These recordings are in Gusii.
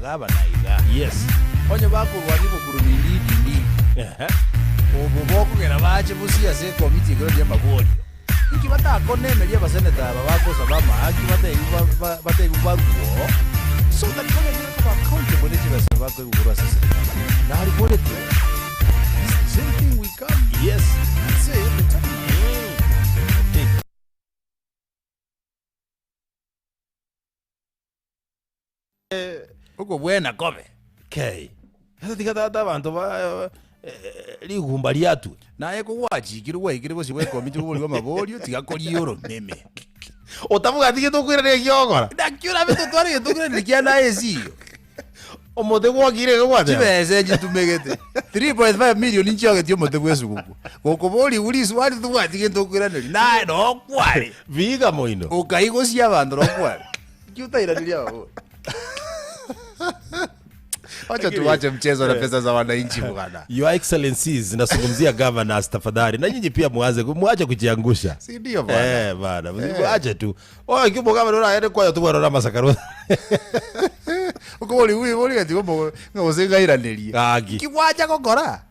Abagabana iga. Yes. Onye bakorwania obokurumindi ndindi, Ehe. obo bokogera bache bosio ase ekomiti ekero ri'amaborio. Inki batakonemeria abaseneta aba bagosaba amahaki batebiwe ba- ba- batebiwe barue oo, so that bagenderere koba accountable ne chibesa bakoigwa korwa ase eserikari. Nariboretie, it's the same thing we come Yes. and say every time. Mm. Okobwena kobe. Kei. Sasa tiga tata abanto ba eh, rigumba riatwe. Naye kogwachikirwe gwaikire bosio bw'ekomiti koborigwe amaborio, tiga koria oromeme. Otabwati gento okoiraneria ekiogokora. Naki orabe totware gento okoiraneria kia naye esiyo. Omote gwakire iga gwateba. Chibesa echitumegete 3.5 million nchiogetie omote bw'esuguku. Gokoborigwa riswali tobwati gento okoiraneria naye nokware. Viga moino. Okaigosia abanto nokware. Ki otairaneria ababori? Wacha tuwache mchezo na pesa za wananchi bwana. Your Excellencies, nazungumzia governors tafadhali. Na nyinyi pia muanze muache kujiangusha. Si ndio bwana? Eh, bana, muache tu. Oyo ki omogabana oragende kwaya tobware ore amasakaro. Okobori bwi bori gati gomo ng'ose ngairanerie. Gaki. Ki gwacha gokora?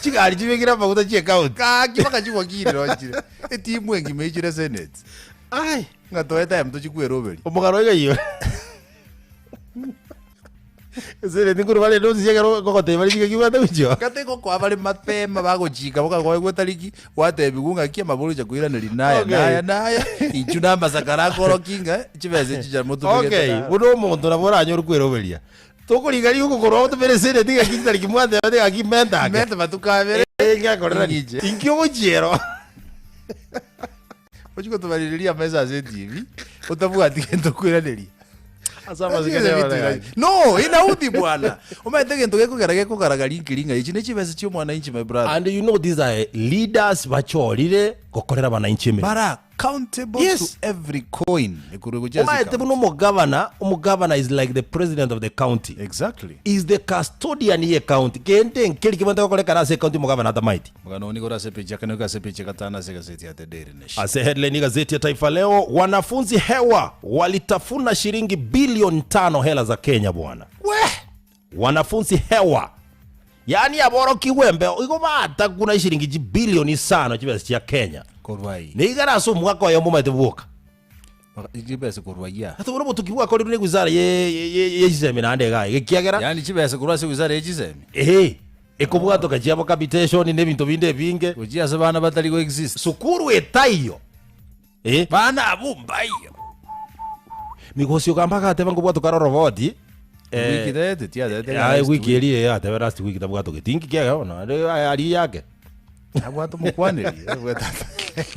Chigari chibekire amaguta chie county. Gaki mpaka chigwakire rochire. Etimu engima echire senate. Ai, Ng'a toe time tochikweroberia. omogano oiga iyo. Senate nkorwa bare notice ekero ngogotebia bare chingaki bwate gochia. Gati gokoa bare mapema bagochika bokagoegwa etariki gwatebigwa ng'aki amabori ocha koiraneria naya Okay. naya naya inchu na amasakara akorokia ng'a chibesa echi chia motumegete Okay, na- buna omonto nabo oranyore kweroberia. Tokoriga riko korwa otomere senate ng'aki chitariki mwateba ng'aki menta ake. Menta matuko abere. Eh, ngekorera Inche. Inki ogochiera? Ochie gotobarireria amaiso ase etibi, otabwati gento okoiraneria. Ase amasikani abana gaki. No, inaudhi bwana. Omanyete egento gekogera gekogaragaria nkeri ng'a echi ne chibesa chia omwananchi my brother. And you know these are leaders bachorire gokorera abananchi emeremo. Bare accountable Yes. to every coin ekorwa gochia ase Omanyete county. buna omogavana, omogavana is like the president of the county. Exactly. Is the custodian ye county. Kende nkeri kebwate gokorekana ase ecounty omogavana atamaeti. Omogano oo nigo ore ase epeji ya kane goika ase epeji ya gatano ase egaseti ya The Daily Nation. Ase headline y'egazeti ya Taifa Leo, wanafunzi hewa walitafuna shilingi bilioni tano hela za Kenya bwana. Weh! Wanafunzi hewa yaani aborokigwa embeo igo batakuna eshilingi chibilioni isano chibesa chia Kenya. Korwa ai. Nigo ere ase omwaka oyomo omanyete bwoka. Baka- Chibesa korwa ayia. Ase bono obotuki bwakorirwe ne wizara ye ye ye chisemi naende iga iga ekiagera Yaani chibesa korwa ase wizara ye chisemi. ehe ekobwatoka chiabo capitation na ebinto binde ebinge. Gochia ase bana batari go exist. Sukuru etaiyo eh. Bana abwo mbaiyo. Migosi ogamba agateba nkobwatoka aro roboti Wiki tete tiatete Aye wiki eria eh atebe last week tabwatogeti inki kiaye bono ande aria yake. Abwate omokwaneri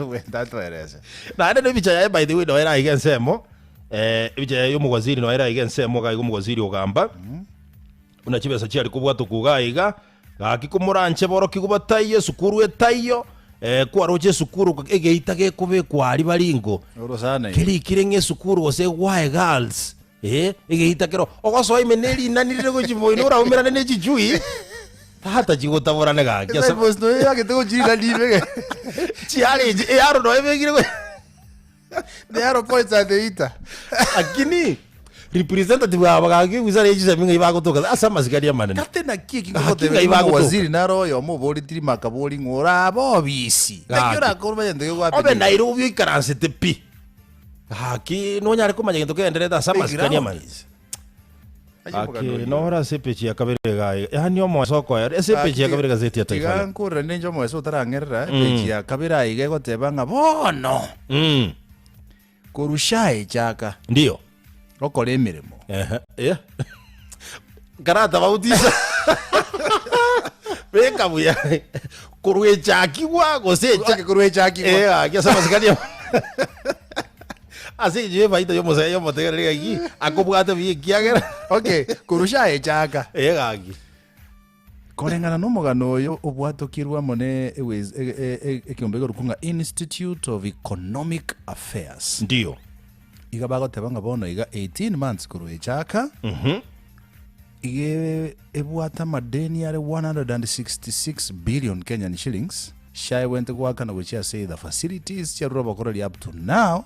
bwete atoerese. Naende na ebicha yaye by the way noyo ere aiga ensemo eh, ebicha yaye ya omowaziri noyo ere aiga ensemo iga iga omowaziri ogamba buna chibesa chiare kobwatokwa iga iga gaki komoranche borokigwa bataiyo esukuru etaiyo eh, kwaroche esukuru egeita gekobekwa aria baringo Orosana ime. kerikire ng'a esukuru gose Gwae Girls eh, egeita kero ogosoa ime ne rinani rire gochia moino oraumerane ne chichui tata chigotaborane gaki ase Signpost noyo eyagete gochia rinani ime. chiarenche earo noyo ebekire go The arrow points at the eater. Lakini representative aba gaki wizara ye chisemi ng'ai bagotoka ase amasikani amanene. Gati naki eki Gaki ngogotebia ng'ai ng'a bagotoka. omowaziri nare oyomo oboretie rimaka bori ng'a orabe obisi. Naki Gaki. orakore omanye gento Obe gegwapinigwa. Nairobi oikaransete pi. Gaki nonyare komanya gento kegendererete ase amasikani amanene. Gaki nore ase epeji ya kabere iga iga yaani omoeso okoera ase epeji ya kabere gazeti ya Taifa Tiga Leo. nkoreranie ninche omoeso otarang'erera epeji ya kabere aiga egoteba ng'a bono Mm. korwa SHA echaka Ndio. gokora emeremo Ehe. Eh. Karata bautisa. Beka buya. Korwa echakigwa gose echa. Okay, korwa echakigwa. Eh, gaki ase amasikani ama- Ase enchera efaida y'omosae y'omotegereri gaki akobwate buya ekiagera. Okay, korwa SHA echaka. Eh, gaki. Koreng'ana nomogano oyo obwatokirwe amo ne ewes- e- e- e- ekeombe ekerokwa ng'a Institute of Economic Affairs. Ndio. Iga bagoteba ng'a bono iga 18 months korwa echaka, iga ebwate amadeni are 166 billion Kenyan shillings, chiaegwente goakanwa gochia ase either facilities chiarure obokoreri up to now,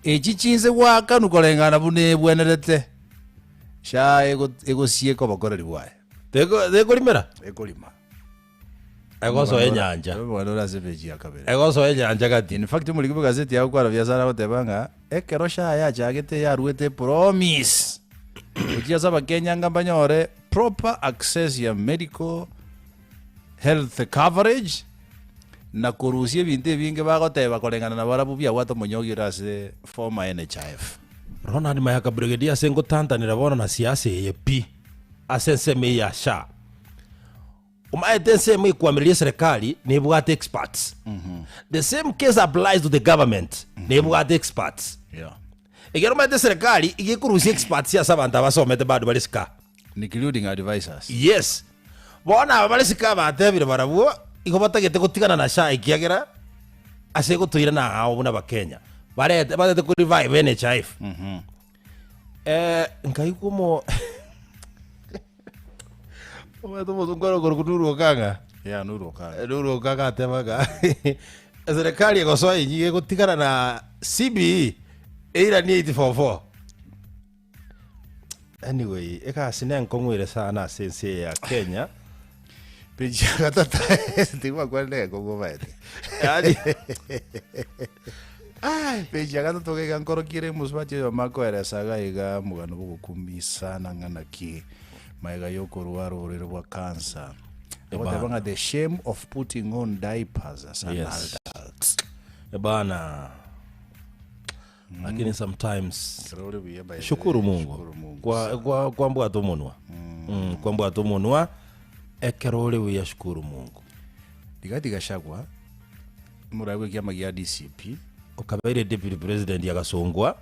echi chinse goakanwa koreng'ana buna ebwenerete. SHA ego- egosieka obokoreri bwaye. Teko- Tekorimera? Ekorima. Egosoa enyancha. Omogano ore ase epeji ya kabere. Egosoa enyancha gati. In fact, omoriki bw'egazeti agokwana biasara agoteba ng'a ekero SHA yachagete yaruete promise gochia ase abakenya ng'a mbanyore proper access ya medical health coverage na korusia ebinto ebinge bagoteba koreng'ana na barabwo biabwate omonyogi ore ase former NHIF. Ronald Mayaka Brigadier ase ngotantanera bono na siasa eye pi ase ensemo eye ya SHA. Omaete ensemo ekwamireria eserekari nebwate experts. The same case applies to the government nebwate experts. Yeah. Ekero omaete eserekari iga ekorusia experts ase abanto abasomete bado bare sika. Including advisors. Yes. Bono aba bare sika batebire barabwo igo batagete gotigana na SHA ekiagera ase egotoirana ao buna abakenya. Barete batete ko revive NHIF. Eh, nkaigwa omo omanyete omosongo ore okorokwa Nuru Okang'a. Yeah, Nuru Okang'a. Nuru Okang'a ateba ng'a eserekari egosoa enyige egotigana na CBE eiranie 844. Anyway, egasi nenkong'u ere sana ase ense eye ya Kenya. Page ya gatato tigwakwanire egekong'u obaete. Yaani, Page ya gatato iga nkorokiere omosubati oyomo akoeresa iga iga omogano bw'ogokumisa na ng'a naki magega ya okorwara oborwaire bwa cancer. Agoteba ng'a the shame of putting on diapers as an Yes. adult. Bana lakini sometimes Ekero ore buya by the way, shukuru mungu shukuru Mungu kwa, kwa, kwambwata omonwa mm. kwambwata omonwa ekero ore buya shukuru mungu Rigathi Gachagua, omorai bw'ekiama gia DCP, okabeire deputy president agasongwa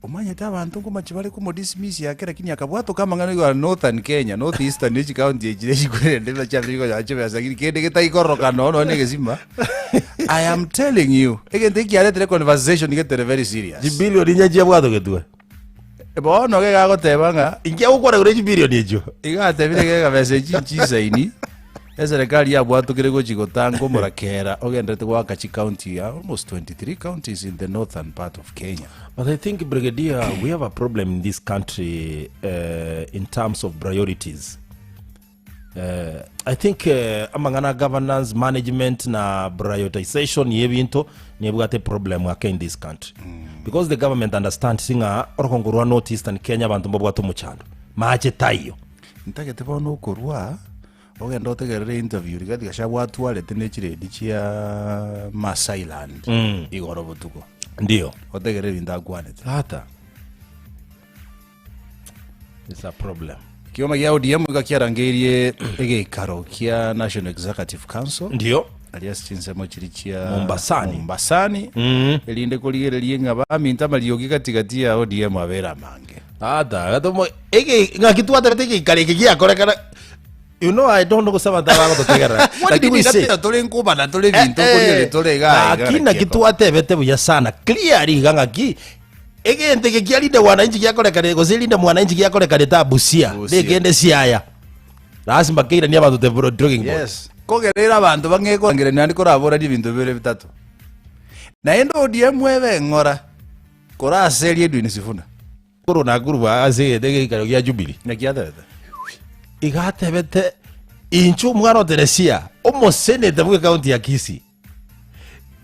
omanyete abanto nkomachi bare komodismiss ake lakini akabwatoka amang'ana igoro ya Northern Kenya, North Eastern ne chikaunti echi chire chikwerende buna chiabere chikonyora chibesa lakini kende getaikororokana nonya nonya na egesima. I am telling you, egento eki kiaretire conversation getere very serious. chibilioni inye chiabwatogetwe Bono gegagoteba ng'a inki agokwana igoro yechibilioni echio Iga atebire gega besa echi nchisaini, eserekari yabwatokire gochi gotanga omorakera ogenderete goaka chicounty almost 23 counties in the northern part of Kenya. But I think, Brigadier, we have a problem in this country uh, in terms of priorities. Uh, I think uh, amang'ana governance management na prioritization yebinto nebwate problem ake in this country mm. because the government understands ng'a orokongo rwa north eastern Kenya abanto mbabwate omochando mache taiyo Ntagete bono okorwa ogende otegerere interview Rigathi Gachagua atwarete ne chiredi chia Maasailand igoro botuko. Ndio. Otegerere ebinto akwanete. Tata. It's a problem. Kioma gia ODM iga kiarangeirie egeikaro kia National Executive Council Ndio. aria ase chinsemo chiri chia Mombasani. Mombasani erinde korigereria ng'a baminto amariogi gati gati ya ODM abere amange. Tata, gatomo ege ng'aki twaterete egeikaro eke giakorekana. You know I don't know gose abanto abagototegerera. What did we say? Lakini tore nkobana tore ebinto korigereria tore iga iga Ng'aki naki twatebete buya sana clearly iga ng'aki egento eke kia Linda Mwananchi giakorekana gose Linda Mwananchi giakorekanete aa Busia Busia. nekende Siaya lasima keiranie abanto the drawing board. Yes. Kogerera abanto bang'e korangereria naende koraboranie ebinto bibere bitato. Naende ODM ebe eng'ora koraserie Edwin Sifuna. Korwa Nakuru ase egento egeikaro gia Jubilee. Naki atebete? Iga atebete, Inche omwana o Teresia, omoseneta bw'ekaunti ya Kisii,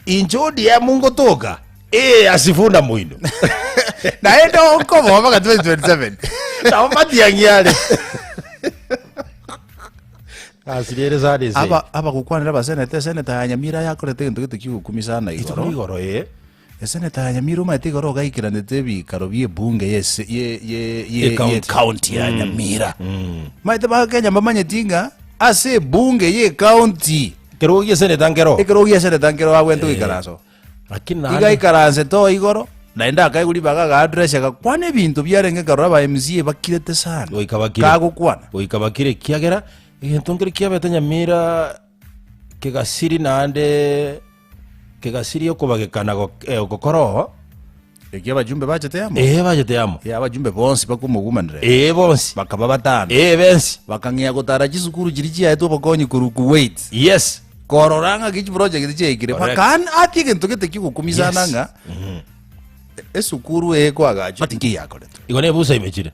inche ODM ngotoka, ee Asifuna moino. Naende okoboa mpaka 2027. Nabo matiang'i are. Gasi rere sana ese. Aba abagokwanera abaseneta, eseneta ya Nyamira yakorete egento gete ki'ogokumia sana Rituko igoro. rigoro ee. Eseneta ya Nyamira omanyete igoro ogaikeranete ebikaro bi'ebunge y'ese- ye- ye- ye- Ye-county. ye-county ya Nyamira. Omanyete Abakenya mbamanyeti ng'a ase ebunge ye-county Ekerogo gi'eseneta nkero. ekerogo gi'eseneta nkero abwenerete goikaransa oo. Lakini Iga naende aikaransete oo igoro, naende akaigwa ribaga aga address agakwana ebinto biarenge nkarora aba MCA bakirete sana. Goika bakire. Kagokwana. Goika bakire ekiagera egento nkere kiabete Nyamira kegasiri naende Kegasiria okobagekana gokora oo. Ekia abajumbe bachete amo. Ee, bachete amo. Ee, abajumbe bonsi bakomogumanera. Ee, bonsi. Bakaba batano. Ee, bensi. Bakang'ea gotara chisukuru chiria chiaetwe obokonyi korwa Kuwait. Yes. Korora ng'a chiproject chiaikire. Correct. Bakaan atie egento gete kiogokumisana Yes. ng'a esukuru eye ekoagachwa but nki yakoretwe. Igo nebusa imechire.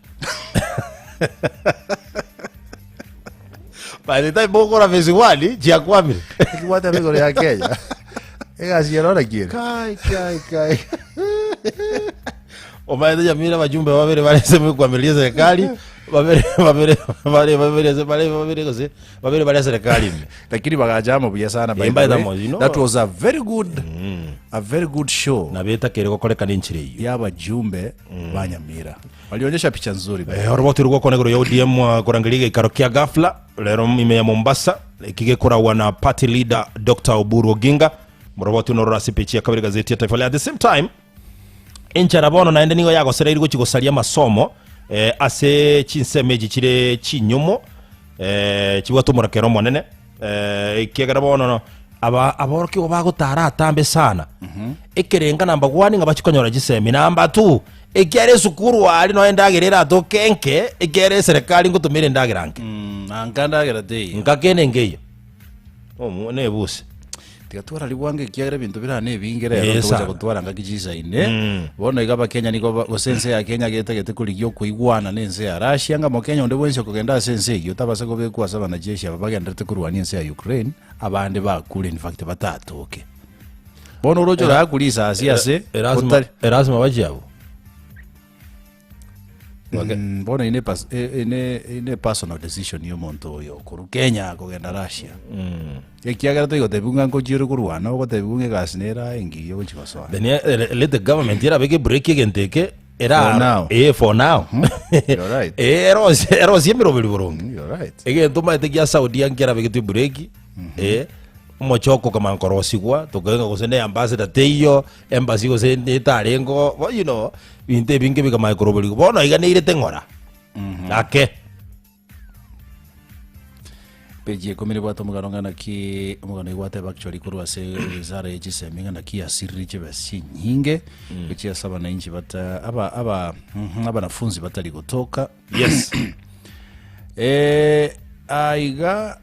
By the time bokora phase 1 chiakwamire. Ekigwateba igoro ya Kenya. Egasi ero naki ere? Kai kai kai. Omaete Nyamira abajumbe babere bare ase ekwamiria eserikali babere babere bare babere ase bare babere gose babere bare eserikali ime. Lakini bagachama buya sana by Eh, the by the way. way, you know. That was a very good a very good show Nabo etakere gokorekana enchera eyio. ya abajumbe ba Nyamira. Walionyesha picha nzuri by the Eh, oroboti rw'okwana igoro ya ODM ah, korangeria egeikaro kia ghafla rero ime ya Mombasa eki gekoragwa na party leader Dr. Oburu Oginga moroboti ono rore ase epeji ya kabere gazeti ya Taifa Leo. At the same time enchara bono naende nigo yagosereirwe gochia gosaria amasomo eh, ase chinsemo echi chire chinyumo eh, chibwate omorakera omonene eh, ekiagera bono aba aborokigwa bagotara atambe sana ekerenga namba one ng'a bachie konyora chisemi namba two ekiagera esukuru aria nonya endagera eratoke enke ekiagera eserekari ngotomera endagera nke Anka ndagera teiyo. nka kende nkeiyo omo nebuse Tiga twarari bwango ekiagera ebinto bire aa nebinge Eh, rero togocha sana. gotwara ngaki chisaine. Bono iga abakenya nigo ba- gose ense ya Kenya getagete korigia okoigwana na ense ya Russia ng'a mokenya onde bwensi okogenda ase ense eyio tabasa kobekwa ase abanajeshi aba bagendererete korwania ense ya Ukraine abande bakure in fact batatoke. Bono oroche orakure risasi ase Erasima otari erasima bachie abwo. Mm, bono ine pas- e- ine ine personal decision ya omonto oyo korwa Kenya kogenda Russia. Ekiagera toigotebiwa ng'a ngochia ore korwana, ogotebiwa ng'a egasi nere aye engiya ogochia gosoa. Then eh, eh, let the government erabeke ebreak egento eke era For now. eh, for now. You're right. Eh, erosie erosie emeroberi boronge. Mm, You're right. Egento omanyete gia Saudia nkerabeketwe ebreak eh, omochoko okamanya korosigwa tokaigwa gose ne ambassador teiyo embassy gose netarengo bo you know Ebinto ebinge bikamanya koroberigwa. Bono iga neirete ng'ora. Ake. Peji ya ikomi nebwate omogano ng'a naki omogano oyo gwateba actually korwa ase wizara ye chisemi ng'a naki yasirire chibesa chinyinge gochia ase abananchi bata aba aba mhm, abanafunzi batari gotoka Yes. Eh, aiga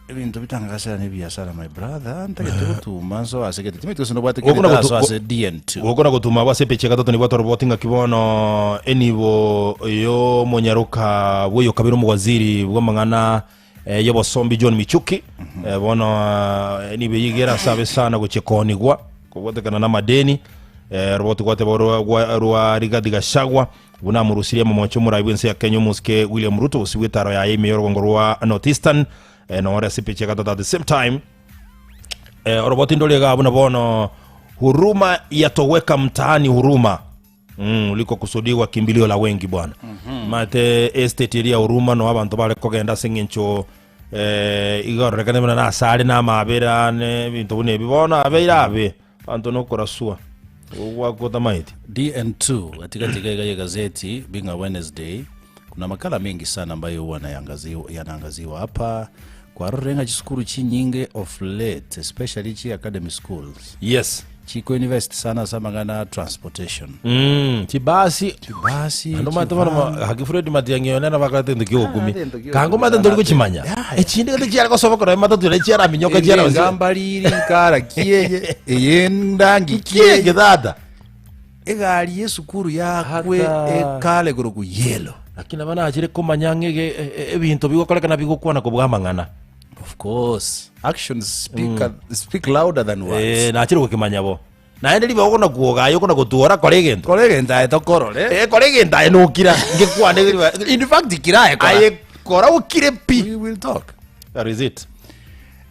Ebinto bitangasera ne ebiasara my brother ntagete gotuma nso ase gete timanyeti gose nobwate kende Gokona gotu- ndasoa ase DN2 Gokona gotuma abwo ase epeji ya gatato nibwate oroboti ng'aki bono enibo y'omonyaroka bw'oyokabere omowaziri bw'amang'ana eh, y'obosombi John Michuki Eh, bono eh, enibo eyio iga erasabe sana gochia koonigwa kobwatekana na amadeni eh, oroboti gwateba orwa- gwa- rwa Rigathi Gachagua Buna amorusirie amamocho omorai bw'ense ya Kenya omosike William Ruto gose bw'etaro yaye ime y'orogongo rwa North Eastern eh, nore ase epeji ya gatato at the same time eh, oroboti ndore iga buna bono huruma yatoweka mtaani huruma Mm, uliko kusudiwa kimbilio la wengi bwana mm -hmm. mate estate eria huruma no abanto bare kogenda ase eng'encho eh, iga ororekane buna nasare na amabera ne ebinto buna ebi bono abeire abe Abanto nokoraswa ogwakwa otamaeti. DN2 katikati iga iga ya gazeti being a Wednesday kuna makala mengi sana ambayo huwa yanaangaziwa yanaangaziwa hapa kwarorire ng'a chisukuru chinyinge of late especially chi academy schools Yes. chiko invest sana ase amang'ana transportation Mm, chibasi chibasi Ando mato bono chivan. haki Fred Matiang'i one nabo akorete egento kia ogokumi. Ah, egento kia Kango ogokumi mate sana ntori ate. gochimanya. Yaya. Echinde gete chiare gosoba korwa matatu ere chiaraminyoka Ende chiara engamba riri nkara kieye eye ndangi kieye Kiege tata. egari yesukuru yakwe Hata- ekare koroku yellow Lakini aba nachire komanya ng'a ege- e- e- ebinto bigokorekana bigokwana kobua amang'ana. Of course actions speak, speak louder than words Eh, nachire gokimanya bo. Naende ribaga okona kwoga aye okona gotuora kora egento. Kora egento aye tokorore. Eh, kora egento aye nokira ngekwane ribaga. In fact kira aye kora. Aye kora okire pi. We will talk. That is it.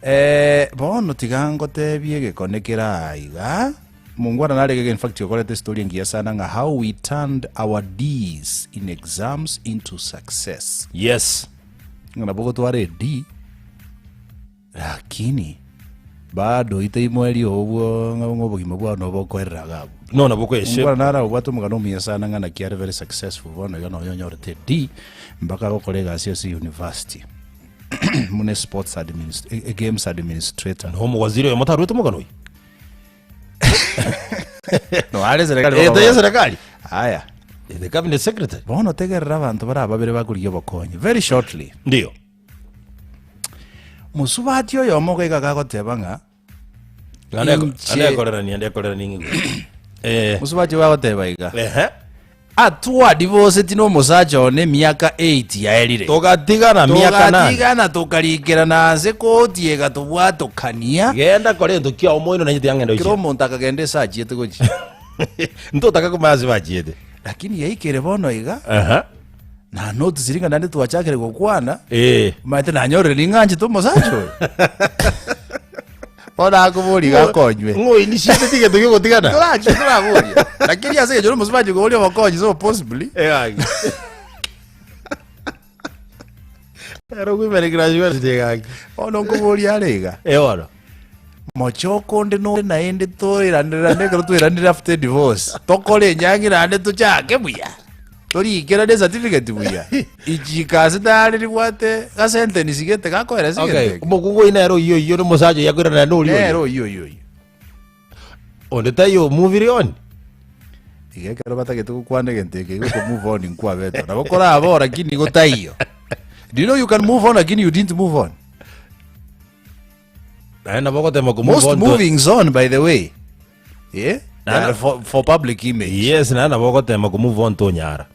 Eh, bono tiga ngotebie egekone kere aa iga. Mongwana nare gege in fact okorete story engiya sana ng'a how we turned our D's in exams into success. Yes. Ng'a nabo ogotwara e D Lakini bado itaimoeria obwo ng'a ng'a obogima bwao nobo okoerera iga abwo. No nabo okoyeshape. Omwana naro abwate omogano omuya sana ng'a naki are very successful bono iga nonya onyorete D mpaka agokora egasi ase university buna esports administ e games administrator. No omowaziri oyomo tarwete omogano oyio. No are serikali Eh, bono taiyo serikali. Aya. The cabinet secretary. Bono tegerera abanto bare ababere bakorigia obokonyi very shortly. Ndio. Mosubati oyomo iga iga agoteba ng'a Inche- Andekorerania ndekorerania ng'igwe. Eh. mosubati oyo agoteba iga Ehe. Atwadivoseti nomosacha one emiaka 8 yaerire. Togatigana miaka nane. Togatigana tokarikerana ase koti egatobwatokania. Genda kora egento kiao omoino nainche tiga ngende Kera gochia. omonto akagenda ase achiete gochia. Ntotaka komanya ase bachiete. Lakini yaikire bono iga, Aha. na notisiri ng'a naende twachakire gokwana, Eh. omanyete nanyorire ning'anchete omosacha oyo. Bono akoboria iga akonywe. Ng'o initiate egento giogotigana? Torachi toraboria. Lakini ase eng'encho omosubati koboria obokonyi so possibly. Egaki. Ero kwimerekera university egaki. Bono nkoboria are iga. Eh bono. Mochoko onde nore naende toirandererane ekero twairanire after divorce. Tokore enyangi naende tochake buya. Torikerane certificate buya. Ichika ase tayari ribwate ga sentence gete gakoera Okay, sigete. eke. omokungu oyi nere oyio oyio na omosacha oyio akoirana naende oria Nere oyio. oyio oyio oyio. Onde taiyo omuvire on. Iga ekero batagete gokwana egento eke igo move on nkwabete. Nabo korabora lakini igo taiyo. Do you know you can move on lakini you didn't move on? Naende nabo ogotema ko move Most on to- movings on by the way. Yeah? Naende- They are for, for public image. Yes, naende nabo ogotema ko move on tonyara.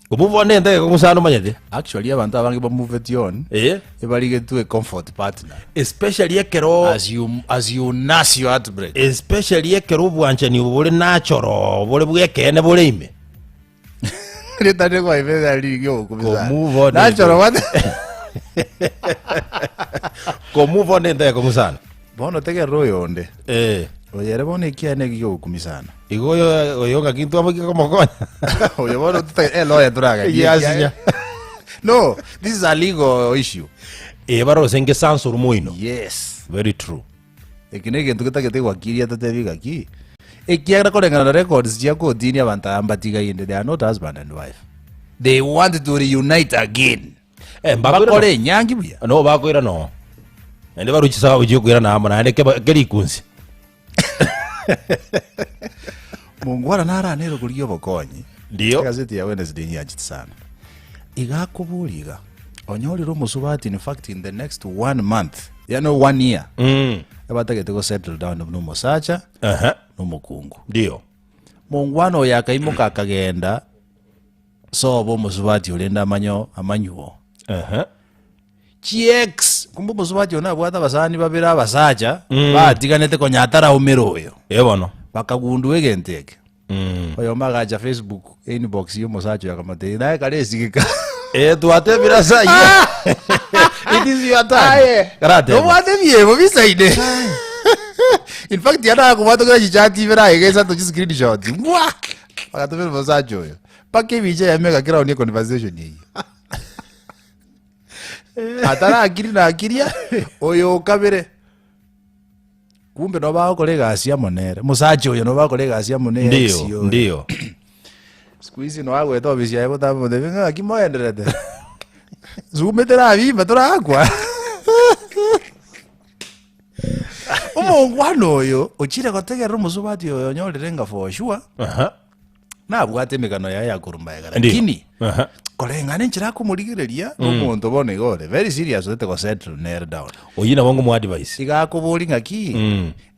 Ko move on nente egekong'usana omanyete. Actually abanto abange ba moveti on Eh. ebarigetwe comfort partner. Especially ekero As you as you nurse your heartbreak. especially ekero obwanchani obo bore natural bore bw'ekeene bore ime. Ritari kwa ibega rigi okumisa. Ko move on Natural what? Ko move on nente egekong'usana. Bono tegerera oyonde. Eh. Oyo ere bono ekiane eki giogokumisana. Igo oyo oyo ng'aki ntwamokia komokonya. Oyo bono tuta eh lawyer turaganie. Egiasinya. No, this is a legal issue. Eh barose ngesansoro moino. Yes. Very true. Eki negento getagete gwakiria totebi gaki. Ekiagera koreng'ana na records chia kotini abanto aba mbatigaine they are not husband and wife. They want to reunite again. Eh, mbakoira Bakore no. enyangi buya. No bakoira no. Naende barue chisababu chiokoirana amo naende keba kerikunsi. Mongwana naranere korigia obokonyi. Ndio. Egazeti ya Wednesday nyanchete sana. Iga akoboria iga, onyorire omosubati in fact in the next one month, yani one year, Mm. ebatagete go settle down buna omosacha Aha. na omokungu. Ndio. Mongwana oyo akaimoka akagenda sobo omosubati orende amanyo amanyuo. Aha. Chiex kumbe omosubati oyo nabwate abasani babere abasacha batiganete konya ataraumera oyo. Eh bono. Bakagundua egento eke. Mm. Oyomo agacha Facebook inbox ya omosacha oyo akamotebia naye kare esigika. Eh twatebire ase ayio. It is your turn. Aye. Karateba. Nobwate ebiebo bisaine. In fact yanakobwata kera chichati ibere aye gesato chi screenshot. Mbwa! Bagatomera omosacha oyo. Mpaka ebicha eyemo egakera one econversation eyio. Atarakiri nakiria oyo okabere. Kumbe nabo bagokora egasi amo nere. Omosacha oyo nabo bagokora egasi amo na ex Ndio, oyo. ndio. Siku hizi no agwete ofisi yaye botambe motebie ng'a ng'aki moenderete. Suguma terabimba torakwa. Omongwana oyo ochire gotegerera omosubati oyo onyorire ng'a for sure Aha. nabwate emegano yaye ya korwa magega Ndio. lakini Aha. koreng'ana enchera akomorigereria nomonto bono iga ore very serious otete gosettle nere down. Oyio nabo ngomoadvise. Iga akoboria ng'aki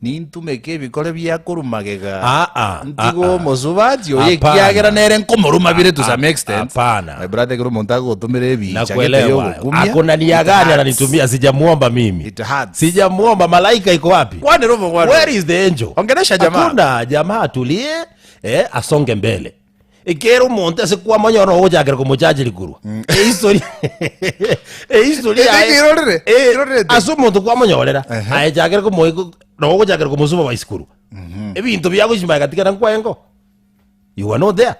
nintumeke ebikore bia korwa magega Ah, ah, ntige ah, ah. omosubati oyo Hapana. ekiagera nere nkomoruma bire to some extent. Hapana. My brother ekero omonto agogotomera ebicha gete Nakuelewa. yogokumia Akona nia it gani hurts. ananitumia? Sijamuomba mimi. It hurts. Sijamuomba. Malaika iko wapi? Kwanera omongwana. Where is the angel? Ongeresha jamaa. Hakuna jamaa atulie, eh, asonge mbele. Ekero omonto ase kwamanya oro ogochakera komochacha rikurwa. Ehistory. Ehistory Ete yaye. kirorire, Eh, kirorire te. ase omonto kwamonyorera. Ehe. Aye chakera komo no ogochakera komosupervise korwa. Ebinto biagochimaka gatigara nkwaye You are not there.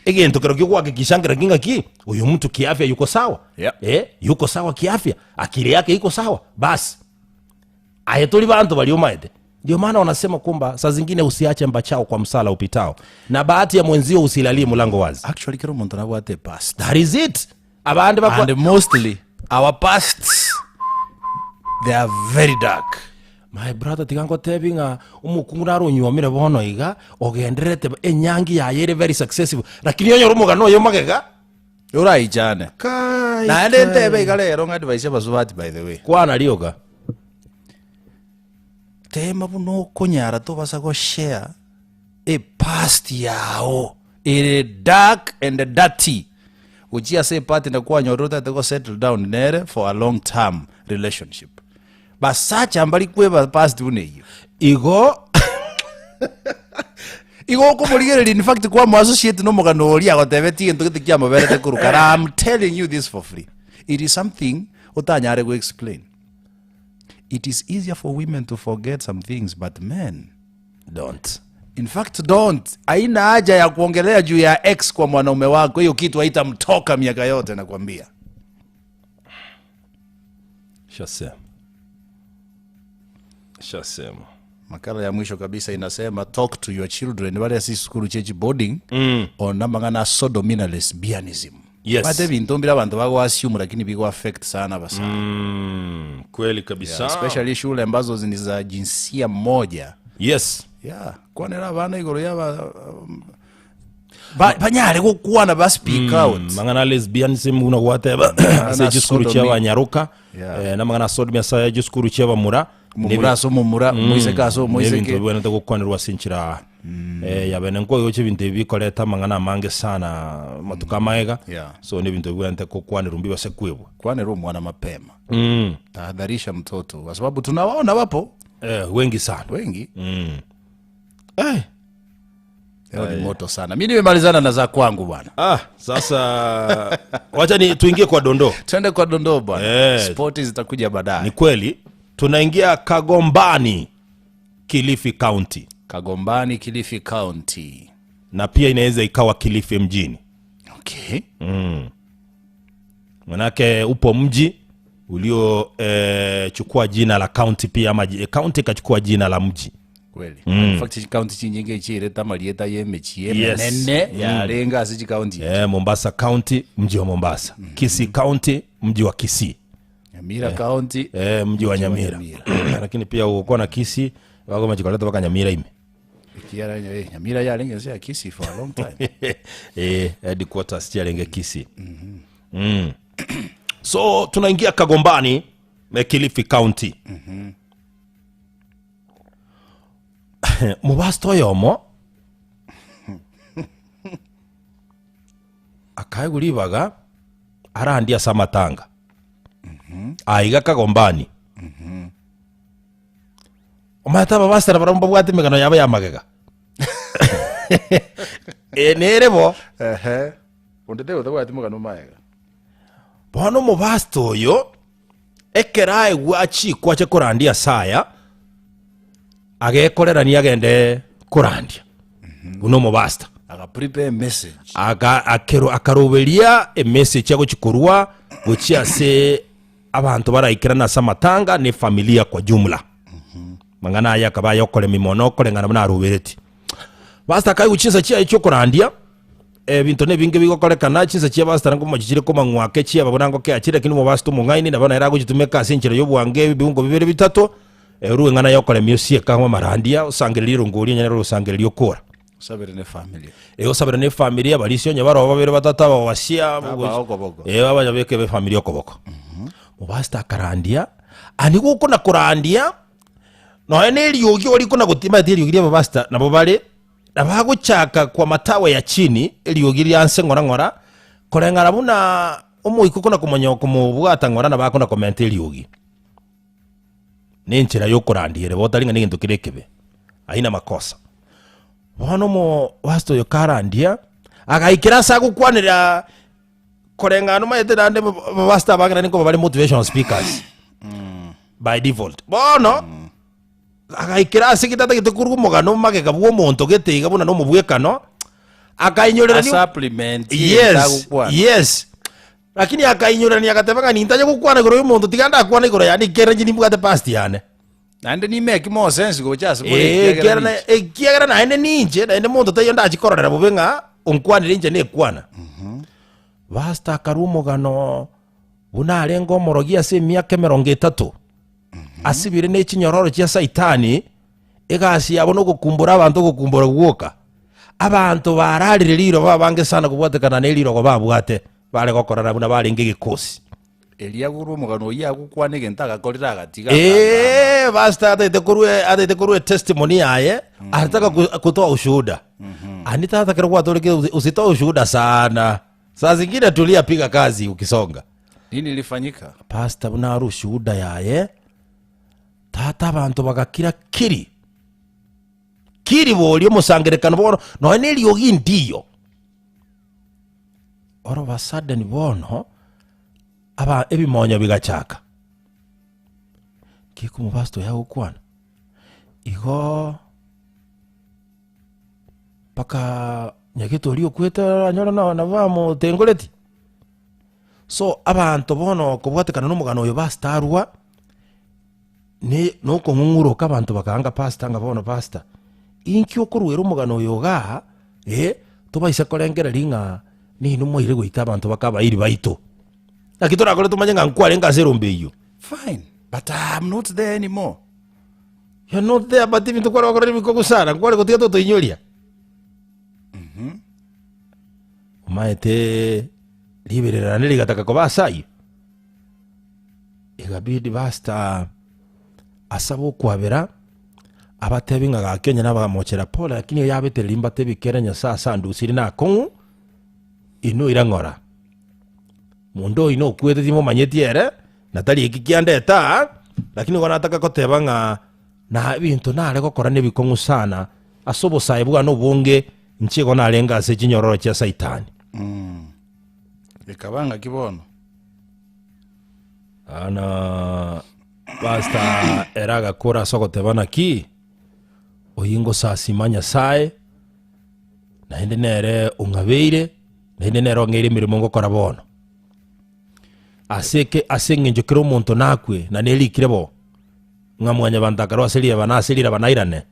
Egento kero kiogohakikisha nkero ki ng'aki oyo mtu kiafya yuko sawa. Yep. Eh, yuko sawa kiafya. Akili yake iko sawa. Basi. Aye tori banto bari omaete. Ndio maana wanasema kwamba saa zingine usiache mbachao kwa msala upitao. Na bahati ya mwenzio usilalie mlango wazi. Actually kero omonto nabwate past. That is it. Abande bakwa And mostly our pasts they are very dark. My brother tiga ngotebi ng'a omokungu naro onyuomire bono iga ogendererete enyangi yaye ere very successful lakini onyore omogano oyo magega Oraichane. Kai, Naende kai. ntebe iga rero ng'a advice abasubati by the way. Kwana rioka. Tema buna okonyara tobasa goshare. Epast yao ere dark and dirty gochia ase epartner kwanyorire otagete go settle down nere for a long term relationship. Basacha mbari kweba past buna eyio. Igo Igo okomorigereria in fact kwamo associate na omogano oria agotebetie egento gete kiamoberete korwa kare I'm telling you this for free. It is something otanyare go explain. It is easier for women to forget some things but men don't. In fact don't. Haina haja ya kuongelea juu ya ex kwa mwanaume wako, hiyo kitu haitamtoka miaka yote nakwambia. Shasema. Shasema. Makala ya mwisho kabisa inasema talk to your children bare ase chisukuru chie chiboarding mm. ona amang'ana a sodomy na lesbianism Yes. Bate ebinto mbire abanto bago assume lakini bigo affect sana abasae Mm, kweli kabisa. yeah, especially shule ambazo ni za jinsia moja Yes. yeah kwanera abana igoro yaba um, ba- banyare gokwana ba speak out mang'ana lesbianism buna gwateba ase na chisukuru sodomy. chia abanyaroka Yeah. eh, na amang'ana sodomy ase chisukuru chia abamura Omomura ase omomura, omoiseke ase omoiseke. Nebinto bibwenerete gokwanerwa ase enchera eh, ya bene. Nkoigocha ebinto ebi bikoreta amang'ana amange sana amatuko amaega. Yeah. So nebinto bibwenerete gokwanerwa mbibase kwebwa. Kwanera omwana mapema. Tahadharisha mtoto kwa sababu tunawaona wapo Eh, wengi sana. wengi. Eh. Leo ni moto sana. Mi nimemalizana na za kwangu bwana. Ah, sasa wacha ni tuingie kwa dondoo. Twende kwa dondoo bwana. Eh. Spoti zitakuja baadaye. Ni kweli tunaingia Kagombani, Kilifi County, Kagombani, Kilifi County. na pia inaweza ikawa Kilifi mjini. Okay. Manake upo mji ulio eh, chukua jina la county pia ama ji- county ikachukua jina la mji. Kweli. In fact county chinyinge chireta marieta yemechie Yes. menene yarenga ase chikaunti. Eh, Mombasa County, mji wa Mombasa. Kisii County, mji wa Kisii. Nyamira County. Eh, mji wa Nyamira. Nyamira. Lakini pia uko na Kisii wako machikoleta mpaka Nyamira ime. Ekiara eh, Nyamira yarenge ase ya Kisii for a long time. Eh, headquarters chiarenge Kisii. Mm. So tunaingia Kagombani, eh, Kilifi County. Mubasta oyomo akaegwa ribaga arandie ase amatanga aiga Kagombani. Omanyete ababasera barabwo mbabwate emegano yabo ya magega Eh, nere bo Ehe. Onde tebe otabwati mogano maega. Bono omobasta oyo ekero aegwa achikwa ache korandia ase aya, agekorerania agende korandia buna omobasta. Aga prepare message. Aga, akero, akaroberia emessage agochi korwa gochia ase abanto baraikerane ase amatanga na efamilia kwa jumla. Mang'ana aya akaba ayokoremi mono koreng'ana buna aroberetie. Pastor akaigwa chinsa chiaye chiokorandia, ebinto nebinge bigokorekana, chinsa chia pastor nkomochi chire komang'wake chiaba buna ngokea chire, lakini omopastor omong'aini nabo nere agochitumeka ase enchera y'obwange ebiungo bibere bitato, orue eng'ana yokoremia osieke ang'e amarandia, osangererie erongo oria onyare orosangereria okora. Osabere ne family. Eh, osabere ne efamiri abarisia onye baroba babere batato abawasia Abaha okoboko. eh abanyabeke be efamiri okoboko. Mobasta akarandia, ani gokona korandia, nonya na eriogi ori kona goti omanyete eriogi ria abapastor nabo bare, nabo agochaka kwa matawe ya chini, eriogi ria nse ng'ora ng'ora, koreng'ana buna omoika okona komonya komobwata ng'ora nabo akona komenta eriogi. Nenchera yokorandia ere botari ng'a negento kere ekebe, aina makosa. Bono omopastor oyo karandia, agaikera ase agokwanera koreng'ana omanyete naende abapastor abange naende nkoba bare motivational speakers by default. Bono, agaikera ase gete atagete korwa omogano magega bwa omonto gete iga buna na omobwekano, akainyorerania A supplement yes, etagokwana. yes. Lakini akainyorerania agateba ng'a nintanye gokwana igoro y'omonto, tiga ndakwane igoro yane, ekiagera inche nimbwate past yane. Naende nimeki more sense gocha ase more Ee, ekiagera ekiagera na- ninche. ekiagera naende ninche, naende monto taiyo ndachi kororera bobe ng'a onkwanire inche nekwana. Pastor akarwa omogano buna arenge omorogi ase emiaka emerongo etato, asibire ne chinyororo chia saitani, egasi yabo nogokumbura abanto ogokumbura gwoka. Abanto bararire riroba abange sana kobwatekana ne rirogo babwate, bare gokorana buna barenge egekosi. Erio agurwe omogano oyio agokwana egento agakorire agatiga akangama. Ee, Ekere pastor ataete korwa ataete korwa testimony yaye, anataka ku- kutoa ushuhuda. Anita hata kero gwatorekire usi- usitoe ushuhuda sana. Saa zingine tulia, piga kazi ukisonga. Nini ilifanyika? Pastor buna are ushuhuda yaye, tata abanto bagakira kiri. Kiri boria omosangerekano bono, nonya na eriogi ndiyo. All of a sudden bono, aba ebimonyo bigachaka. Nki omopastor oyo agokwana? Igo mpaka nyagete oria okwete oranyore na nabo bamotengoreti. So abanto bono kobwatekana na omogano oyo bastarwa, ne nokong'ung'uroka abanto bakaanga pastor ng'a bono pastor, inki okoruera omogano oyo igaa, eh, tobaisa korengereria ng'a ninwe mwaire goita abanto bakabairi baito. Naki torakore tomanye ng'a nkwarenge ase erombe eyio. Fine, but I'm not there anymore. You're not there but ebinto kware gokora nebikogu sana, nkware gotiga totoinyoria. Omaete riberera naende rigataka koba ase ayio, Ikabidi pastor asabe okwabera, abatebi ng'a gaki onye nabamochera pole lakini oyabetereri mbatebi kere Nyasaye ase andusiri na akong'u, inwe ira ng'ora. Monto oyio nokwete timomanyeti ere, na tari eki kiandeta aa, lakini igo nataka koteba ng'a na ebinto nare gokora nebikong'u sana, ase obosae bwane obonge, inche igo narenge ase chinyororo chia Saitani. Ekaba ng'aki bono? Ana pastor ere agakora ase ogoteba naki, oyio ngosasima Nyasaye, naende nere ong'abeire, naende nere ong'eire emeremo ngokora bono. Ase eke ase eng'encho kera omonto nakwe, na nerikire bo, ng'a mwanyabanto akarwa ase rieba na ase riraba nairane,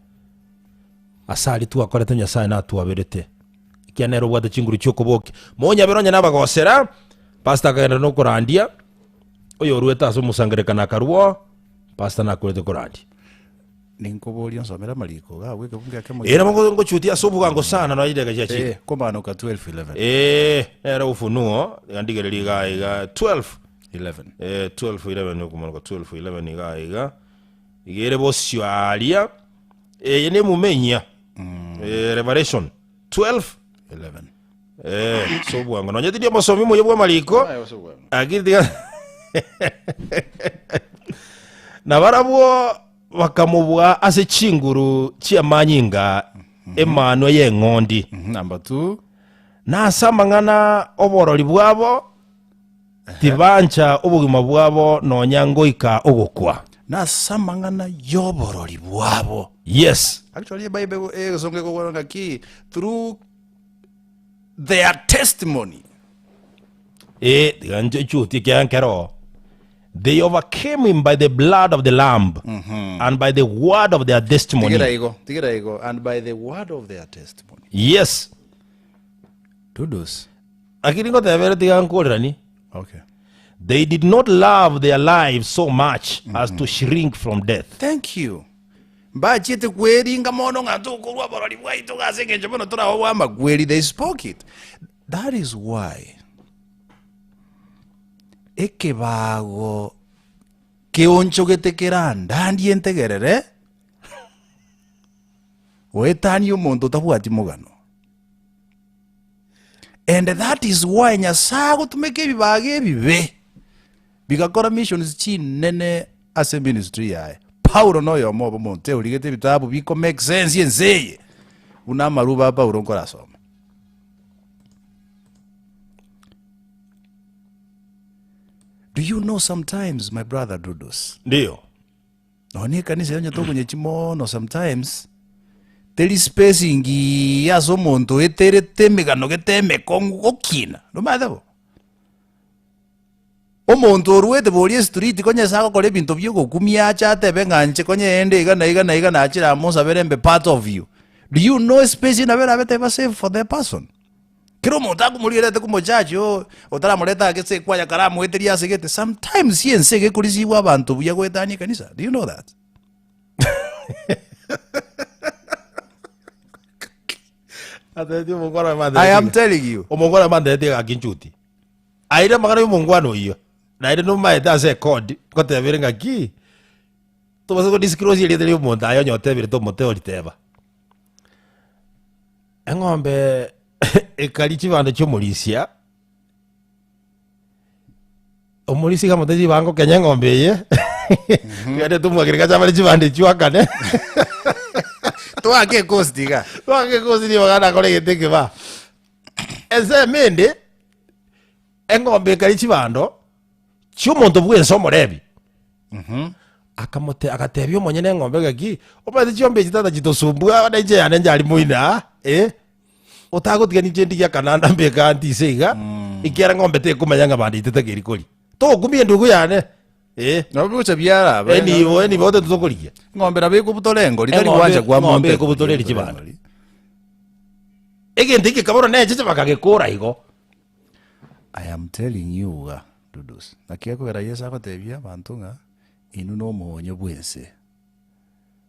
ase aria twakorete Nyasaye natwaberete, ekiagera nere obwate chinguru chi'okobokia. Monyabere onye nabagosera, pastor akagenda nokorandia, oyoruete ase omosangererekano akarwa oo, pastor nakorete korandia. Ninkoboria onsomere amariko iga abwo ekebungo ekemo Ee, nabo ngo- ngochutia ase obogango sana nonya chidakika chiachire. Eh, komanoka 12:11. Ee, nere Ufunuo, iga ndigererie iga iga 12 11. eh, 12 11 okomanuka 12 11 iga iga iga ere bosio aria eye nemumenyia eh, Revelation 12 11. eh, ase obwango nonya tindi omosomi moyio bw'amariko Lakini tiga na barabwo bakamobua ase chinguru chi'amanyinga emanwa y'eng'ondi, Number 2. na ase amang'ana oborori bwabo tibancha obogima bwabo nonya ngoika ogokwa. Na ase amang'ana y'oborori bwabo. Yes. Actually Bible egesongo ekogwana ng'aki through their testimony. Eh, tiga nche chuti ekiagera nkero they overcame him by the blood of the lamb and by the word of their testimony Tigera igo, tigera igo, and by the word of their testimony. yes Tudus. Lakini ngotebere tiga nkoreranie Okay. they did not love their lives so much as to shrink from death Thank you. Mbachiete kweringa mono ng'a tokorwa oborori bwaito ase engencho bono torabe bw'amakweri. They spoke it. That is why ekebago keonchogete kerandandie entegerere goetania omonto otabwati mogano. And that is why Nyasaye agotumeka ebibago ebibe bigakora missions chinene ase ministry yaye. Paulo noyomo obo omonto origete ebitabu biko make sense ense eye buna amaruba a Paulo nkorasoma. Do you know sometimes my brother Dudus? Ndiyo. Nonya ekanisa onye tokonyechi mono sometimes teri space ngiya ase omonto oeterete emegano gete emekong'u gokina, nomanyete bo? Omonto oruete boria estreet konya ase agokora ebinto bia ogokumia ache atebe ng'a inche konya ende iga na iga na iga nachire amo nsabere mbe part of you. Do you know espace nabo erabe teba safe for the person? Kera omonto akomorigererete komojaji oo otaramoreta ake ase ekwaya karamoeterie ase gete, sometimes ense iga ekorisibwa abanto buya goetania ekanisa, do you know that? Atebi omongwana I am telling you. Omongwana mantebetie gaki nchuti. Aire amang'ana ya omongwana oyio, naende nomaete ase ekodi, ngotebere ng'aki. Tobasa ko disclose erieta ria omonto aye onye otebire tomoteori teba. Eng'ombe ekaria chibando chia omorisia, omorisia iga amotebi ribaga ngokenya eng'ombe eye, tiga tomwakere gacha abare chibando echio akane. Toake ekosti iga. Toake ekosti ribaga nakore egento ekeba. Ensemo ende, eng'ombe ekaria chibando. chi'omonto bwense omorebi. Akamote agatebia omonyene eng'ombe gaki, omanyete chiombe echi tata chitosumbua na inche yane njari moino aa, eh, otagotiga ninche ndigie akananda mbeke aa ntise iga, ekiagera ng'ombe tekomanya ng'a bande itetakeiri koria. Togokumia endugu yane, eh. Nabo bigocha biaraba. Enibo enibo ote tokorigia. Eng'ombe nabo ekobutora engori, tari Eng'ombe- gwancha kwa eng'ombe monto ekobutora eri chibando. Egento eke keboro necheche bakagekora igo. I am telling you iga, Dudus, naki ekogera Yeso agotebia abanto ng'a inwe nomoonyo bw'ense.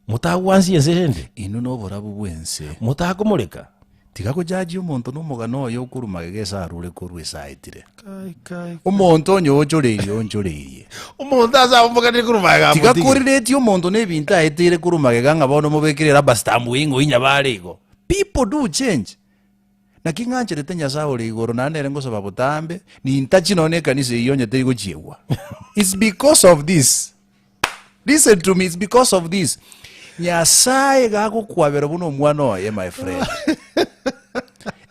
Motagwansia ense rende. Inwe noborabu bw'ense. Motakomoreka. Tiga gojaji omonto nomogano oye okorwa magega ase arure korwa ase aetire. Kai, kai. Omonto onye ochoreirie onchoreirie. Omonto ase amomoganire korwa magega Tiga amotige. korireti omonto na ebinto aeteire korwa magega ng'a bono omobekere rubber stamp ng'a oinyabare igo. People do change. Naki ng'ancherete Nyasae ore igoro, naende nere ngosaba botambe, nintachi nonya na ekanisa eyio onye teri gochiegwa. It's because of this. Listen to me, it's because of this. Nyasae gagokwabera buna omwana oye, my friend.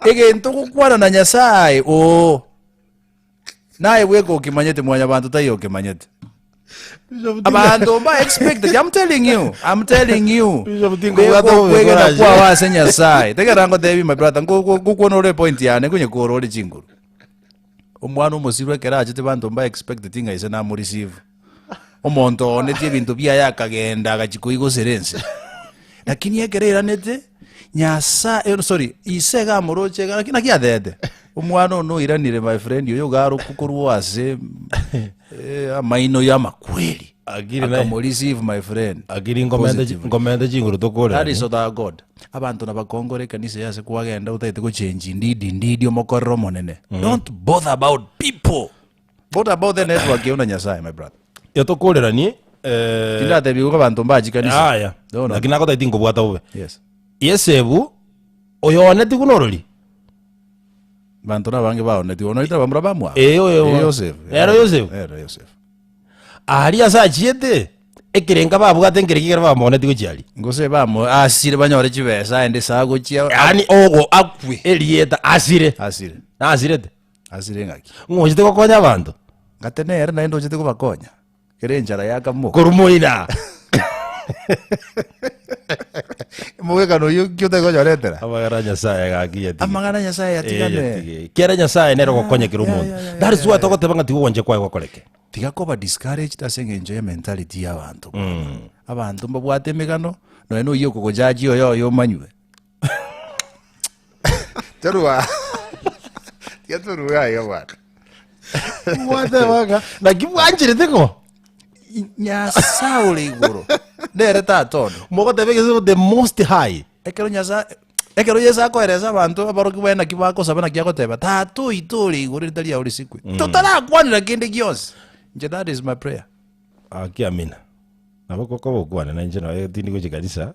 Egento ogokwana na Nyasae, oo. Naye bweka okemanyete, mwanyabanto taiyo okemanyete. Abanto mba expect, I'm telling you, I'm telling you. Bishop Tingo bwate Beko obobe kwegena korache. kwao ase Nyasaye. Tegera ngotebi my brother, ngokwana ore point yane konye kora ore chinguru. Omwana omosirwa ekero achete banto mba expect ng'a ise namo receive. Omonto oonetie ebinto biaye akagenda agachia koigosera ense. Lakini ekero airanete, Nyasaye, eh, sorry, ise iga amoroche iga, naki naki atete? Omwana one oiranire my friend, oyo iga arokwa korwa ase eh, amaino ya amakweri. Akiri naye- Akamoreceive my friend. Akiri nkomente Positively. nkomente chinguru That tokorerani. is our God. Abanto nabakongore ekanisa eye ase kwagenda otagete gochenji ndidi ndidi omokorere omonene. Don't bother about people. What about the network yao na Nyasaye my brother? Yotokorerani eh, Tindatebigwe ng'a abanto mbachi kanisa. aya No, no. lakini nagotaeti tinkobwata bobe Yes. yesebu oyooneti buna orori Banto nabange baonetigwe onoetire abamura bamwabo. Eh, oyo- Eh, Yosef. Ero Yosef? Ero Yosef. aria ase achiete ekerenga babwate nkereki ekero bamooneti gochia aria Gose bamo asire banyore chibesa aende saa gochia Yaani- ogo akwe. erieta asire Asire. nasirete Asire ng'aki? Ng'o ochete gokonya abanto? Ngate nere naende ochete kobakonya, kere enchara yakamoka. Korwa moina. Omogwekano oyio ki otari konyoretera? Amang'ana a Nyasaye gaki yatige. Amang'ana a Nyasaye yatigane. Eh, yatige. Kera Nyasaye nere ogokonya kera ya, omonto. ya, ya, That is ya, why ya. togoteba ng'a tiga ogwancha kwaye gokoreke. Tiga koba discouraged ase eng'encho ya mentality ya abanto. Abanto mbabwate emegano, nonya na oyio okogojaji oyo oyo omanywe. Torwa. Tiga torwe aiga bwana. Mwateba ng'a naki bwancherete ng'o? Nyasae ore igoro nere tata one. Mogoteba egesusu the most high. Ekero Nyasae ekero Yeso akoeresa abanto abaroki baye naki bagosaba naki agoteba, Tata oito ore igoro erita riao risikwe. Totarakwanera kende gionsi. Inche that is my prayer. Aki amina. Nabo kokoba okwane na inche noe tindi gochia kanisa.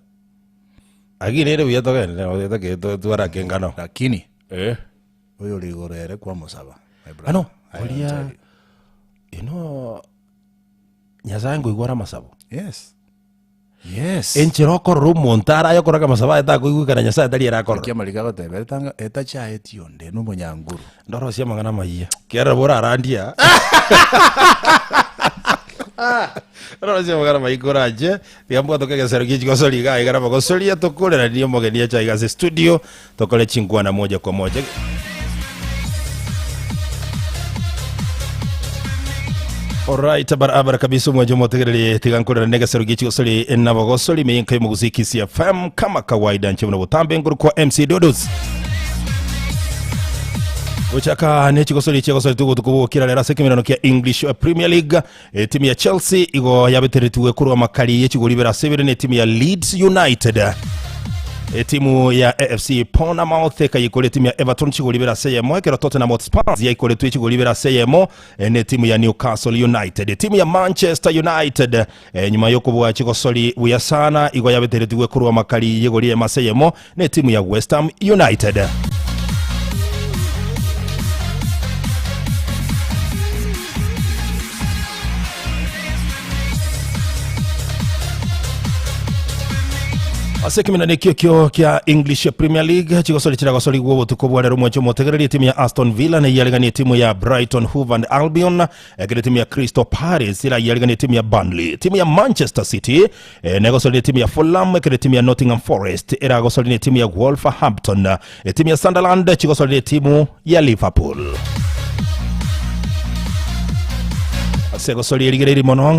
Lakini ere buya togende nabo totakeire twarake engano. Lakini Eh. oyore igoro ere kwamosaba my brother. Ano, I am oria telling you. you know Nyasaye nkoigwa are amasabo. Yes. Yes. Enchera okorora omonto araye okorora amasabo aye takoigwekana Nyasaye tari ere akorora. Naki amariko agoteba etanga etachaeti onde nomonyanguru. Ndorosie amang'ana amayia. Kiagera nabo orarandia. Ndorosie amang'ana amayia koranche, tiga mbwatoke egesero gie chigosori iga iga nabagosoria tokoreranie omogeni ache aiga ase studio, tokore chinkwana moja kwa moja. Alright, barabara kabisa omwancho omotegereri tiga nkoreranie egesero gie chigosori nabagosori ime y'enka y'omogusii Kisii FM kama kawaida nche buna botambe nkoro kwa MC Dodos. Gochaka nechigosori chiagosori tugotuko bwokira rero ase ekemerano kia English Premier League etimu ya Chelsea igo yabeteretigwe korwa makari yechigori ibere ase ibere na etimu ya Leeds United. Etimu ya AFC Bournemouth ekayeikora etimu ya Everton chigori ibere ase eyemo, ekero Tottenham Hotspurs yaikoretwe chigori ibere ase eyemo na etimu ya Newcastle United. Etimu ya Manchester United nyuma yokobua chigosori buya sana igo yabeteretigwe korwa amakari yegori eyemo ase eyemo na etimu ya West Ham United. Ase ekeminano ekio ekio kia English Premier League chigosori chiragosorigwe obotuko bwa rero omwancho omotegereri etimu ya Aston Villa neyariganie etimu ya Brighton Hove and Albion ekero etimu ya Crystal Palace irayariganie etimu ya Burnley. Etimu ya Manchester City eh, negosoria etimu ya Fulham ekero etimu ya Nottingham Forest eragosoria etimu ya Wolverhampton. Etimu ya Sunderland chigosoria etimu ya Liverpool. Ase egosoria erigereiri mono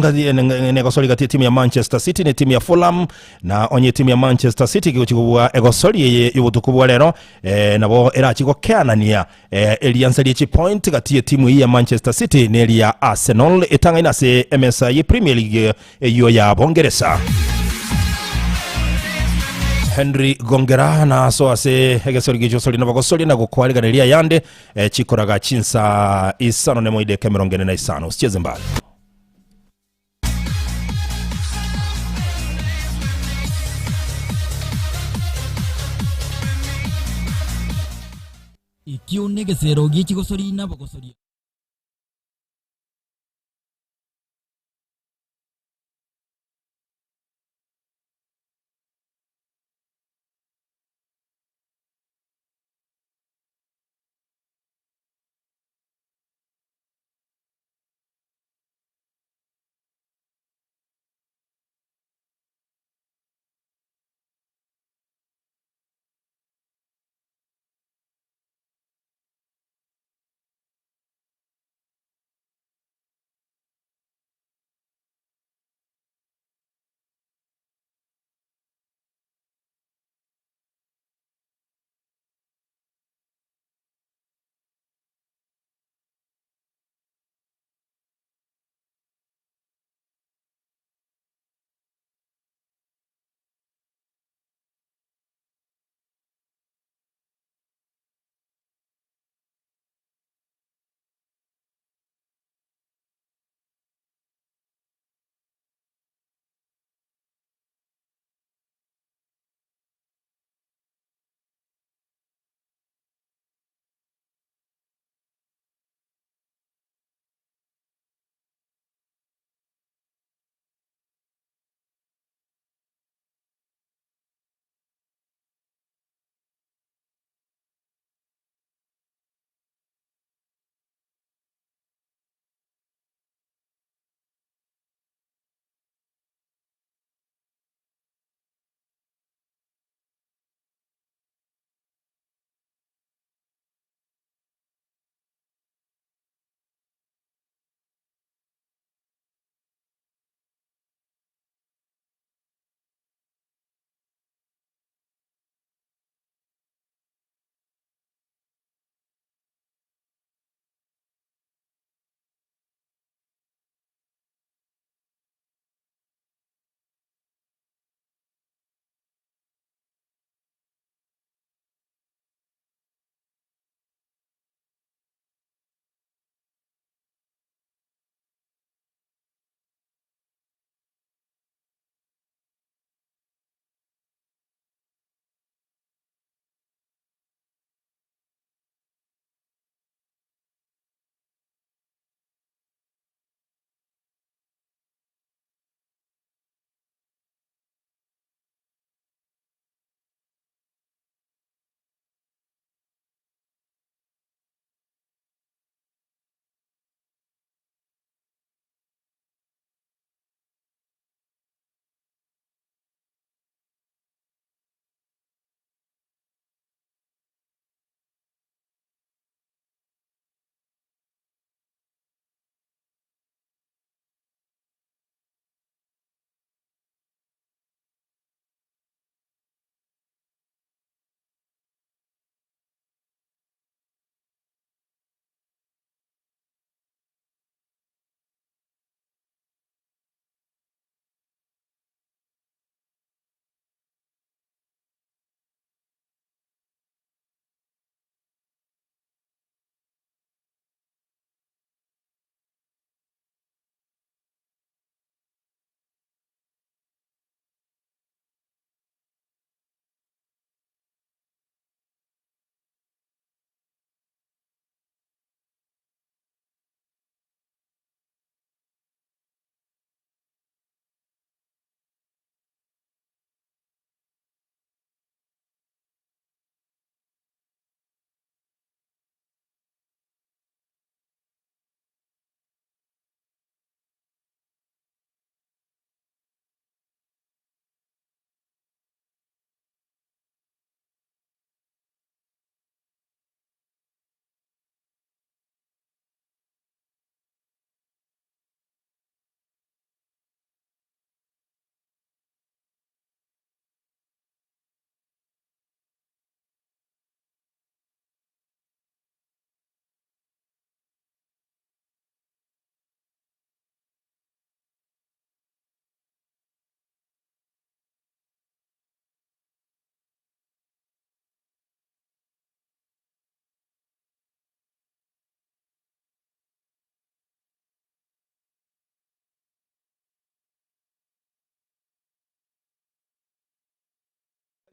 negosoria gati etimu ya Manchester City na etimu ya Fulham na onye etimu ya Manchester City kegochi kobua egosoria eye y'obotuko bwa rero eh, nabo erachi gokeanania eh, eriansa rie chipoint gati y'etimu eye ya Manchester City na eria Arsenal etang'aine ase emesa ye Premier League eyio ya Bongeresa. Henry Gongera naso ase egesori gichosori na bagosoria na gokwariganeria ayande eh, chikoraga chinsa isano nemo ideka emerongo ene na isano. Usicheze mbali. Ekio negesero gie chigosori na abagosoria.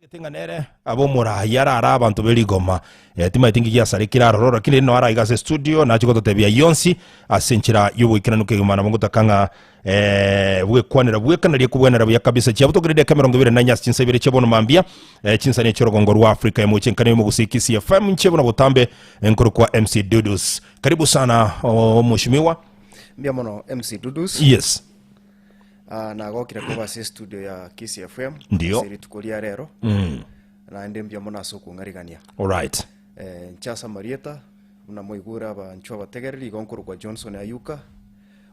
Gete ng'a nere abe omoraai arare abanto be rigoma. Eh, timaeti nki giasarekire aroro, lakini rende noare aiga ase estudio nache gototebia ayio onsi ase enchera y'oboikeranu kegima. Nabo ngotaka ng'a eh, bwekwanera bweka nario ekobwenera buya kabisa. Chiabutokire edeka emerongo ebere na enye ase chinsa ibere chia bono mambia, eh, chinsani echi'orogongo rwa Africa emoche enkani y'omogusii Kisii FM inche buna botambe nkorokwa MC Dudus. Karibu sana oh, mheshimiwa. Mbuya mono MC Dudus. Yes. Ah, nagokire koba ase estudio ya Kisii FM Ndio. ase rituko ria rero naende mbuya mono ase okong'arigania Alright. eh, inche ase amarieta buna moigure abanchwa abategereri igo nkorokwa Johnson Ayuka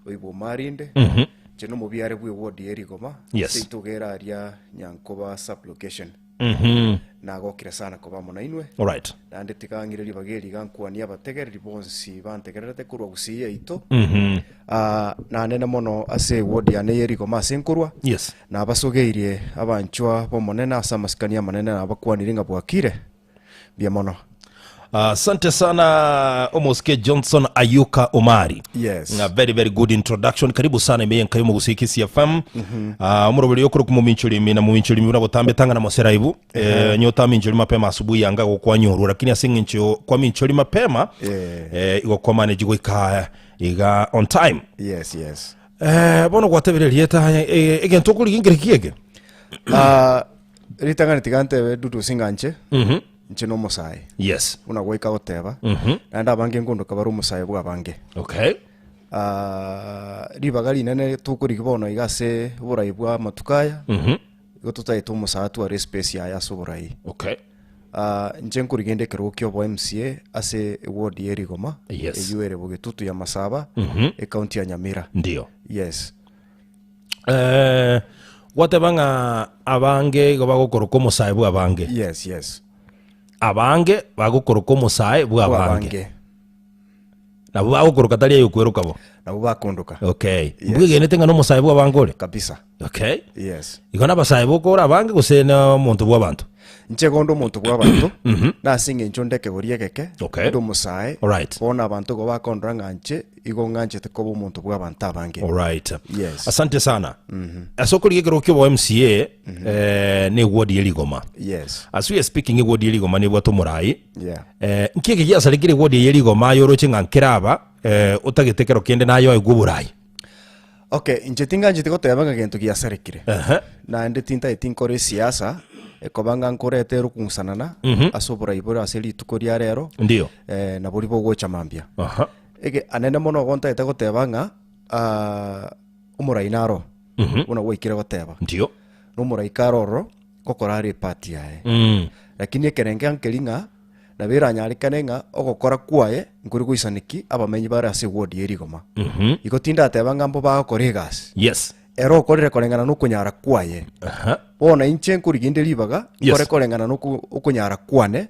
oibwa Omarinde inche nomobiare bwe ward ya Erigoma Yes. seito gera aria Nyankoba sub location Nagokire sana koba amo nainwe, Alright. naende tiga ng'ire ribaga eri iga nkwanie abategereri bonsi bantegererete korwa gusii yaito. Ah, nanene mono ase eward yane ye rigoma ase nkorwa. Yes. Nabasogeirie abanchwa b'Omonene ase amasikani amanene nabakwanirie ng'a bwakire. Mbuya mono. Asante sana omosike Johnson Ayuka Omari. Yes. A very very good introduction. Karibu sana ime yenka yomogusi Kisii FM. Ah, omoroberi okoro kumominchori imi na mominchori imi buna botambe tanga na mosera ibu. Eh, nyota minchori mapema asubuhi yanga gokwanyorwa lakini ase eng'encho kwa minchori mapema Eh. eh, igo kwa manage goika iga on time. Yes, yes. Eh, bono gwatebire rieta eh, egento okorigia nkere kiege. Ah, ritang'ani tiga ntebe Dudu singa nche. Inche nomosae. Yes. Buna goika goteba. Naende abange nkondoka bare omosae bwa abange. Okay. Ah, ribaga rinene tokorigia bono iga ase oborai bwa amatuko aya, igo totaete omosae atware espace yaye ase oborai. Okay. Ah, inche nkorigia inde ekerogo kia obo MCA ase eward ya Erigoma, Yes. eywo ere Bogetutu ya Masaba, ecounty ya Nyamira. Ndio. Yes. Eh, gwateba ng'a abange igo bagokoroka omosae bwa abange. Yes, yes. Abange bagokoroka omosae bwa abange. Bw'abange. Nabo bagokoroka tari aye okweroka bo. Nabo bakondoka. Okay. Yes. Mbwegenete ng'a nomosae bwa abange ore? Kabisa. Okay. Yes. Igo nabasae bokora abange gose na omonto bwa abanto? Inche igo onde omonto bw'abanto, na ase eng'encho onde ekegori egeke, Okay. onde omosae, Alright. bono abanto igo bakondora ng'a inche igo ng'anchete koba omonto bw'abanto abange. Alright. Yes. Asante sana. Ase okorigia ekerogo kia obo MCA eh, ne eward ye Rigoma. Yes. As we are speaking eward ye Rigoma nebwate omorai. Yeah. Eh, nki eke giasarekire eward eye ye Rigoma aye oroche ng'a nkere aba eh, otagete kero kende naye oegwe oborai. Okay, inche tingancheti goteba ng'a gento giasarekire. Ehe. Naende tintageti nkore esiasa ekoba ng'a nkorete erokung'usanana ase oborai bore ase rituko ria rero Ndio. eh, nabori bogocha mambia. Aha. Ege anene mono igo ntagete goteba ng'a ah, omorai naro buna gwaikire goteba. Ndio. Na omorai kare ororo ngokora are epart yaye. Mm. Lakini ekerengo nkeri ng'a nabo eranyarekane ng'a ogokora kwaye nkori goisaneki abamenyi bare ase eward ye rigoma. Igo tindateba ng'a mbo bagokora egasi. Yes. Ere okorire koreng'ana nokonyara kwaye. Aha. Bono inche nkorigia inde ribaga, Yes. nkore koreng'ana noku okonyara kwane,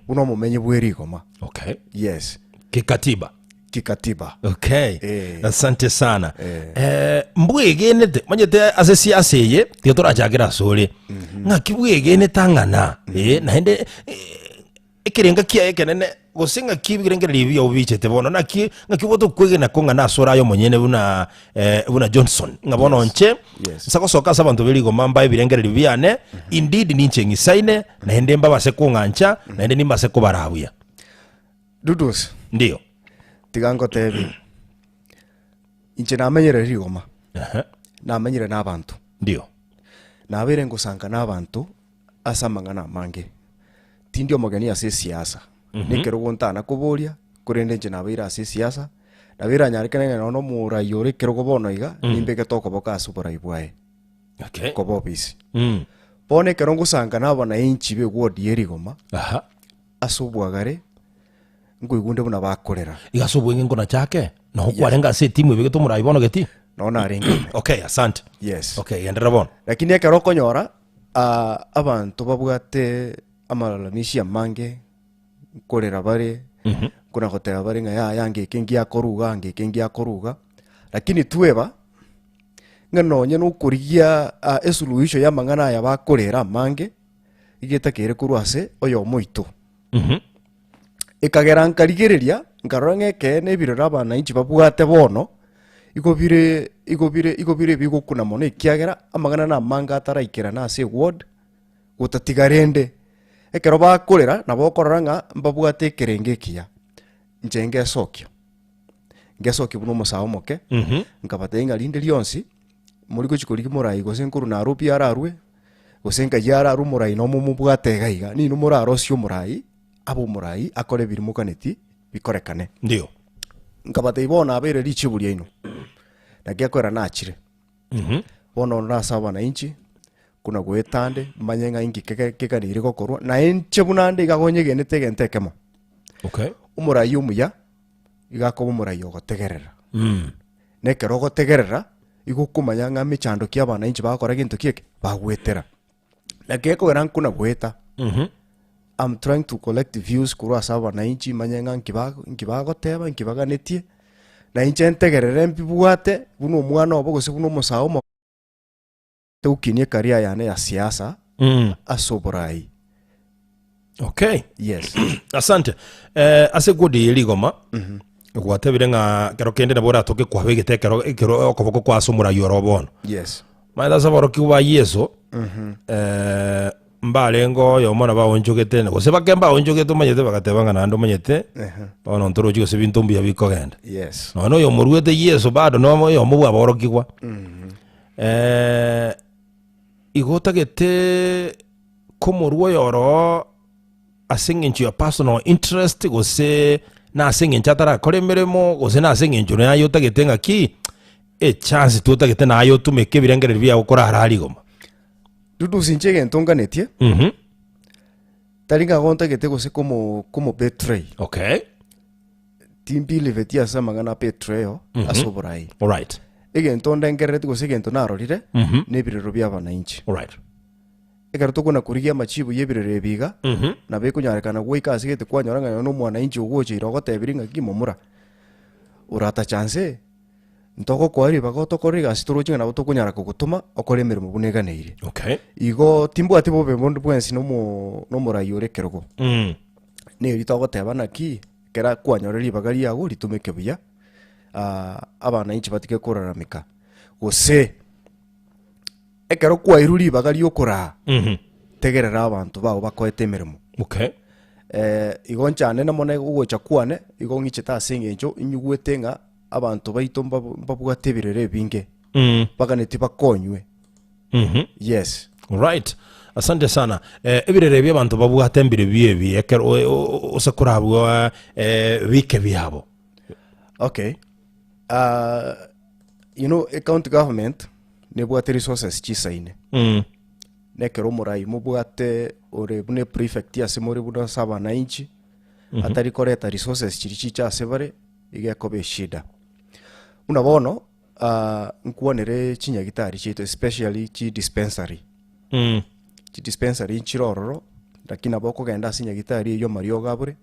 buna omomenyi bw'erigoma. Okay. Yes. Kikatiba. Kikatiba. Okay. Eh. Asante sana. Eh, mbwegenete manyete ase siasa eye tiga torachakera ase ore ng'aki bwegenete ang'ana eh, naende eh, ekerenga kiaye ekenene gose ng'aki ebirengererio ebi biao bichete bono naki ng'aki obwate okwegena kong'ana ase ore aye omonyene buna eh, buna Johnson ng'a bono inche Yes. nsa gosoka ase abanto berigoma mbae ebirengererio biane indeed ninche ng'isaine naende mbabase kong'ancha naende nimbase kobaraa buya Dudus, Ndiyo. tiga ngotebie, inche namenyire rigoma, Aha. namenyire na abanto, Ndiyo. nabeire ngosanka na abanto ase amang'ana amange. Tindi omogeni ase esiasa, na ekerogo ntana koboria, korende inche nabeire ase esiasa, nabo eranyarekane ng'a nonya omorai ore ekerogo bono iga, nimbegete okoboko ase oborai bwaye, Okay. koba obisi. Bono ekero ngosanka na abananchi be ward ya rigoma, Aha. Ase obwagare nkoigwa buna bakorera. Iga ase obweng'e nkonachake, nogo kwarenge ase etimu ebegete omorai bono geti? Nogo narenge ime. Okay, asante. Yes. Okay, genderera bono. Lakini ekero okonyora ah, abanto babwate amalalamishi amange, nkorera bare, nkona goteba bare ng'a yaya ngeke ngiakoruga, ngeke ngiakoruga, lakini tweba ng'a nonye nokorigia ah, esuluhisho ya amang'ana aya bakorera amange, Igetakeire korwa ase oyomo oito. Ekagera nkarigereria, nkarora ng'a ekeene ebirero abananchi babwate bono, igo bire igo bire igo bire ebigokuna mono ekiagera amang'ana namange ataraikerana ase eward, Gotatiga rende, ekero bakorera nabo okorora ng'a mbabwate ekerengo ekiya. Inche ngesokia, ngesokia buna omosae omoke, nkabatebia ng'a rinde rionsi, mori gochia korigia morai gose nkorwa Nairobi ararwe, gose nkai ararwe omorai nomo mobwate iga iga, ninwe morarosie omorai, abe omorai akore ebiria moganeti bikorekane. Ndio. Nkabatebia bono nabeire richibu riaino, naki akoera nachire. Bono ore ase abananchi, buna goetande, manye ng'a inki kege keganeire gokorwa, na inche buna nde iga gonyegenete egento ekemo. Okay. Omorai omuya, iga akoba omorai ogotegerera. Na ekero ogotegerera, igo okomanya ng'a emechando ki abananchi bagokora gento ki eke, bagoetera. Naki ekogera nkuna goeta, I'm trying to collect views korwa ase abananchi manye ng'a nki ba nki bagoteba, nki baganetie, na inche ntegerere mbibwate buna omwana obo gose buna omosae omo tokinie ecareer yane ya siasa ase oborai. Okay. Yes. Asante. Eh, ase kodi ye rigoma gwatebire ng'a kero kende nabo oratoke kwabegete ekero ekero okoboko kwa ase omorai oro bono. Yes. Maete ase aborokigwa ba Yeso eh, mbarenge oyomo nabo aonchogete gose bake mbaonchogete omanyete bagateba ng'a naende omanyete bono ntorochi gose ebinto mbuya bikogenda. Yes. Nonya oyomoruete Yeso bado nomo oyomo bwa aborokigwa. Eh, igo otagete komorua oyoroo ase eng'encho ya personal interest gose na ase eng'encho atarakora emeremo gose na ase eng'encho naye otagete ng'aki echance tu otagete naye otumeke ebirengererio biago korara aria igoma. Dudusi inche egento nganetie, Mhm. tari ng'a gontagete gose komo komo betray. Okay. Timbiliveti ase amang'ana a betrayal ase oborai. Alright. Egento ndengerereti gose egento narorire, Mhm. na ebirero bia abananchi. Alright. Ekero tokona korigia amachibu y'ebirero ebi iga, nabo ekonyarekana goika ase gete kwanyora ng'a nonya omwananchi ogocheire ogotebirie ng'aki momura, oratacha nse, ntogokoa ribaga otokore egasi toroche ng'a nabo tokonyara kogotoma okore emeremo buna eganeirie. Okay. Igo timbwati bobe bonde bwensi na omo na omorai ore ekerogo. Mm. Neri togoteba naki, ekero kwanyora ribaga riago ritumeke buya, abananchi batige korarameka, gose. Ekero kwairwe ribaga ri'okoraa, tegerera abanto bao bakoete emeremo. Okay. Eh, igo nchanene mono ogocha kwane, igo ng'ichete ase eng'encho inyigwete ng'a abanto baito mbab- mbabwate ebirero ebinge, baganetie bakonywe. Yes. Right. Asante sana. Eh, ebirero ebi abanto babwate mbire biebi ekero o- o- ose korabua eh, bike biabo. Okay. Ah, you know, e county government nebwate resources chisaine. Mm. Na ekero omorai mobwate ore buna eprefect ase more buna ase abananchi, atari koreta resources chiria chicha ase bare, iga ekoba eshida. Buna bono, ah, nkwanere chinyagitari chiaito especially chidispensary. Mm. Chidispensary nchire ororo, lakini nabo okogenda ase enyagitari eywo amariogo abure,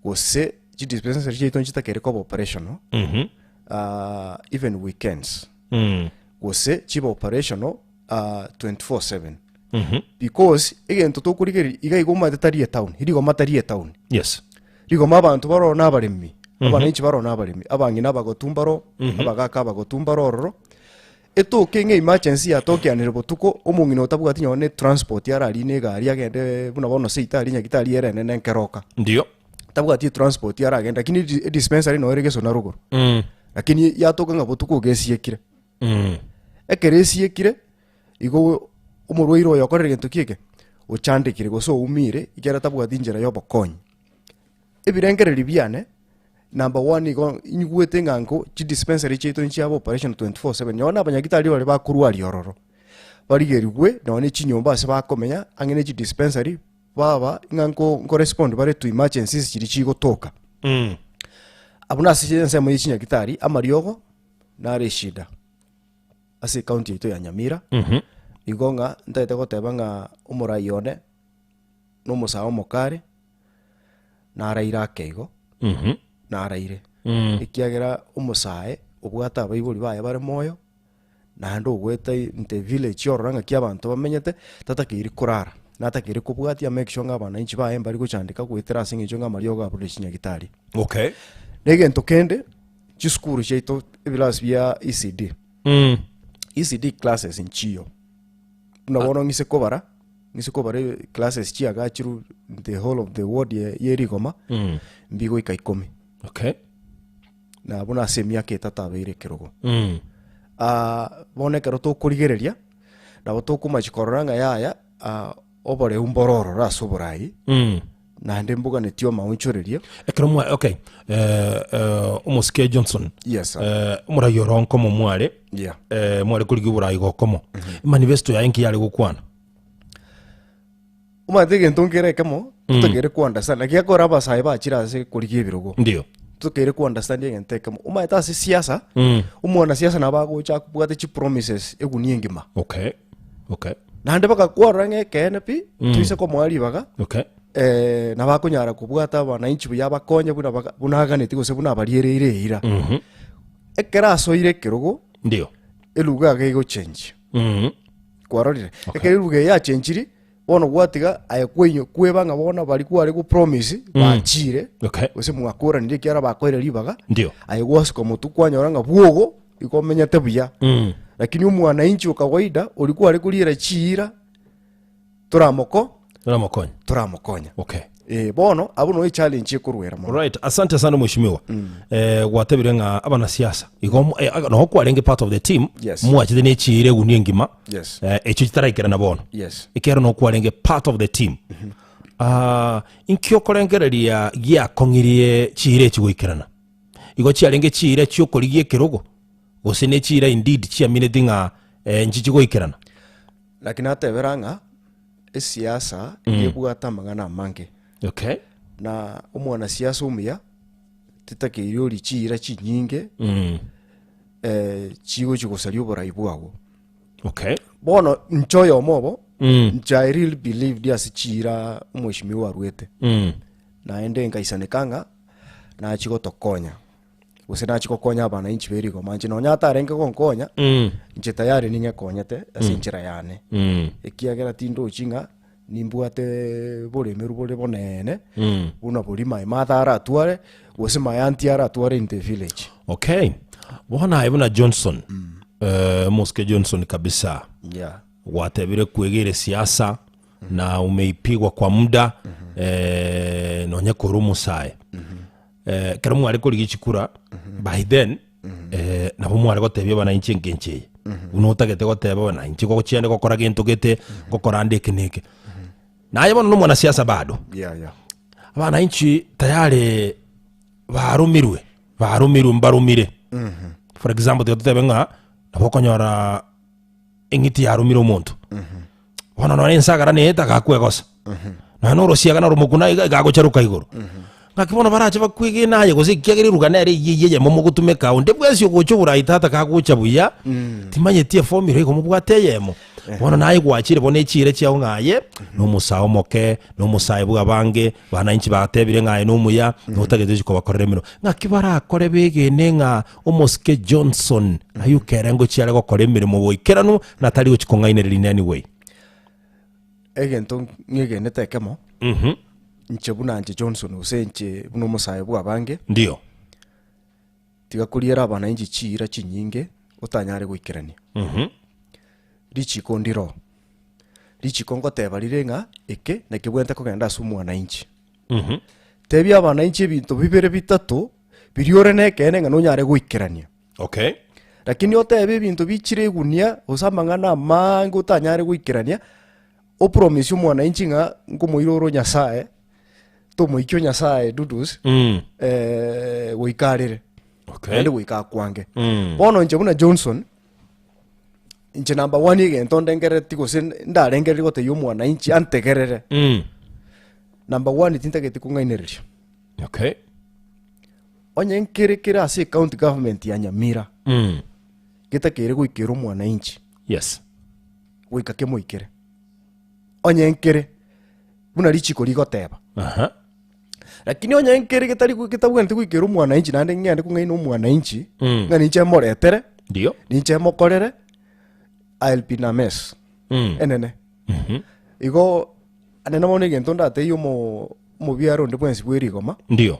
gose chidispensary chiaito nchitakeri koba operational, Mhm. ah, even weekends Mm. gose chibe operational ah, 24/7 Mhm. because egento tokorigereria iga iga omanyete tari etown rigoma tari etown Yes. rigoma abanto baroo na abaremi abananchi baroo na abaremi abang'ina abagotu mbaro abagaka abagotu mbaro ororo etoke ng'a emergency yatokeanire botuko omong'ina otabwati nonye na etransport ararine egari agende buna bono seito aria nyagitari ere enene nkeroka Ndio. tabwati etransport aragende lakini edi- edispensary noyo ere gesona rogoro Mm. Lakini yatoka ng'a botuko ogesiekire. Mm. Ekero esiekire, igo omorwaire oyo okorire gento ki eke? Ochandekire gose oumire ekiagera tabwati inchera ya obokonyi. Ebirengererio biane, number one igo inyigwete ng'a nko chidispensary chiaito nchiabe operation 24/7 nonye na abanyagitari baria bakorwaria ororo, barigerigwe nonye na chinyomba ase bakomenya ang'e na echidispensary, baba ng'a nko nkorespond bare to emergencies chiria chigotoka. Mm. Abwo nase ensemo ye chinyagitari amariogo nare eshida ase ecounty yaito ya Nyamira. Mhm. Igo ng'a ntagete goteba ng'a omorai one na omosae omokare naraire ake igo, Mhm. naraire. Mm. Ekiagera omosae obwate abaibori baye bare moyo, Naende ogoeta into village orore ng'aki abanto bamenyete, tatakeiri korara, natakeire kobwatia make sure ng'a abananchi baye mbari gochandeka goetera ase eng'encho ng'a amariogo aborire chinyagitari. Okay. Na egento kende, chisukuru chiaito ebirasi bia ECD, Mm. ECD classes nchiyo, buna bono ng'ise kobara. Ng'ise kobara classes chiagachirwe the whole of the ward ye ye rigoma, mbigoika ikomi. Okay. Na buna ase emiaka etato abeire ekerogo. Ah, bono ekero tokorigereria, nabo tokomachia korora ng'a yaya, ah, oboreu mboro ororo ase oborai, naende mboganetie omaonchorerio. Ekero mwa okay eh, eh, omosike Johnson Yes, sir. eh, omorai oro nkomo mware Yeah. eh, mware korigia oborai gokomo manifesto yaye nki yare gokwana Omanyete egento nkere ekemo, totakeire ko understand, naki gekogera abasae bachire ase korigia ebirogo. Ndio. Totakeire ko understand egento ekemo. Omanyete ase siasa, omwanasiasa nabo agocha akobwate chipromises egunia engima. Okay. Okay. Naende bagakwarora ng'a ekeene pi, toise komoa ribaga, Okay. eh, nabo akonyara kobwata abananchi buya abakonye buna baga- buna aganeti gose buna abariereire eira. Ekero asoire ekerogo, Ndio. eluga iga egochenjia. Kwarorire? Ekero eruga eye yachenchiri, bono gwatiga aye kwenyo kweba ng'a bono baria kware go promise bachire, Okay. gose mwakoranire ekiagera bakoire ribaga, Ndio. aye gwasuka motwe kwanyora ng'a bwogo igo omenyete buya. Lakini omwananchi o kawaida oria kware koriera chiira toramoko Toramokonya. toramokonya. Okay. Eh, bono abwo noo echallenge ekorwera mono. Alright, asante sana mheshimiwa. Eh, gwatebire ng'a abanasiasa igo mo- eh, noho kwarenge part of the team Yes. mwachete ne chiira egunia engima Yes. eh, echio chitaraikerana bono Yes. ekero noho kwarenge part of the team Ah, inki okorengereria giakong'irie chiira echi goikerana igo chiarenge chiira chiokorigia ekerogo gose ne chiira indeed chiamineti ng'a eh, nchi chigoikerana Lakini natebera ng'a esiasa nebwate amang'ana amange. Okay. Na omwanasiasa omuya titakeiri orie chiira chinyinge eh, chigochi gosaria oborai bwago. Okay. Bono inche oyomo obo, inche I really believed ase chiira omweshimiwa arwete. Naende nkaisaneka ng'a nachia gotokonya. gose nachia gokonya abananchi be rigoma. Inche nonya atarenge gonkonya, inche tayari ning'ekonyete ase enchera yane. Ekiagera tindochi ng'a nimbwate boremeru bore bonene, buna boria my mother aratware, gose my auntie aratware in the village. Okay. Bono aye buna Johnson, eh, omosike Johnson kabisa, Yeah. gwatebire kwegera esiasa na umeipigwa kwa muda, eh, nonye kore omosae. Eh, ekero mware korigia chikura by then eh, nabo mware gotebia abananchi engencho eye buna otagete goteba abananchi gochiende gokora gento gete gokora ande eke na eke naye bono na omwanasiasa bado Yeah, yeah. abananchi tayari barumirwe barumirwe mbarumire for example tiga totebe ng'a nabo okonyora eng'iti yarumire omonto bono nonye ensagara neyete agakwegosa nonya na orosiaga na oromokuna iga iga agocharuka igoro ng'aki bono barache bakwegena aye gose ekiagera eruga nere eyio eyio eyemo mogotumeka onde bwensi ogocha oborai tata kagocha buya timanyeti eformula igo mobwate eyemo bono naye gwachire bono echiira chiago ng'a aye na omosae omoke na omosae bwa abange bananchi batebire ng'a aye nomuya notagete gochi kobakorera emeremo ng'aki barakore begene ng'a Omosike Johnson ayio kere ngochia are gokora emeremo boikeranu na tari gochia kong'ainereria in any way. Egento ng'egenete ekemo, inche buna inche Johnson gose inche buna omosae bw'abange, Ndio. tiga koriera abananchi chiira chinyinge otanyare goikerania. Richiko ndiro, richiko ngoteba rire ng'a eke nakebwenerete kogenda ase omwananchi. Tebia abananchi ebinto bibere bitato biria ore nekeene ng'a nonyare goikerania. Okay. Lakini otebe ebinto bichire egunia gose amang'ana amange otanyare goikerania, opromise omwananchi ng'a nkomoira ore Nyasaye, tomoikia o Nyasaye dudus, Mm. eh, goika arere. Okay. Naende goika akwange. Mm. Bono inche buna Johnson, inche number one egento ndengerereti gose ndarengereria gotebia omwananchi antegerere, Mm. number one tintageti kong'ainereria. Okay. Onye nkere kere ase ecounty government ya Nyamira, Mm. getakeire goikera omwananchi, Yes. goika kemoikere. Onye nkere, buna richiko rigoteba. Aha. Lakini onye nkere getari getabwenereti goikera omwananchi naende ng'ende kong'aina omwananchi, Mm. ng'a ninche moretere, Ndio. ninche mokorere, I'll be in a mess. Mm. Enene. Igo anene bono egento ndatebie omo omobiare onde bwensi bwe rigoma, Ndio.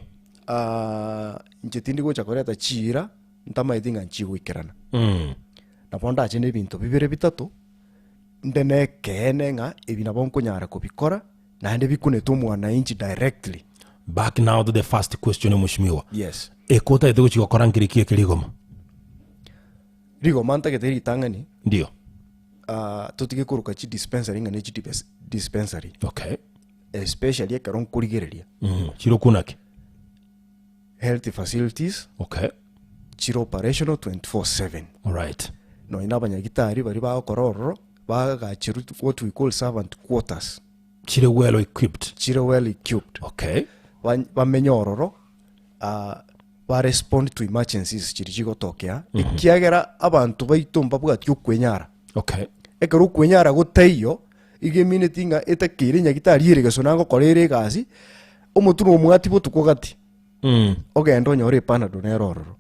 ah, inche tindi gocha koreta chiira, ntamaeti ng'a nchigoikerana. Mm. Nabo ndache na ebinto bibere bitato, Nde nekeene ng'a ebi nabo nkonyara kobikora, naende bikunete omwananchi directly. Back now to the first question mweshimiwa. Yes. Eke otagete gochia gokora nkere ki eke rigoma? Rigoma ntagete ritang'ani, Ndio. ah, totige koroka chidispensary ng'a ne chidipes dispensary. Okay. Especially ekero nkorigereria. Mm. Chire okuna ki? Health facilities. Okay. Chire operational 24/7. Alright. Nonya na abanyagitari baria bagokora ororo, bagachirwe what we call servant quarters. Chire well equipped. Chire well equipped. Okay. Ba- bamenye ororo ah, ba respond to emergencies chiria chigotokea ekiagera abanto baito mbabwati okwenyara. Okay. Ekero okwenyara gotaiyo, igo emineti ng'a etakeire nyagitari ere geso nagokora ere egasi, omotwe nomwati botuko gati, Mm. ogende onyore epanado nere ororo.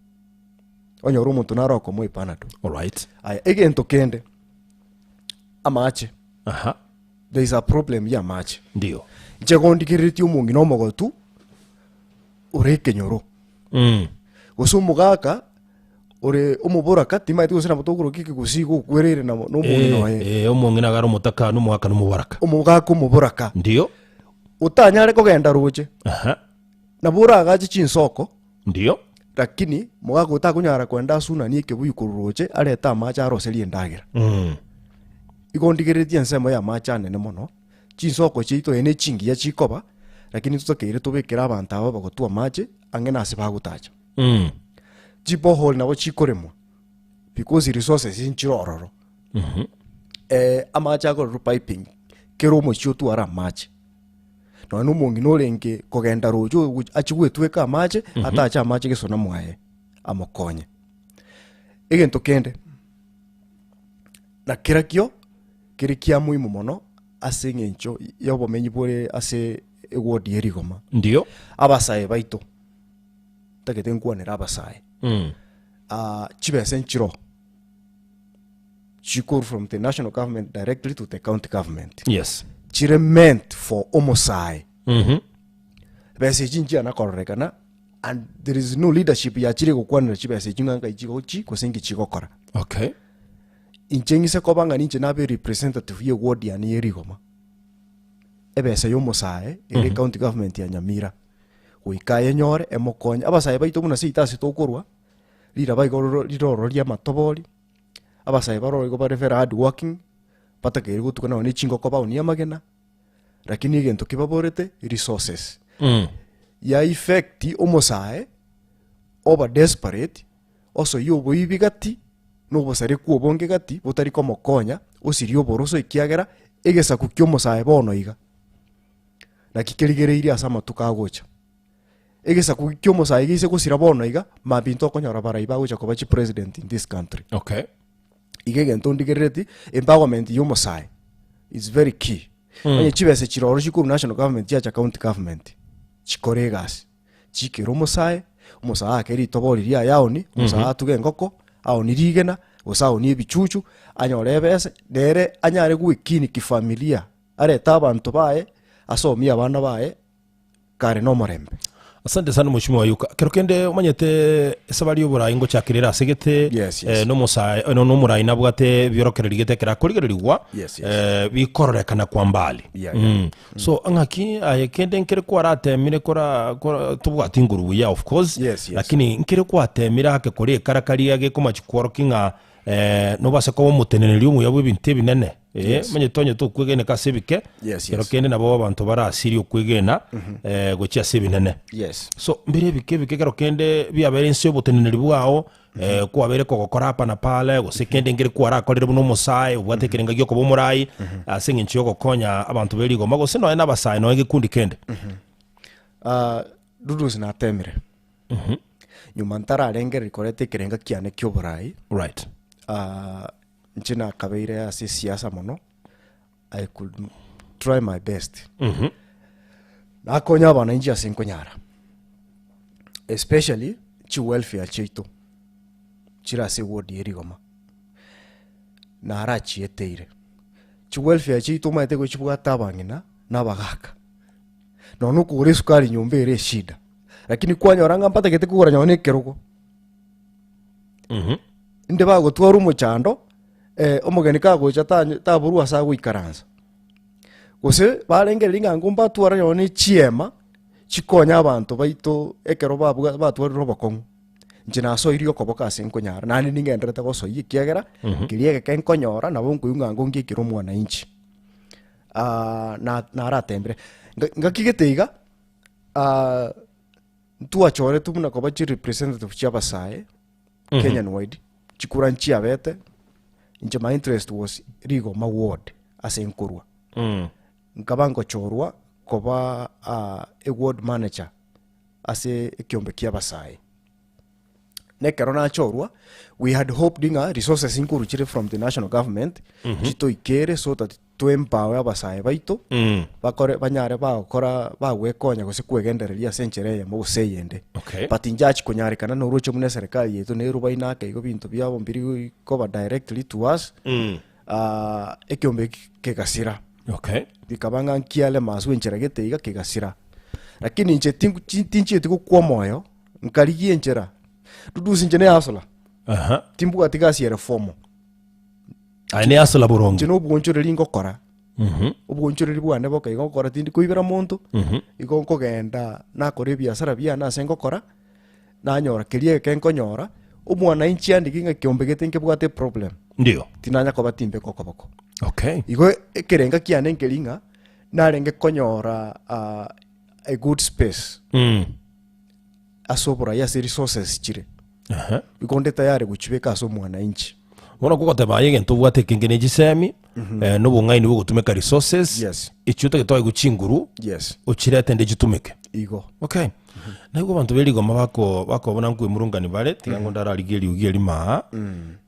Onyore omonto nare okomoa epanado. Alright. Aya, egento kende, amache. Aha. There is a problem ya amache. Ndio. Inche gondigereretie omong'ina omogotu ore ekenyoro. Mm. Gose omogaka ore omoboraka timaeti gose nabo tokoroka ekegusii gokwereire na nomong'ina Eh, oye. eh, omong'ina agare omotaka nomogaka nomoboraka. Omogaka omoboraka. Ndio. Otanyare kogenda roche. Aha. Nabo oragache chinsoko. Ndio. Lakini mogaka otakonyara kwenda asunanie ekebuyu korwa roche arete amache aroserie endagera. Mm. Igo ndigereretie ensemo y'amache anene mono, chinsoko chiaito eye nechingiya chikoba, lakini totakeire tobekere abanto aba bagotwa amache ang'e nase bagotacha. Mm. Chiborehole nabo chikoremwa because resources nchire ororo. Eh, amache akorerwa piping, kera omochie otware amache. Nonya na omong'ina orenge kogenda roche ogochi achie gwetweka amache, atache amache gesona mwaye amokonye. Egento kende, na kerakio kere kia muhimu mono ase eng'encho ya obomenyi bore ase eward ye rigoma. Ndio. Abasae baito, ntagete nkwanere abasae, Mm. ah, chibesa nchiroo chikorwa from the national government directly to the county government. Yes. Chire meant for omosae. Mhm. Besa echi nchiana kororekana and there is no leadership yachire gokwanera chibesa echi ng'a nkai chigochi gose nki chigokora. Okay. Inche ng'ise koba ng'a ninche nabe representative ye ward yane ye rigoma, ebesa ya omosae ere county government ya Nyamira, goika ayenyore emokonye. Abasae baito buna seito ase tokorwa, riraba igo roro riroro ria amatobori, abasae baroo igo bare very hard working, batakeire gotuka nonye ne chingoko baonie amagena, lakini egento kibaborete resources. Mm. Ya effect omosae oba desperate, osoyie oboibi gati, na obosareku obonge gati botari komokonya, osirie oboroso ekiagera egesaku ki'omosae bono iga naki kerigereirie ase amatuko agocha. Egesaku ki'omosae geise gosira bono iga, mambia intokonyora barai bagocha koba chipresident in this country. Okay. Iga egento ndigerereti, empowerment ya omosae is very key. Onye chibesa chire ororo chikorwa national government chiacha county government, chikore egasi, chikere omosae, omosae aake ritobori riaye aonie, omosae atuge engoko, aonie rigena, gose aonie ebichuchu, anyore ebesa, nere anyare goekinia kifamilia, arete abanto baye, asomie abana baye. kare nomorembe. Asante sana mheshimiwa Ayuka. Kero kende omanyete esabari y'oborai ngochakera ere ase gete Yes, yes. eh, nomosae eh, no- nomorai nabwate ebiorokereri gete ekero akorigererigwa Yes, yes. eh, bikororekana kwa mbali Yeah, yeah. Mm. So ng'aki aye kende nkere kwaratemire kora, kora tobwati nguru buya of course Yes, yes. lakini nkere kwatemire ake kore ekarakaria gekomachi kworokia ng'a eh, nobase koba omoteneneri omuya bw'ebinto ebinene Eh, Yes. omanyete onye tokwegeneka ase ebike Yes, kero yes. kende nabo abanto barasirie okwegena eh, gochia ase ebinene Yes. so mbere ebike ebike kero kende biabeire inse y'oboteneneri bwao eh, kwabeire kogokora hapa na pale gose kende nkere kwarakorire buna omosae obwate ekerenga giokoba omorai ase eng'encho yogokonya abanto be rigoma gose nonya na abasae nonya gekundi kende Ah, Dudus natemire. Nyuma ntararengereria koreta ekerenga kiane kioborai, right ah, Inche nakabeire ase esiasa mono, I could try my best. Nakonya abananchi ase nkonyara, especially chiwelfare chiaito chire ase eward ya Rigoma, narachieteire. Chiwelfare chiaito omanyete gochibwate abang'ina na abagaka, nonya okogora esukari nyomba ere eshida, lakini kwanyora ng'a mbatagete kogora nonya na ekerogo. Inde bagotwara omochando, Omogeni kagocha tanye taborwa ase agoikaransa, gose barengereria ng'a ngomba atware nonye na echiema chikonya abanto baito ekero babwa batwarire obokong'u. Inche nasoirie okoboko ase nkonyara naende ningendererete gosoyia ekiagera, keria egeke nkonyora nabo nkoigwa ng'a ngongiekera omwananchi. Na naratembire, ngaki gete iga. Ntwachoretwe buna koba chirepresentative chi'abasae Kenyan wide, chikura nchiabete, inche my interest was Rigoma ward ase nkorwa. Nkaba ngochorwa koba a ward manager ase ekiombe kia abasae. Na ekero nachorwa, we had hoped ng'a resources nkorwa chire from the national government, chitoikere so that Twempower abasae baito bakore banyare bagokora bagwekonya gose kwegendereria ase enchera eyemo gose eyende. Okay. But inche achi konyarekana noroche buna eserekari yaito nerubaine ake igo binto biabo mbiri koba directly to us, ekiombe eki kegasira. Okay. Bikaba ng'a nkiarema ase enchera gete iga kegasira. Lakini inche tinku tinchieti gokwa omoyo, nkarigia enchera, dudusi inche ne hustler, Aha. timbwati gasi ere formal. Aye ne hustler boronge. Inche nobwonchoreri ngokora, obwonchoreri bwane boka igo ngokora tindi koibera monto, igo nkogenda nakora ebiasara biane ase ngokora, nanyora keria egeke nkonyora, omwananchi andike ng'a ekeombe gete nkebwate eproblem, Ndio. tinanya koba timbeka okoboko. Okay. Igo ekerenga kiane nkeri ng'a, narenge konyora a good space ase oborai ase resources chire, igo nde tayari gochibeka ase omwananchi. Bono kogoteba aye egento obwate ekenge ne chisemi, na obong'aini bwogotumeka resources, Yes. echio otagete oegwe chinguru, Yes. ochirete ende chitumeke. Igo. Okay. Naigwa abanto be rigoma bako bakobuna nkwemurungani bare, tiga ngo ndararigie eriogi erimo aa,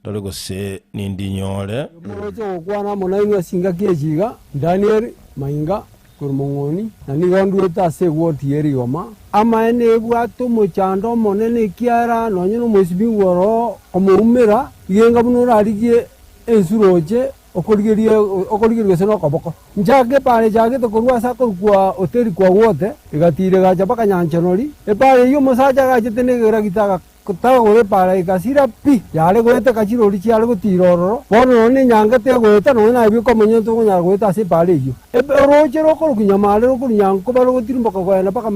ndore gose nindinyore. Moroche gokwana amo nainwe ase chingaki echi iga, Daniel Mainga Korwa mong'oni, na nigo ndwete ase egoti ye rigoma. Amaene ebwate omochando omonene, ekiagera nonya nomoisibigwa oro komoumera, igenga buna orarigie ensuroche okorigeria okorigeria gose nokoboko. Nchake epaara echagete korwa ase akorokwa Hoteli kwa Wote, egatiira egacha mpaka Nyanchanori. Epaara eyio omosacha agachete negeragita Tagora epaara egasira pi, yare goeteka chirori chiare gotiira ororo. Bono nonya nenyange tegoeta, nonya naye bweka omonyene tokonyara goeta ase epaara eyio. Orooche rokorokwa Nyamare rokorwa Nyankoba rogotirimboka kogenda mpaka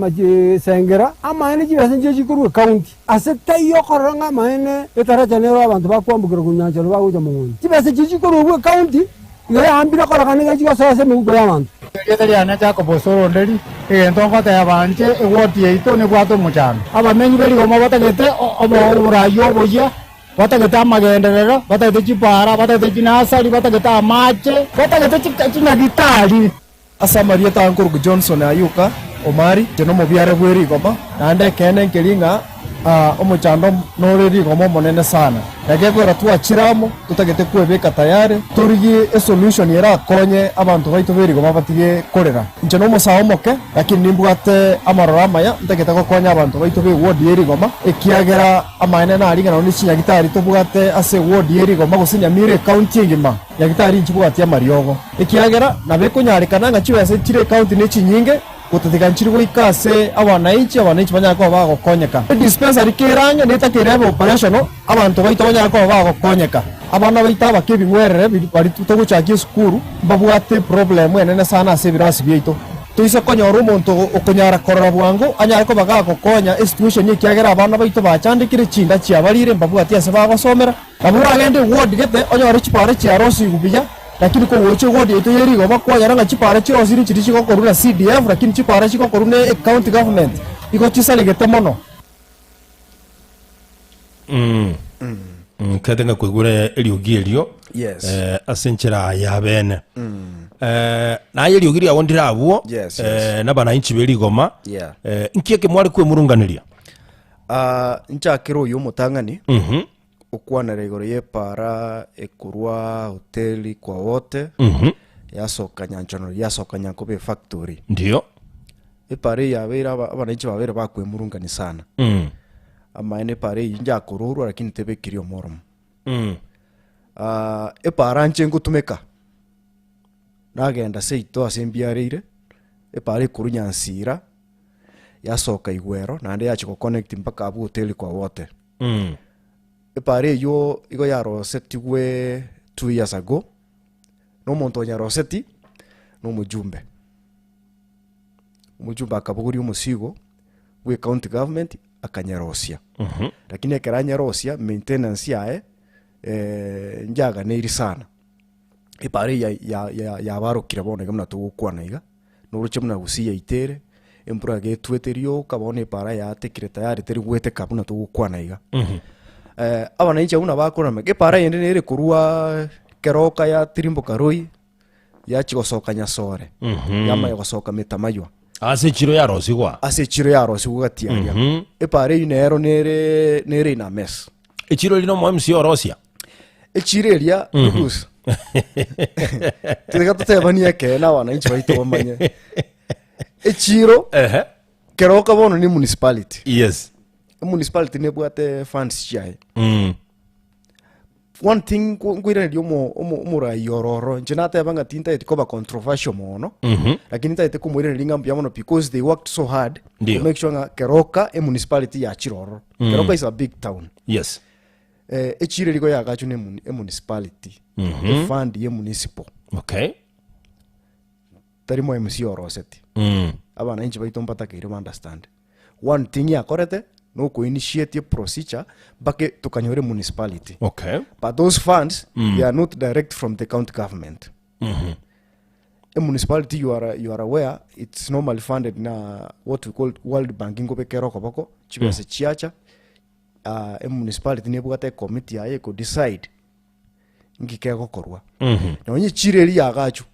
Sengera, amaene chibesa nchio chikorwa ekaunti. Ase taiyo okorora ng'a amaene etaracha nero abanto bakwambokera korwa Nyanchara bagocha Mong'onyi. Chibesa echio chikorwa obwo ekaunti iga yambire korekana iga chigosoa ase emebuko y'abanto. Erieta riane Jacob Osoronderi, egento ngoteba inche eward yaito nebwate omochando. Abamenyi berigoma batagete oborai oboyia, batagete amagenderero, batagete chipara, batagete chinasari, batagete amache, batagete chinyagitari. Ase amarieta aya nkorokwa Johnson Ayuka Omari, inche nomobiare bwe rigoma, naende ekeene nkeri ng'a omochando nore rigoma omonene sana. Na gekoera twachire amo, totagete kwebeka tayari, torigie esolution erakonye abanto baito berigoma batige korera. Inche nomosae omoke, lakini nimbwate amaroro amaya ntagete gokonya abanto baito be ward ye rigoma, ekiagera amaene nari ng'a nonye chinyagitari tobwate ase eward ye rigoma gose Nyamira ecounty engima, Nyagitari nchibwati amariogo, ekiagera nabo ekonyarekana ng'a chibesa chire ekaunti nechinyinge, gotatiga nchiri goika ase abananchi, abananchi banyare koba bagokonyeka. Edispensary kere ang'e netakeire ebe operational, abanto baito banyare koba bagokonyeka. Abana baito abake ebing'werere baria togochakia esukuru mbabwate eproblem enene sana ase ebirasi biaito. Toise konyora omonto okonyara korora bwango anyare koba gagokonya esituesheni ekiagera abana baito bachandekire, chinda chiabarire, mbabwati ase bagosomera. Nabo oragende eward gete onyore chipara chiarosigwe buya, lakini kogocha eward yaito ye rigoba kwanyora ng'a chipara chirosire nchiria chigokorwa na CDF lakini chipara chigokorwa ne ecounty government igo chisaregete mono. Nkete ng'a koigure eriogi erio Yes. ase enchera ya bene. Naye eriogi riago ndire abwo Yes, yes. nabananchi be rigoma Yeah. Nki eke mware kwemurunganeria? Nchakere oyio omotang'ani. Okwanera igoro y'epaara ekorwa hoteli kwa wote, yasoka nyanchonoro yasoka nyankoba efactory. Ndio. Epaara eye yabeire aba- abananchi babeire bakwemurungania sana. Amaene epaara eyio njakororwa lakini tebekiri omoromo. Epaara nche ngotumeka, nagenda seito ase mbiareire, epaara ekorwa Nyansira, yasoka Igwero, naende yachia goconnect mpaka abwo hoteli kwa wote. Epaara eyio igo yarosetigwe. 2 years ago, na omonto onyaroseti na omojumbe. Omojumbe akabogoria omosigo bwa ecounty government akanyerosia. Lakini ekero anyerosia maintenance yaye njaganeiri sana. Epara eye ya- ya- yabarokire bono iga buna togokwana iga, noroche buna gusii yaito ere, embura iga etwete rioka bono epara yatekire tayari teri goeteka buna togokwana iga. Abananchi abwo buna bakorameka, epara eyende nere korwa keroka yatirimboka roi, yachia gosoka nyasore, yamanya gosoka metamaywa. Ase echiro yarosigwa. Ase echiro yarosigwa gati aria. Epara eyio nero nere nere in a mess. Echiro eria nomo MC orosia. Echiro eria Bruce, tiga totebanie ekeene abananchi baito bamanye. Echiro Ehe. keroka bono ni municipality. Yes. Emunicipality nebwate funds chiaye. Mm. One thing nko- nkoiraneria omo- omo- omorai ororo, inche nateba ng'a tintageti koba controversial mono, lakini ntagete komoiraneria ng'a mbuya mono because they worked so hard Ndio. to make sure ng'a Keroka emunicipality yachire ororo. Keroka is a big town. Yes. Eh, echiro erigo yagachwa na emuni- emunicipality, efund ye municipal, Okay. tari mo MC oroseti. Mm. Abananchi baito mbatakeire ba understand. One thing yakorete noko initiate procedure mpaka tokanyora municipality. Okay. But those funds they are not direct from the county government. A municipality you are, you are aware it's normally funded na what we call World Bank ngobekera okoboko chibesa chiacha uh, a municipality nebwate committee yaye eko decide nki kegokorwa. Nonye chiro eri yagachwa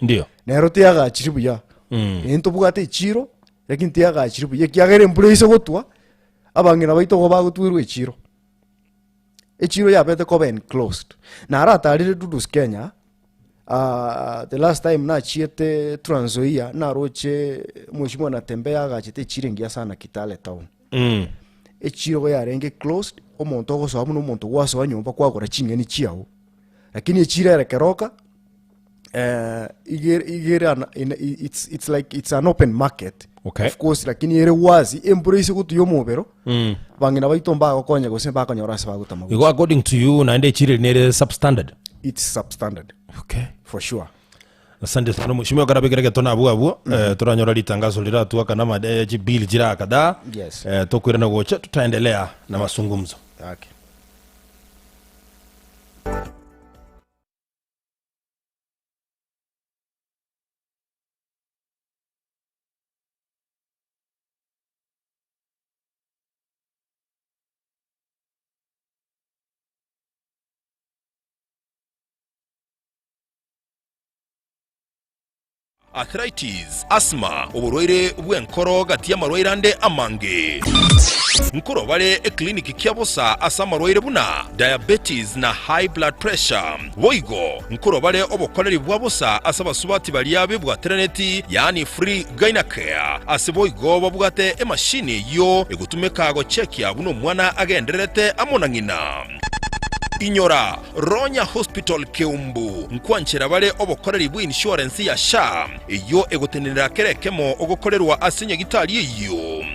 Ndio. Nero tiyagachiri buya. Ee ntobwate echiro, lakini tiyagachiri buya ekiagera embura eise gotwa, abang'ina baito igo bagotwerwa echiro. Echiro yabete koba enclosed. Naratarire Dudus Kenya, the last time nachiete Trans Nzoia, naroche Mheshimiwa Natembeya agachete echiro engiya sana Kitale town. Echiro igo yarenge closed, omonto ogosoa buna omonto gwasoa nyomba kwagora ching'eni chiago. Lakini echiro ere keroka, eh, igere igere ana- ina- i- it's, it's like it's an open market Okay. of course lakini ere wazi embura ise gotuya omobero bang'ina baito mbagokonya gose mbakonyora ase bagotama Igo according to you naende echiro eri nere substandard. it's substandard Okay. for sure Asante sana mheshimiwa karabekere getona abwo abwo eh, toranyora ritangazo riratwaka na made chibili chira kadhaa Yes. eh, tokwirana gocha tutaendelea na mazungumzo okay. Arthritis, asthma, oborwaire bw'enkoro gati y'amarwaire ande amange. Nkorobare eclinic kia bosa ase amarwaire buna diabetes na high blood pressure. Boigo nkorobare obokoreri bwa bosa ase abasubati baria bebwateraneti yaani free gynacare ase boigo babwate emashini eyio egotumeka gochekia buna omwana agendererete amo na ng'ina. Inyora, Ronya Hospital Keumbu nkwanchera bare obokoreri bw'insurance ya SHA, eyio egotenenera kera ekemo ogokorerwa ase nyagitari eyio.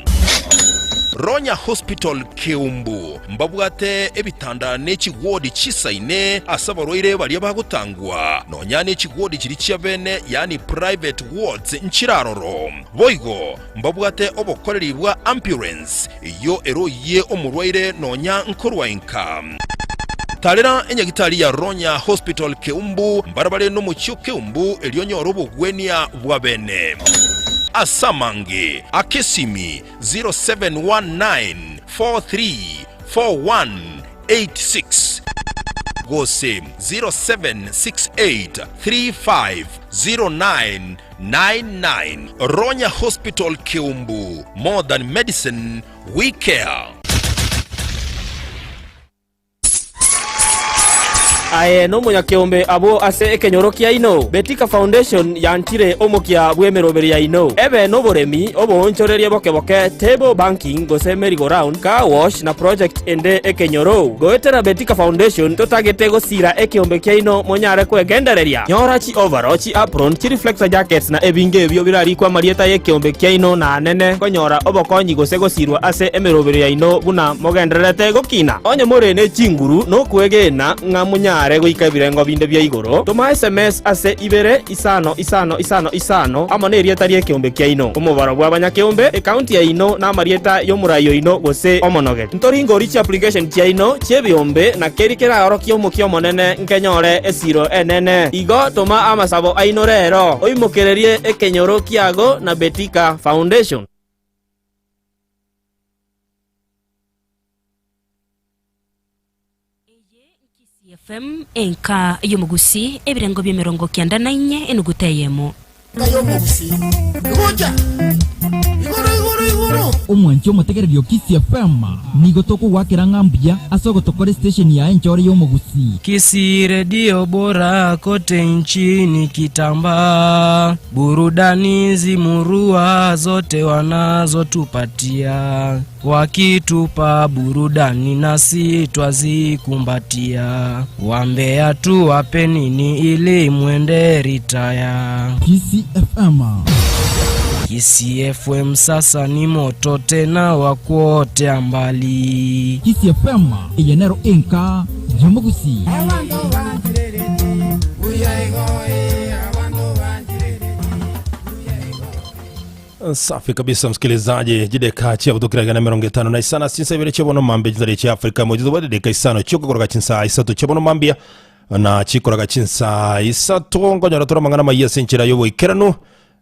Ronya Hospital Keumbu mbabwate ebitanda ne chigwodi chisaine ase abarwaire baria bagotangwa, nonya ne chigwodi chiria chia bene yaani private wards nchiraroro. Boigo mbabwate obokoreri bwa ambulance Eyio eroyie omorwaire nonya nkorwa inka. Tarera enyagitari ya Ronya Hospital Keumbu mbarabare nomochie o Keumbu erio onyore obogwenia bwa bene. Ase amange, aka esimi 0719434186 gose 07683509 99 Ronya Hospital Keumbu, more than medicine, we care. Aye nomonyakeombe abwo ase ekenyoro kiaino. Betika Foundation yanchire omokia bw'emeroberi yaino. Ebe noboremi, oboonchoreria boke boke, table banking gose merry go round, car wash na project ende ekenyoro. Goetera Betika Foundation totagete gosira ekeombe kiaino monyare kwegendereria. Nyora chi overall, chi apron, chi reflector jackets na ebinge ebio birarikwe amarieta y'ekeombe kiaino na anene konyora obokonyi gose gosirwa ase emeroberio yaino buna mogendererete gokina. Onye more ne chinguru nokwegena ng'a monyare. Onyare goika ebirengo binde bia igoro, toma sms ase ibere, isano, isano, isano, isano, amo nerieta ri'ekeombe kiaino, omobaro bw'abanyakeombe, ekaunti yaino, na amarieta y'omorai oino gose omonogeri. Ntoringori chiapplication chiaino chi'ebiombe na keri keraorokie omokia omonene nkenyore esiro enene. Igo toma amasabo aino rero, oimokererie ekenyoro kiago na Betika Foundation. Eye Nkisii FM, enka y'omogusii, ebirengo bi'emerongo kianda na inye enuguta eyemo. Omwanchi omotegereri o Kisii FM, nigo tokogoakera ng'a mbuya ase ogotokora estation yaye enchore y'omogusii. Kisii redio bora kote nchini kitambaa, burudani zimurua zote wanazotupatia. Wakitupa burudani nasi twazikumbatia, wambea tuwape nini ili mwende ritaya. Kisii FM. Kisii FM sasa ni moto tena wa kuotea mbali. Kisii FM, eye nero enka y'omogusii. Safi kabisa msikilizaji, chideka chiabutukiraga na 56 chinsa ibere chiabono mambia chintare chia Afrika mochizo bwate deka isano chiokokoroka chinsa isato chiabono mambia na chikoraga chinsa isato nkonyora tora mang'ana maiya ase enchera y'oboikeranu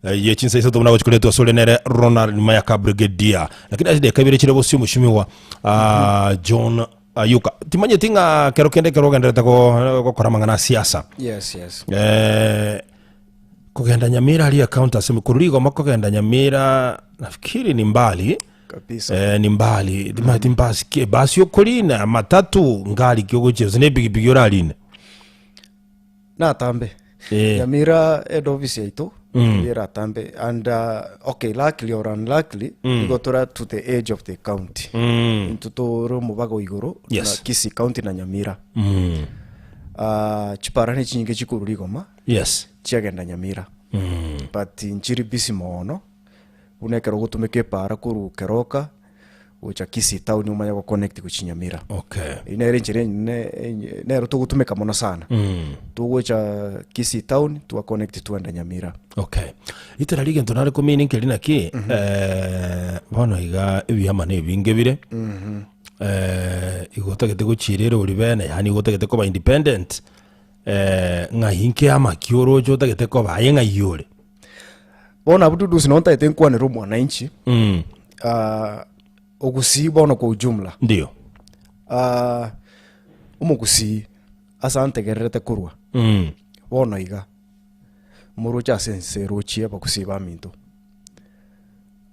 eh, ye chinsa isato buna gochikoretwa asore nere Ronald Mayaka Brigadier lakini ase deka ibere chire bosio omoshimiwa ah, John Ayuka timanyeti ng'a kero kende ekero ogenderete go- gokora amang'ana a siasa Yes, yes. eh, Kogenda Nyamira aria county ase korwa rigoma kogenda Nyamira nafikiri ni mbali Kabisa. eh, ni mbali timanyeti mbasi ki ebasi okorina matatu ngari ki ogochia gose na epikipiki orarine Natambe. Eh. Nyamira head office yaito mm. eratambe and uh, okay luckily or unluckily mm. igo tora to the edge of the county mm. into tore omobago igoro Yes. na Kisii county na Nyamira mm. uh, chipara ne chinyinge chikorwa rigoma Yes. chiagenda Nyamira but nchiri busy mono buna ekero ogotumeka epaara korwa Keroka gocha Kisii town omanye go connect gochia Nyamira. Okay. Eyio nere enchera enyene enye nero togotumeka mono sana. Togocha Kisii town twa connect twagenda Nyamira. Okay. Ritera rigento nare komini nkeri naki eh, bono iga ebiama na ebinge bire eh, igo otagete gochiira erori bene yaani igo otagete koba independent Eh, ng'ai inki amaki oroche otagete koba aye ng'ai ore? Bono abwo Dudusi noo ntagete nkwanere omwananchi Mm, ah, ogusii bono kwa ujumla ndio. Ah, omogusii ase antegererete korwa Mm, bono iga moroche ase ense erochie abagusii baminto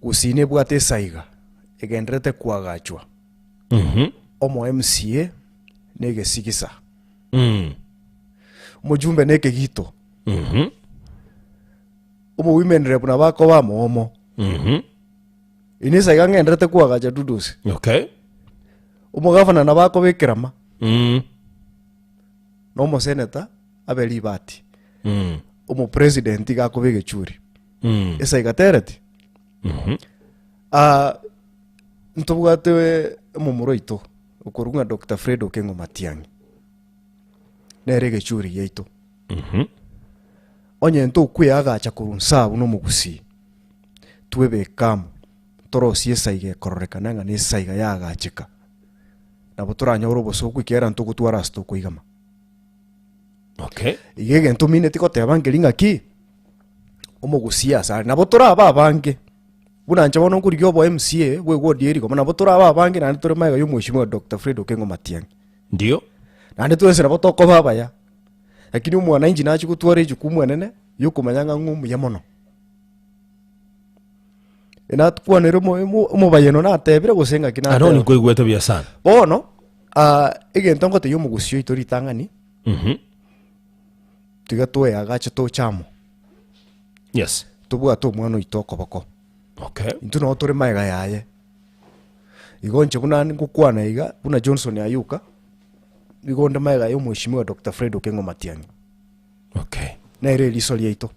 gusii nebwate esaiga egendererete koagachwa mhm, omo MCA na egesigisa Mm. Omojumbe na ekegito. Mhm. Omowomen rep nabo akoba amomo. Mhm. Eye nesa iga ng'enderete koagacha Dudusi. Okay. Omogavana nabo akoba ekerama. Mm. Na omoseneta abe ribati. Mm. Omopresident iga akoba egechuri. Mm. Esa iga tereti. Mhm. Ah, ntobwate omomura oito okorwa ng'a Doctor Fred Okengo Matiang'i, nere egechuri giaito. Onye ntokweagacha korwa nse abwo na omogusii, twebeke amo, torosie esaiga ekororekana ng'a na esaiga yaagacheka, nabo toranyore obosooku ekiagera ntogotwara ase tokoigama. Okay. Iga egento omineti goteba nkeri ng'aki, omogusii asare, nabo torabe abange. Buna inche bono nkorigia obo MCA bwe ward ya Erigoma, nabo torabe abange naende tore magega ya omweshimiwa Doctor Fred Okengo Matiang'i. Ndio. Naende twensi nabo tokoba abaya, lakini omwananchi nachie gotwara ejukumu enene ya okomanya ng'a ng'o omuya mono. Natukwanere omo- omo- omobayeno natebire gose ng'aki Aro nateba. nkoigwete buya sana. Bono, ah, egento ngotebia omogusii oito ritang'ani, Mhm. tiga tweagache toche amo. Yes. Tobwate omwana oito okoboko. Okay. Intwe noo tore magega yaye. Igo inche buna ngokwana iga, buna Johnson Ayuka, nigo onde magega ya omweshimiwa Doctor Fred Okengo Matiang'i. Okay. Nere eriso riaito.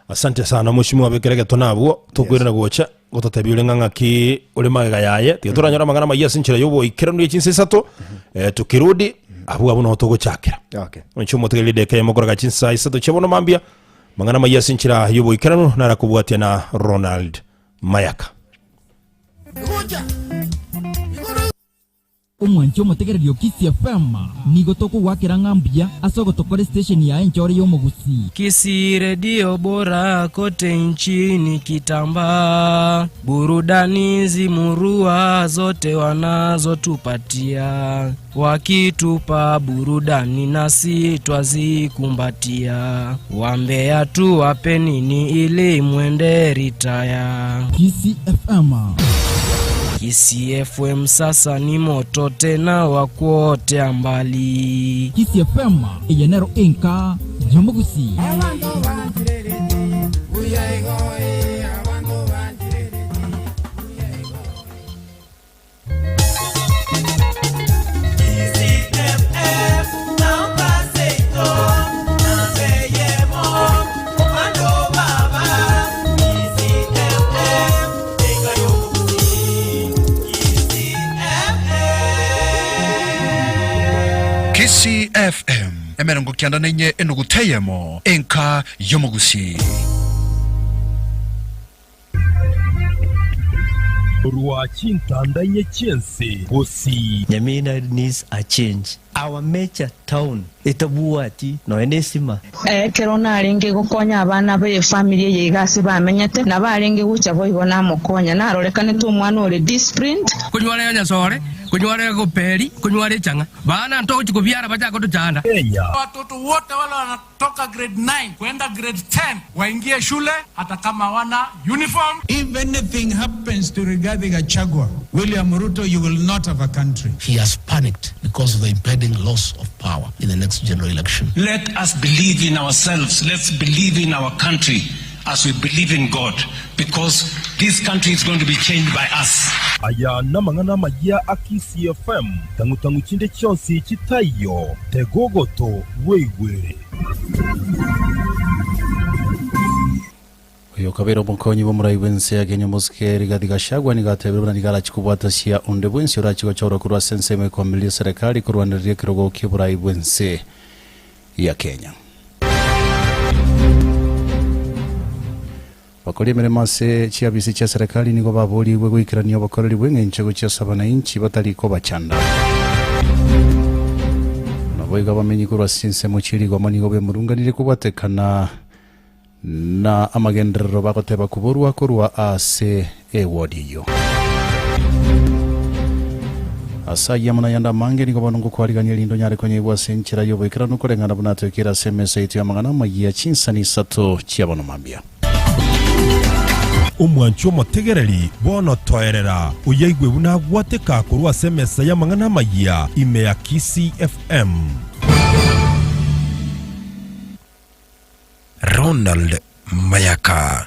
Asante sana mweshimiwa bekere geto nabwo tokoirana gocha gototebia ore ng'a ng'aki ore magega yaye tiga toranyore amang'ana amaya ase enchera ya oboikeranu ye chinsa isato eh, tukirudi. Abwo abwo noo togochakera. Okay. Inche omotegereri edeka eyemo koraga chinsaa isato chia bono mambia, mang'ana amaya ase enchera y'oboikeranu narakobwatia na Ronald Mayaka. Omwanchi omotegereri o Kisii FM, nigo tokogwakera ng'a mbuya ase ogotokora estation yaye enchore y'omogusii. Kisii redio bora kote nchini kitambaa, burudani zimurua zote wanazotupatia, wakitupa burudani nasi twazikumbatia, wambea tuwape nini ili mwende ritaya. Kisii FM. Kisii FM sasa ni moto tena wa kuotea mbali. Kisii FM eye nero enka y'omogusii. Kisii FM emerongo kianda na inye enuguta eyemo enka y'omogusii. Korwa chintanda inye chi'ense gosii. Nyamira needs a change. Our major town etabwati nonya nesima. Ekero narenge gokonya abana b'efamiri eye iga ase bamenyete, nabo arenge gocha boigo namokonya. Narorekanete omwana ore disciplined. Konyware onyasore, konyware goperi, konyware echang'a. Bana ntogochia kobiara bachake gotochanda. Watoto wote wale wanatoka grade 9 kwenda grade 10 waingie shule hata kama hawana uniform. If anything happens to Rigathi Gachagua, William Ruto, you will not have a country. He has panicked because of the impending loss of power in the next general election. Let us believe in ourselves. Let's believe in our country as we believe in God, because this country is going to be changed by us. Aya namang'ana amaya a Kisii FM, tang'u-tang'u chinde chionsi chitaiyo, tega ogoto bweigwere. Oyo okabeire omokonyi bw'omorai bw'ense ya Kenya omosike Rigathi Gachagua nigo atebire buna nigo arachie kobwata sia onde bwensi orachie gochorwa korwa ase ensemo ekoamireria eserekari korwanereria ekerogo ki'oborai bw'ense ya Kenya. Bakori emeremo ase chiabisi chia serikali nigo baborigwe goikerania obokoreri bw'eng'encho gochia ase abanainchi batari kobachanda. Naboigo abamenyi korwa ase chinsemo chie rigoma nigo bemurunganirie kobwatekana na amagenderero bagoteba koborwa korwa ase ewodi eyio. Ase ayio amo nayande amange nigo bono ngokwarigania erinde onyare konyaigwa ase enchera y'oboikeranu koreng'ana buna atoikeire ase emesa yaito y'amang'ana amayia chinsani isato chia bono mambia. Omwanchi omotegereri, bono toerera, oyaigwe buna agwateka korwa ase emesa y'amang'ana amayia ime ya Kisii FM. Ronald Mayaka.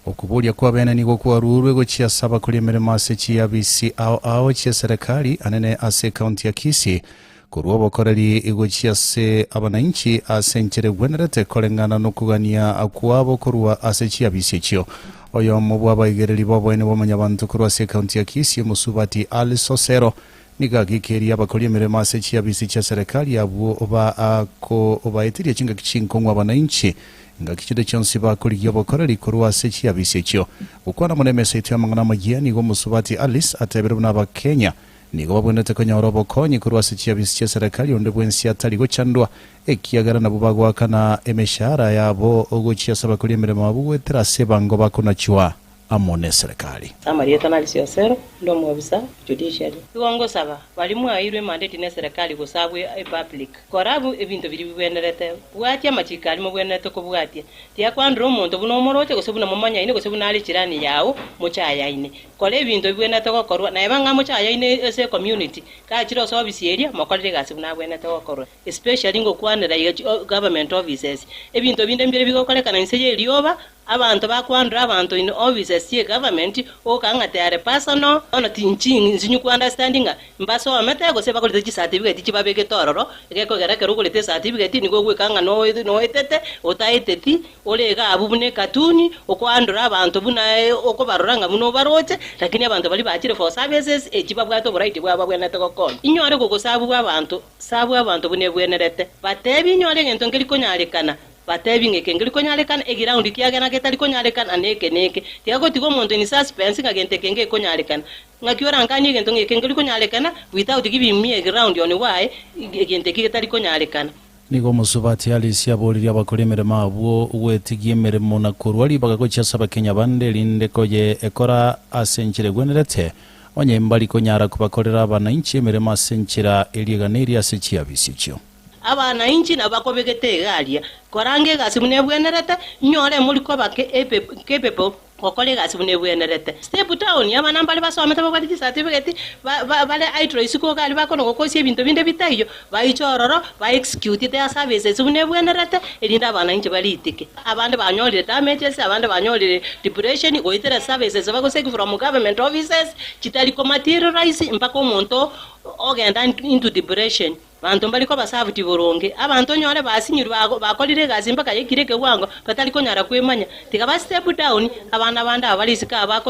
Okoboria kw'abene nigo kwarurwe gochia ase abakori emeremo ase chiabisi ao ao chi'eserekari anene ase ekaunti ya Kisii korwa obokoreri gochia ase abanainchi ase enchera egwenerete koreng'ana nokogania kwabo korwa ase chiabisi echio. Oyomo bw'abaigereri b'oboene bwa Mwanyabanto korwa ase ekaunti ya Kisii omosubati Alice Osero Nigo agikeria abakori emeremo ase chiabisi chia serikali abwo bakobaeteria chingaki chinkong'u abanainchi, engaki chinde chionsi bakorigia obokoreri korwa ase chiabisi echio. Gokwana mono emesa yaito y'amang'ana amayia, nigo omosubati Alice atebire buna Abakenya nigo babwenerete konyora obokonyi korwa ase chiabisi chia serikali onde bwensi atari gochandwa ekiagera nabwo bagoakana emeshahara yabo gochia ase abakori emeremo abwo goetera ase ebango bakonachwa amo neserekari. Amarieta n'Alice Osero, inde omwobisa Judiciary. Igo ngosaba baria mwaeirwe emandeti n'eserekari gose abwo epublic, kora abwo ebinto biria bibwenerete, bwatia amachiko aria mobwenerete kobwatia. Tiakwandire omonto buna omoroche gose buna momanyaine gose buna are chirani yao mochayaine. Kora ebinto bibwenerete gokorwa, naeba ng'a mochayaine ase ecommunity, gachire ase ofisi eria, mokorere egasi buna abwenerete gokorwa. Especially ngokwanera iga government offices, ebinto binde mbire bigokorekana inse y'erioba. Abanto bakwandora abanto in offices chie government oka ng'a they are personal bono tinchi nsinyu ku understand ng'a mbasomete gose bagorete chicertificate chibabegete ororo egekogera ekero ogorete ecertificate nigo ogweka ng'a noetete otaeteti ore iga abwo buna ekatuni okoandora abanto buna okobarora ng'a buna obaroche lakini abanto baria bachire for services echi babwate oboraiti bwabo babwenerete gokonya. Inyore gogosabu abanto sabu abanto buna ebwenerete batebi inyore egento nkeri konyarekana Batebi ng'a eke nkeri konyarekana, egiraundi kiagena getari konyarekana, na eke neke. Tiga gotiga omonto in suspense ng'a gento eke ngekonyarekana. Ng'aki orankanie egento ng'a eke nkeri konyarekana without giving me a ground on why egento eki getari konyarekana. Nigo omosubati Alice aboririe abakori emeremo abwo gwetigia emeremo na korua ribaga gochia ase abakenya bande erinde koye ekora ase enchera egwenerete, onye mbari konyara kobakorera abanainchi emeremo ase enchera eria eganeiri ase chiabisi echio. Abanainchi nabakobegete iga aria, koranga egasi buna ebwenerete, inyore mori koba capable gokora egasi buna ebwenerete. Step down, abana mbare basomete babwate chicertificate, bare idle isiko iga aria bakona gokosia ebinto binde bitaiyo, baiche ororo, ba execute their services buna ebwenerete, erinde abanainchi baritike. Abande banyorire damages, abande banyorire depression goetera services bagoseki from government offices, chitari ko materialize mpaka omonto ogenda into depression. Banto mbari koba sabuti boronge. Abanto onyore basinyirwe bakorire egasi mpaka yaikire ekewango batari konyara kwemanya. Tiga ba step down, abana bande aba bare isiko aba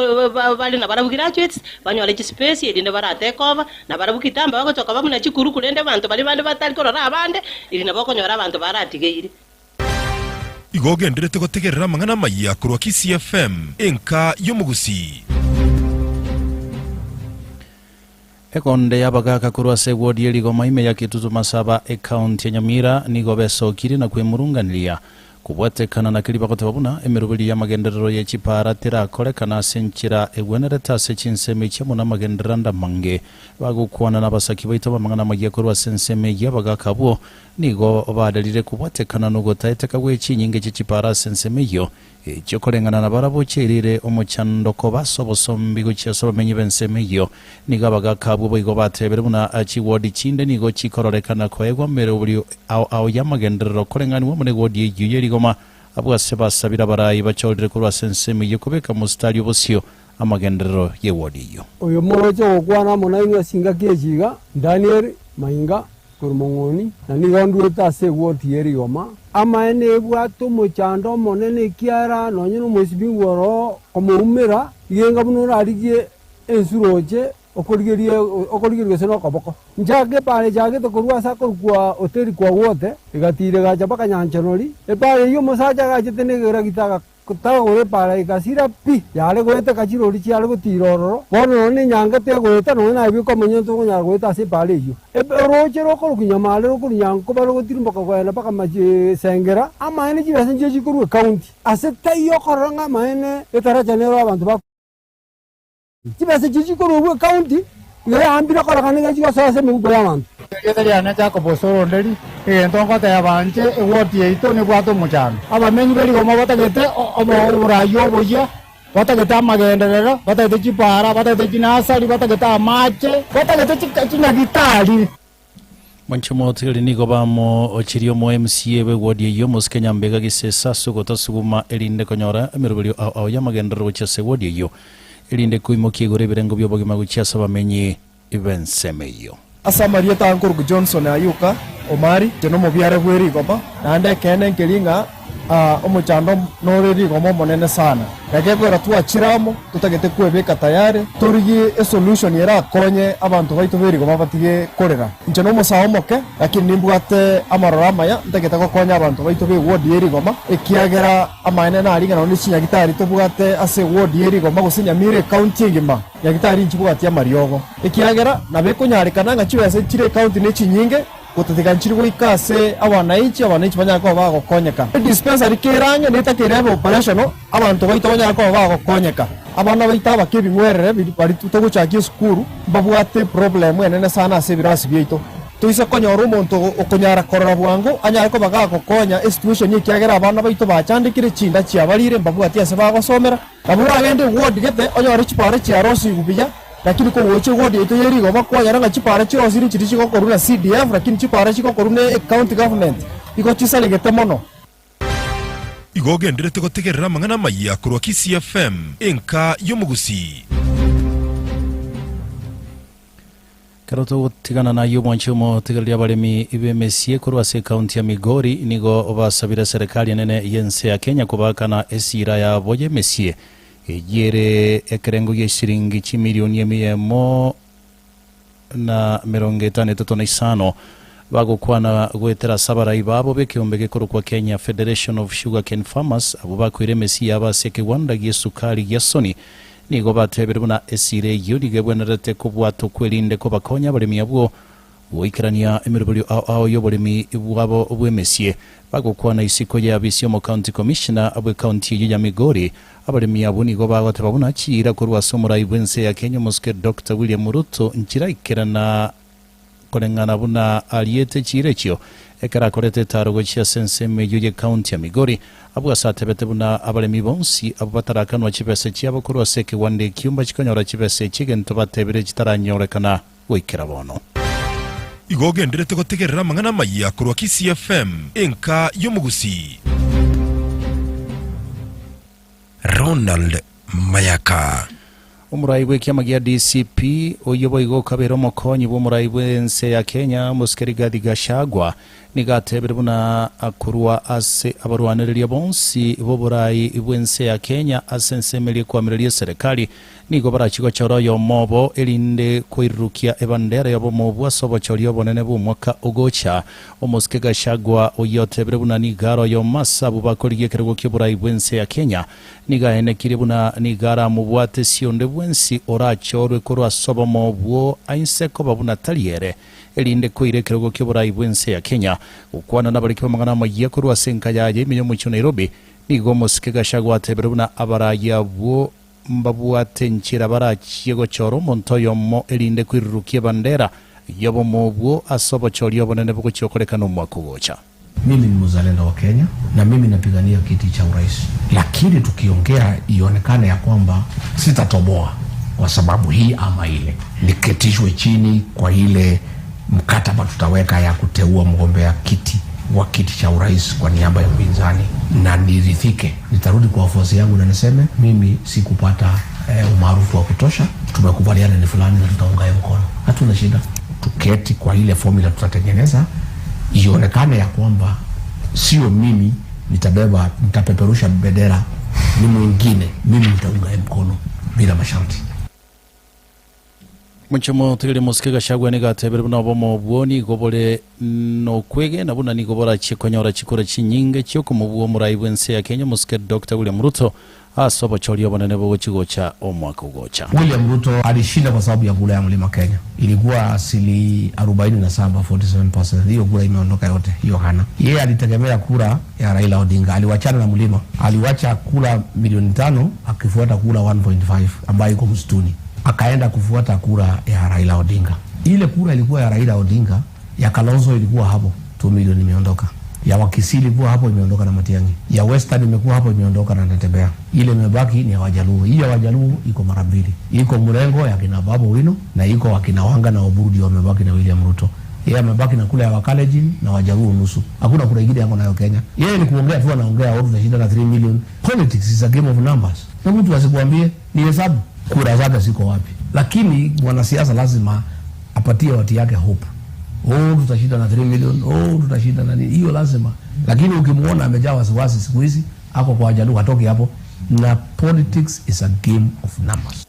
bare nabarabwo graduates, banyore chispace erinde bara take over, nabarabwo kitambo bagochoka ba buna chikuru korende abanto baria bande batari korora abande, eri nabo okonyora abanto baratigeire. Igo ogenderete gotegerera amang'ana amayia korwa Kisii FM, enka y'omogusii. Ekonde y'abagaaka korwa ase ewodi ye rigoma ime ya Kitutu Masaba, ecounty ya Nyamira nigo besokirie na kwemurunganiria kobwatekana na keria bagoteba buna emeroberio y'amagenderero ye chipaara terakorekana ase enchera egwenerete ase chinsemo echi amo namagenderero ande amange. Bagokwana nabasaki baito b'amang'ana amayia korwa ase ensemo eyio abagaaka abwo nigo baderire kobwatekana nogotaeteka gwe chinyinga chie chipaara ase ensemo eyio Echio koreng'ana nabarabwo chiairire omochando koba ase obosombi gochia ase abamenyi b'ensemo eyio. Nigo abagaaka abwo boigo batebire buna chiwodi chinde nigo chikororekana koegwa emerobrio ao ao y'amagenderero koreng'anigwa amo n'ewodi eyio ye rigoma, abwo ase basabire abarai bachorire korwa ase ensemo eyio kobeka mositari obosio amagenderero y'ewodi eyio. Oyo moroche ogokwana amo nainwe ase chingaki echi iga, Daniel Mainga, Korwa mong'oni, na nigo ndwete ase egoti ye rigoma. Amaene ebwate omochando omonene, ekiagera nonye nomoisibigwa oro komoumera, igenga buna orarigie ensuroche okorigeria okorigeria gose nokoboko. Nchake epaara echagete korwa ase akorokwa hoteli kwa wote, egatiira egacha mpaka Nyanchanori. Epaara eyio omosacha agachete negeragita Tagora epaara egasira pi, yare goeteka chirori chiare gotiira ororo. Bono nonya nenyange tegoeta, nonya naye bweka omonyene tokonyara goeta ase epaara eyio. Orooche rokorokwa Nyamare rokorwa Nyankoba rogotirimboka kogenda mpaka Sengera, amaene chibesa nchio chikorwa ecounty. Ase taiyo okorora ng'a amaene etaracha nero abanto ba. Chibesa echio chikorwa obwo ecounty iga yambire korekana iga chigosoa ase emebuko y'abanto. Erieta riane Jacob Osoro Onderi, egento ngoteba inche eward yaito nebwate omochando. Abamenyi berigoma batagete oborai oboyia, batagete amagenderero, batagete chipara, batagete chinasari, batagete amache, batagete chinyagitari. Mwanche omotigari nigo bamochirie omo MCA bw'eward eyio Mosike Nyambega Gisesa ase ogotasuguma erinde konyora emeroberio ao ao y'amagenderero gochia ase eward eyio erinde koimokia igoro ebirengo bi'obogima gochia ase abamenyi b'ensemo eyio. Ase amarieta aa nkorokwa Johnson Ayuka Omari, inche nomobiare bwe rigoma, naende ekeene nkeri ng'a omochando nore rigoma omonene sana. Egekoera twachire amo, totagete kwebeka tayari, torigie esolution erakonye abanto baito berigoma batige korera. Inche nomosae omoke, lakini nimbwate amaroro amaya ntagete gokonya abanto baito be ward ye rigoma, ekiagera amaene nari ng'a nonye chinyagitari tobwate ase eward ye rigoma gose Nyamira ecounty engima, nyagitari nchibwati amariogo. Ekiagera nabo ekonyarekana ng'a chibesa chire ecounty nechinyinge, Gotatiga nchiri goika ase abananchi, abananchi banyare koba bagokonyeka. Edispensary kere ang'e netakeire ebe operational, abanto baito banyare koba bagokonyeka. Abana baito abake ebing'werere baria togochakia esukuru mbabwate problem enene sana ase ebirasi biaito. Toise konyora omonto okonyara korora bwango anyare koba gagokonya esituation ekiagera abana baito bachandekire, chinda chiabarire mbabwati ase bagosomera. Nabo oragende eward gete onyore chipara chiarosigwe buya, lakini kogocha eward yaito ye rigoba kwanyora ng'a chipara chirosire nchiria chigokorwa na CDF lakini chipara chigokorwa ne ecounty government igo chisaregete mono. Igo ogenderete gotegerera amang'ana amayia korwa Kisii FM, enka y'omogusii. Ekero togotigana nayio omwanchi omotegereria abaremi b'emesie korwa ase ekaunti ya Migori nigo basabire serikali enene y'ense ya Kenya kobaakana esira yabo y'emesie eyio ere ekerengo gia chisiringi chimilioni emia emo na emerongo etano etato na isano bagokwana goetera ase abarai babo b'ekeombe gekorokwa Kenya Federation of Sugarcane Farmers abwo bakoira emesie yabo ase ekegwanda gi'esukari gia Sony Nigo batebire buna esira eyio nigo ebwenerete kobwatwa kwerinde kobakonya abaremi abwo goikerania emeroberio ao ao y'oboremi bwabo bw'emesie. Bagokwana isiko y'eabisi y'omocounty commissioner bw'ecounty eyio ya Migori, abaremi abwo nigo bagoteba buna chiira korwa ase omorai bw'ense ya Kenya omosike Doctor William Ruto nchiraikerana Koreng'ana buna ariete chiira echio, ekero akorete etaaro gochia ase ensemo eyio y'ecounty ya Migori, abwo ase atebete buna abaremi bonsi abwo batarakanwa chibesa chiabo korwa ase ekegwanda ekio mbachikonyora chibesa echi egento batebire chitaranyorekana goikera bono. Igo ogenderete gotegerera amang'ana amayia korwa Kisii FM, enka y'omogusii. Ronald Mayaka. Omorai bw'ekiama gia DCP, oyio boigo okabeire omokonyi bw'omorai bw'ense ya Kenya, Omosike Rigathi Gachagua, nigo atebire buna korwa ase abarwanereria bonsi b'oborai bw'ense ya Kenya ase ensemo eria ekoamireria eserekari, nigo barachie gochora oyomo obo erinde koirurukia ebandera y'obomo obwo ase obochori obonene bw'omwaka ogocha. Omosike Gachagua oyio otebire buna nigo are oyomo ase abwo bakorigia ekerogo ki'oborai bw'ense ya Kenya, Nigo aenekirie buna nigo aramobwate ase onde bwensi orachorwe korwa ase obomo obwo ainse koba buna tari ere, erinde koira ekerogo ki'oborai bw'ense ya Kenya. Gokwana nabariki b'amang'ana amayia korwa ase enka yaye ime y'omochie o Nairobi, nigo omosike Gachagua atebire buna abarai abwo mbabwate enchera barachie gochora omonto oyomo erinde koirurukia ebandera y'obomo obwo ase obochori obonene bogochia gokorekana omwaka ogocha. Mimi ni mzalendo wa Kenya na mimi napigania kiti cha urais, lakini tukiongea ionekane ya kwamba sitatoboa kwa sababu hii ama ile, niketishwe chini kwa ile mkataba tutaweka ya kuteua mgombea kiti wa kiti cha urais kwa niaba ya upinzani na niridhike. Nitarudi kwa wafuasi yangu na niseme mimi sikupata eh, umaarufu wa kutosha, tumekubaliana ni fulani na tutaunga yeye mkono, hatuna shida. Tuketi kwa ile formula tutatengeneza ionekane ya kwamba sio mimi nitabeba, nitapeperusha bendera, ni mwingine, mimi nitaunga yeye mkono bila masharti. Mochie motegerie mosike Gachagua nigo atebire buna obomo obwo nigo bore nokwegena buna nigo borachie konyora chikura chinyinge chiokomobua omorai bw'ense ya Kenya omosike Doctor William Ruto Ase obochori obonene bogochia gocha omwaka ogocha. William Ruto alishinda kwa sababu ya kura ya Mlima Kenya. Ilikuwa asili 47, 47%. Hiyo kura imeondoka yote, hiyo hana. Yeye alitegemea kura ya Raila Odinga, aliwachana na Mlima, aliwacha kura milioni 5 akifuata kura 1.5 ambayo iko msituni, akaenda kufuata kura ya Raila Odinga. Ile kura ilikuwa ya Raila Odinga, ya Kalonzo ilikuwa hapo 2 milioni imeondoka ya Wakisii ilikuwa hapo imeondoka na Matiang'i, ya Western imekuwa hapo imeondoka na Natembeya. Ile imebaki ni ya Wajaluo. Hii ya Wajaluo iko mara mbili, iko mrengo ya kina Babu Owino na iko wakina Wanga na Oburu ndio wamebaki na William Ruto. Yeye amebaki na kula ya Wakalenjin na Wajaluo nusu. Hakuna kura ingine yako nayo Kenya. Yeye ni kuongea tu, anaongea watu tunashinda na 3 million. Politics is a game of numbers, na mtu asikuambie ni hesabu kura zake ziko wapi, lakini mwanasiasa lazima apatie watu yake hope. Oh, tutashinda na 3 million. Oh, tutashinda na nini. Hiyo lazima. Lakini ukimuona amejaa wasiwasi siku hizi, ako kwa Wajaluo, hatoki hapo. Na politics is a game of numbers.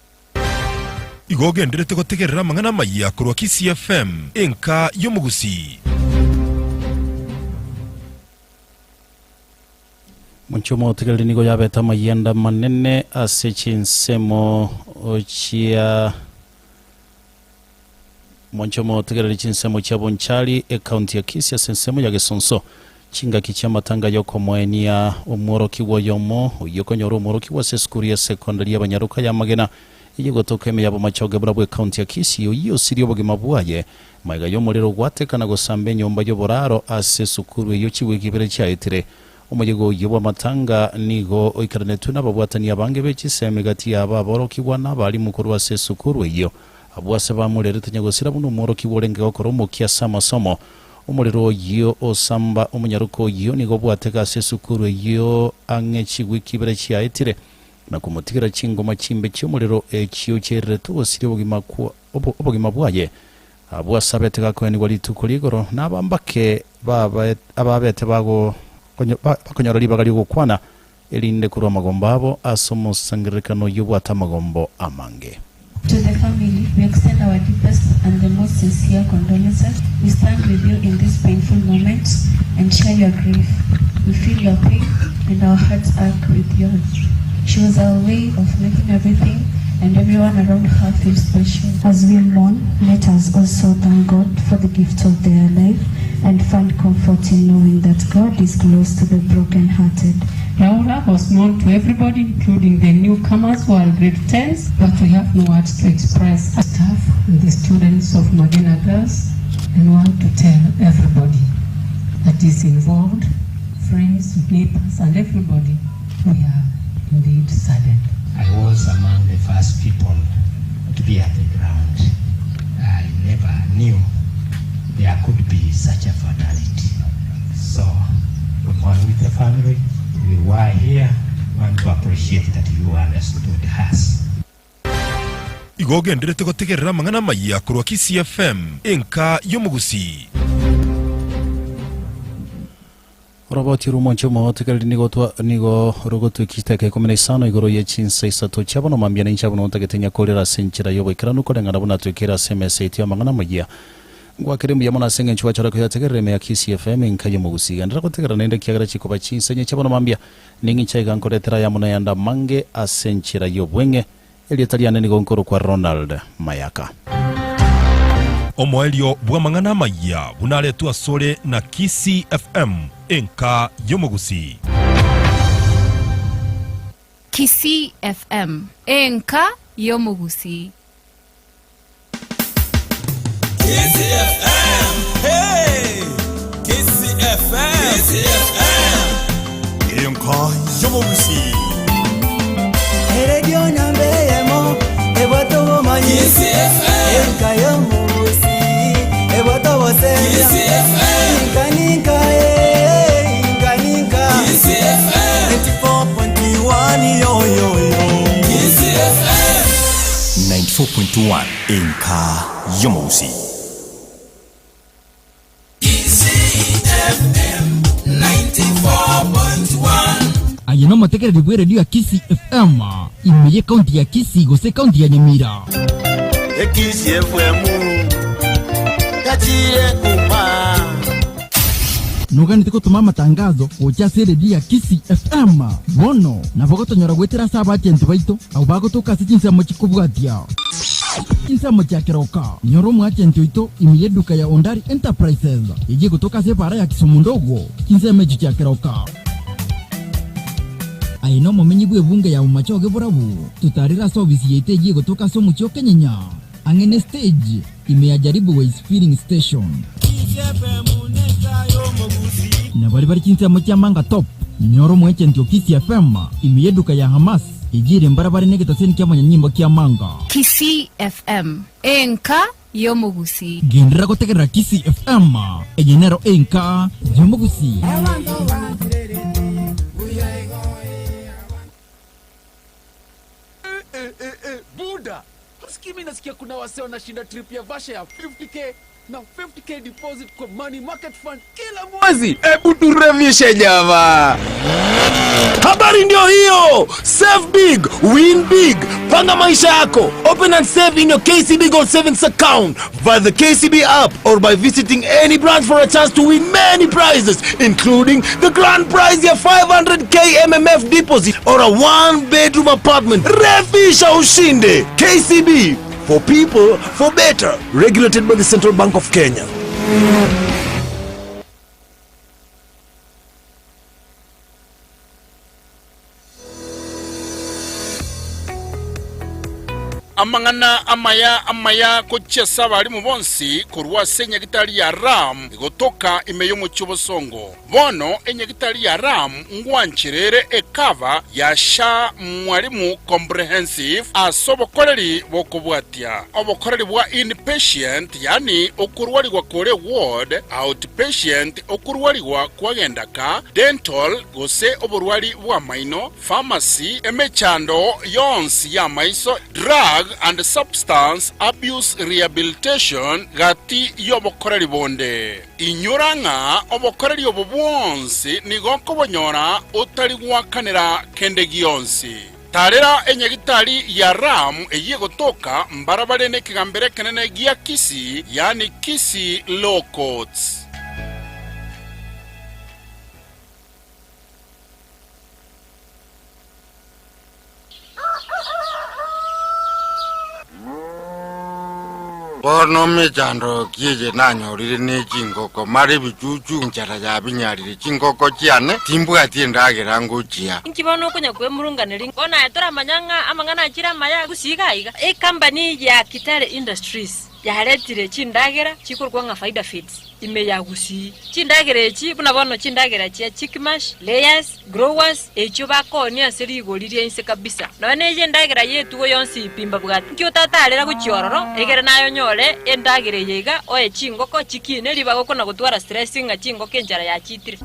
Igo ogenderete gotegerera amang'ana amayia korwa Kisii FM, enka y'omogusii. Monche omotegereri nigo yabete amayianda amanene ase chinsemo chia Monche omotegereri chinsemo chia Bonchari, ecounty ya Kisii ase ensemo ya Gesonso. Chingaki chi'amatanga y'okomoenia omworokigwa oyomo oyio okonyora omworokigwa ase esukuru ya secondary y'abanyaroka y'amagena eye gotoka ime y'abomachoge buna bw'ecounty ya Kisii oyio osirie obogima bwaye magega y'omorero ogwateka na gosamba enyomba y'oboraro ase esukuru eyio chiwiki ibere chiaetire. Omoyega oyio bw'amatanga nigo oikeranetwe nababwatani abange be chisemi gati yabo aborokigwa na abalimu korwa ase esukuru eyio. Abwo ase bamorerete nyagosira buna omworokigwa orenge gokora omokia ase amasomo. Omorero oyio osamba omonyaroka oyio nigo obwatege ase esukuru eyio ang'e chigwiki ibere chiaetire, na komotigera chingoma chimbe chi'omorero echio chiaireretwe gosiria obogima obogima bwaye. Abwo asabete gakoenigwa rituko rigoro, na abambake ababete bakonyora ribaga ri'ogokwana, erinde korwa amagombo abo ase omosangererekano oyio obwate amagombo amange. To the family, we extend our deepest and the most sincere condolences. We stand with you in this painful moment and share your grief. We feel your pain and our hearts ache with yours. She was our way of making everything and everyone around her feel special. As we mourn, let us also thank God for the gift of their life and find comfort in knowing that God is close to the brokenhearted. Laura was known to everybody, including the newcomers who are grade 10s, but we have no words to express. Staff and the students of Magena Girls, and want to tell everybody that is involved, friends, neighbors, and everybody, we are indeed saddened. I was among the first people to be at the ground. I never knew there could be such a fatality. So, we mourn with the family. We were here, want to appreciate that you understood us. Igo ogenderete gotegerera amang'ana amayia korwa Kisii FM, enka y'omogusii. Oroboti rw'omonche omotegereri nigo twa nigo rogotweka chidakika ikomi na isano igoro ye chinsa isato chia bono mambia na inche abwo ntagete nyakorere ase enchera y'oboikeranu koreng'ana buna twekere ase emesa yaito y'amang'ana amayia. Ngwakere mbuya mono ase engencho gwachora koyategerera ime ya Kisii FM enka y'omogusii. Genderera gotegerera naende ekiagera chikoba chinsa inye chia bono mambia ning'inche aiga nkoretera ayamo na ayande amange ase enchera y'obweng'e. Erieta riane nigo nkorokwa Ronald Mayaka. Omoerio bw'amang'ana amayia buna aretwe asore na Kisii FM, enka y'omogusii. Kisii FM, enka y'omogusii. Kisii FM, hey! Kisii FM, Kisii FM, enka y'omogusii. Eredio namba eyemo ebwate obomanyi Kisii FM. Enka y'omogusii ebwate obosemia Kisii FM. Inka ninka eh, inka ninka Kisii FM. 94.1 yo yo yo Kisii FM. 94.1 Enka y'Omogusii. Aye nomotegereri bw'eredio ya Kisii FM, ime y'ekaunti ya Kisii gose ekaunti ya Nyamira. Ekisii FM yachire kuma. Noganete gotoma amatangazo gocha ase eredio ya Kisii FM? Bono nabo gotonyora goetera ase abachenti baito abwo bagotoka ase chinsemo chikobwatia. Chinsemo chia keroka, nyora omoachenti oito ime y'eduka ya Ondari Enterprises eyio egotoka ase ebaara ya Kisumu ndogo, chinsemo echio chia keroka. Aye nomomenyi bw'ebunge ya Bomachoge Borabu, totarere ase obisi yaito eyio egotoka ase omochie o Kenyenya, ang'e ne stage ime ya Jaribu Ways Filling Station. Na baria bare chinsemo chia Manga Top, nyora omoagent o Kisii FM ime y'eduka ya Hamas eyio ere mbarabare negetaseni ki'amanyanyimbo kia Manga. Kisii FM, enka y'omogusii. Genderera gotegerera Kisii FM, eye nero enka y'omogusii. Buda, husikii mi nasikia kuna wasee wanashinda trip ya Vasha ya 50k na 50k deposit kwa money market fund kila mwezi. Ebu turevishe jamaa. Habari ndio hiyo. Save big, win big. Panga maisha yako. Open and save in your KCB Gold Savings account via the KCB app or by visiting any branch for a chance to win many prizes including the grand prize ya 500k MMF deposit or a one bedroom apartment. Refisha ushinde. KCB for people for better. Regulated by the Central Bank of Kenya. Amang'ana amaya amaya gochia ase abarimu bonsi korwa ase enyagitari ya Ram egotoka ime y'omochie obosongo. Bono enyagitari ya Ram ngwanchire ere ekava ya SHA Mwalimu Comprehensive ase obokoreri bokobwatia obokoreri bwa inpatient yaani okorwarigwa kore ward, outpatient okorwarigwa kwagenda ka, dental gose oborwari bw'amaino, pharmacy, emechando yonsi y'amaiso, drug and substance abuse rehabilitation gati y'obokoreri bonde. Inyora ng'a obokoreri obo bwonsi nigo okobonyora otari goakanera kende gionsi. Tarera enyagitari ya Ram eyio egotoka mbarabare nekegambero ekenene gia Kisii, yaani Kisii Law Courts. Bono mechando ki eye nanyorire ne chingoko, mara ebichuchu enchara yabinyarire chingoko chiane, timbwati endagera ngochia. Inki bono okonya kwemurunganeria? Bono aye toramanya ng'a amang'ana achire amaya gusii iga iga. Ecompany ya Kitale Industries yaretire chindagera chikorokwa ng'a Faida Feeds ime ya Gusii. Chindagera echi buna bono chindagera chia chick mash, layers, growers, echio bakoonia ase rigori ria inse kabisa. Nonya neye endagera y'etugo yonsi pi mbabwate. Inki otatarera gochia ororo, egere naye onyore endagera eye iga oe chingoko chikine ribaga okona gotwara stress ng'a chingoko enchara yachitire.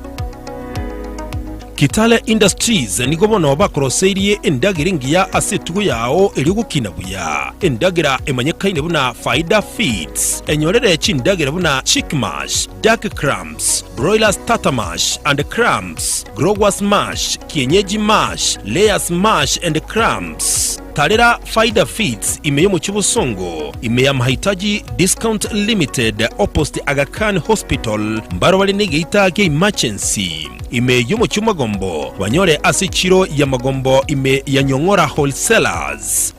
Kitale Industries nigo bono bakoroseirie endagera engiya ase etugo yao erio gokina buya. Endagera emanyekaine buna Faida Feeds. Enyorere chindagera buna chick mash, duck crumbs, broiler starter mash and crumbs, growers mash, kienyeji mash, layers mash and crumbs. Tarera Faida Feeds ime y'omochie Bosongo, ime ya Mahitaji Discount Limited opposite Aga Khan Hospital, mbaro bare negeita kia emergency. Ime y'omochie Magombo, banyore ase echiro ya Magombo ime ya Nyong'ora Wholesalers.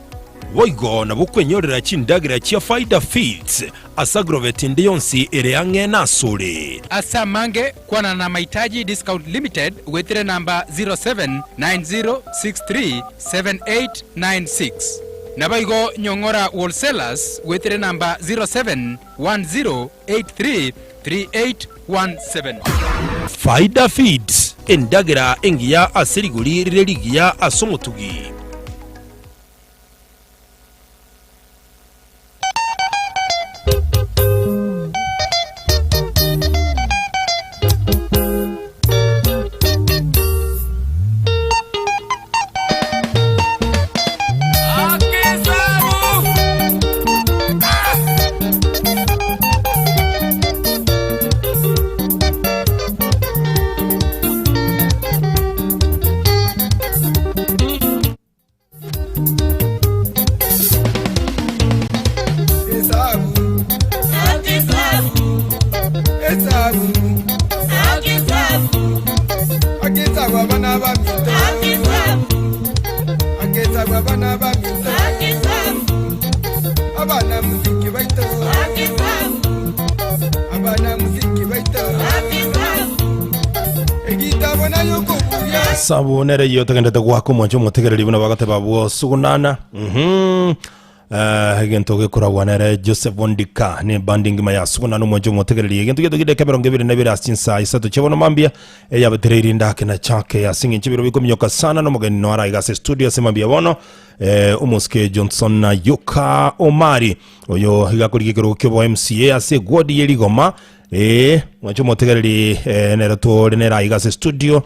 Boigo nabo okwenyorera chindagera chia Faida Feeds ase agrovet ende yonsi ere ang'e nasore. Ase amange, kwana na Mahitaji Discount Limited goetera enamba 0790637896. Naboigo Nyong'ora Wholesalers goetera enamba 0710833817. Faida Feeds, endagera engiya ase rigori rire rigiya ase omotugi. Sabu nere iyo togendete gwaka omwancho omotegereri buna bagateba bwosugunana mhm Eh, egento gekoragwa nere Joseph Ondika ne bandi engima ya sugunana omwancho omotegereri egento gieto gideka emerongo ebere na ebere ase chinsaa isato chia bono mambia eyabetereire indake na chake ase eng'encho ebiro bikominyoka sana nomogeni noara iga ase studio ase mambia bono eh, omosike Johnson na Yuka Omari oyo iga akorigia ekerogo kiobo MCA ase egwodi ye rigoma eh, mwancho omotegereri eh, nere tore nere aiga ase studio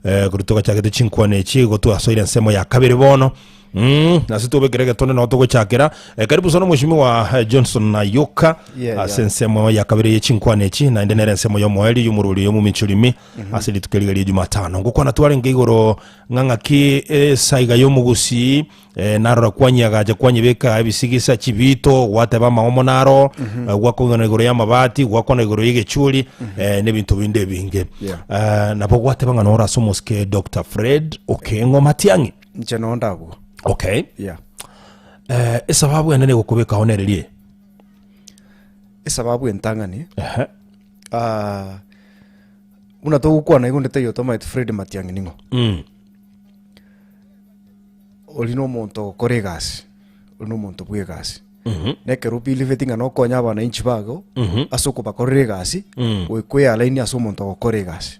eh, korwa togachagete chinkwana echi igo twasoire ensemo ya kabere bono Mm, nase tobekere egetonde nao togochakera eh, karibu sana omweshimiwa eh, Johnson Nayuka Yeah, ase yeah. ensemo ya kabere ye chinkwana echi naende nere ensemo y'omoerio y'omorweri y'omomichorimi ase rituko eriga ria Jumatano ngokwana twarenge igoro ng'a ng'aki esaiga y'omogusii Eh, narora kwanyiagacha kwanyibeka ebisigisa chibito gwateba amaomo naro eh, gwakong'ana igoro y'amabati gwakwana igoro y'egechuri eh, n'ebinto binde ebinge Yeah. Eh, nabo gwateba ng'a noro ase omosike Dr. Fred Okeng'o Matiang'i Inche nonde abwo. okay Yeah. eh, esababu ene negokobeka ao nererie Esababu entang'ani Ehe. ah, buna togokwana igo onde taiyo otomaeti Fred Matiang'i ning'o. Mm. Oria nomonto ogokora egasi, ore na omonto bwa egasi. Na ekero obiliveti ng'a nokonya abananchi bago ase okobakorera egasi, goika oyealaini ase omonto ogokora egasi.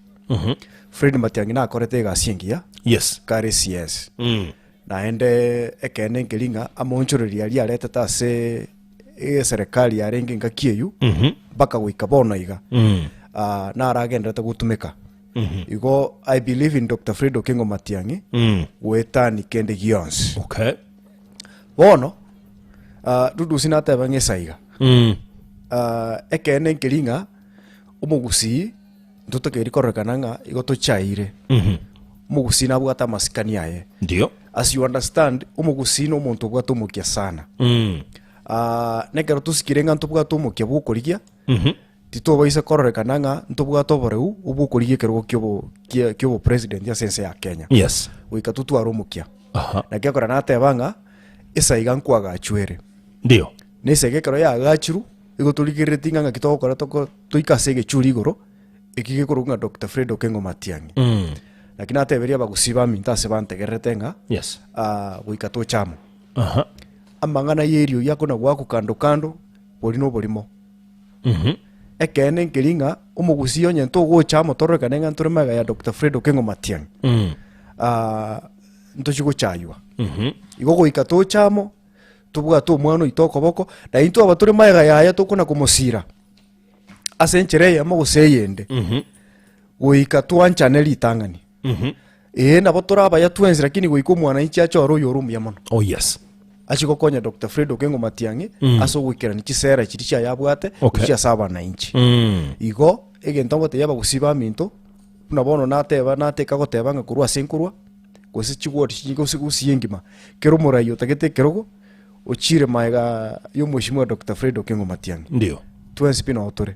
Fred Matiang'i nakorete egasi engiya kare CS. Naende ekeene nkeri ng'a amaonchoreria aria aretete ase eserekari yarenge engaki eywo, mpaka goika bono iga, naragenderete gotumeka. Igo I believe in Doctor Fred Okengo Matiang'i goetani kende gionsi. Okay. Bono Dudusi nateba ng'a esaiga. Ekeene nkeri ng'a omogusii ntotakeiri kororekana ng'a igo tochaire. Omogusii nabwate amasikani aye. Ndio. As you understand, omogusii na omonto obwate omokia sana. Nekero tosikire ng'a ntobwate omokia bw'okorigia, Titobaisa kororekana ng'a ntobwate oboreu obw'okorigia ekerogo ki'obo kia ki'obopresident ase ense ya Kenya. Yes. Goika totware omokia. Aha. Naki ekero nateba ng'a esaiga nkoagachwa ere. Ndio. Na esaiga ekero yaagachirwe, igo torigerereti ng'a ng'aki togokora toko toike ase egechuri igoro, eki gekorokwa ng'a Doctor Fred Okengo Matiang'i. Naki nateberia abagusii baminto ase bantegererete ng'a Yes. goika toche amo. Aha. Amang'ana ya eriogi akona goakwa kando kando, bori na oborimo. Ekeene nkeri ng'a omogusii onye ntogocha amo tororekane ng'a ntore magega ya Doctor Fred Okengo Matiang'i, ntochi gochaywa. Igo goika toche amo, tobwate omwana oito okoboko, na intwe aba tore magega yaye tokona komosira ase enchera eyemo gose eyende, goika twanchane ritang'ani. Ee, nabo tore abaya twensi, lakini goika omwananchi achore oyore omuya mono. Oh yes. Achie gokonya Doctor Fred Okengo Matiang'i ase ogoikerania chisera chiria chiaye abwate Okay. gochia ase abananchi. Igo egento ngotebia abagusii baminto, buna bono nateba nateka goteba ng'a korwa ase nkorwa, gose chiward chinyi gose gusii engima, kera omorai otagete ekerogo, ochire maega ya omweshimiwa Doctor Fred Okengo Matiang'i. Ndio. Twensi pi noo tore.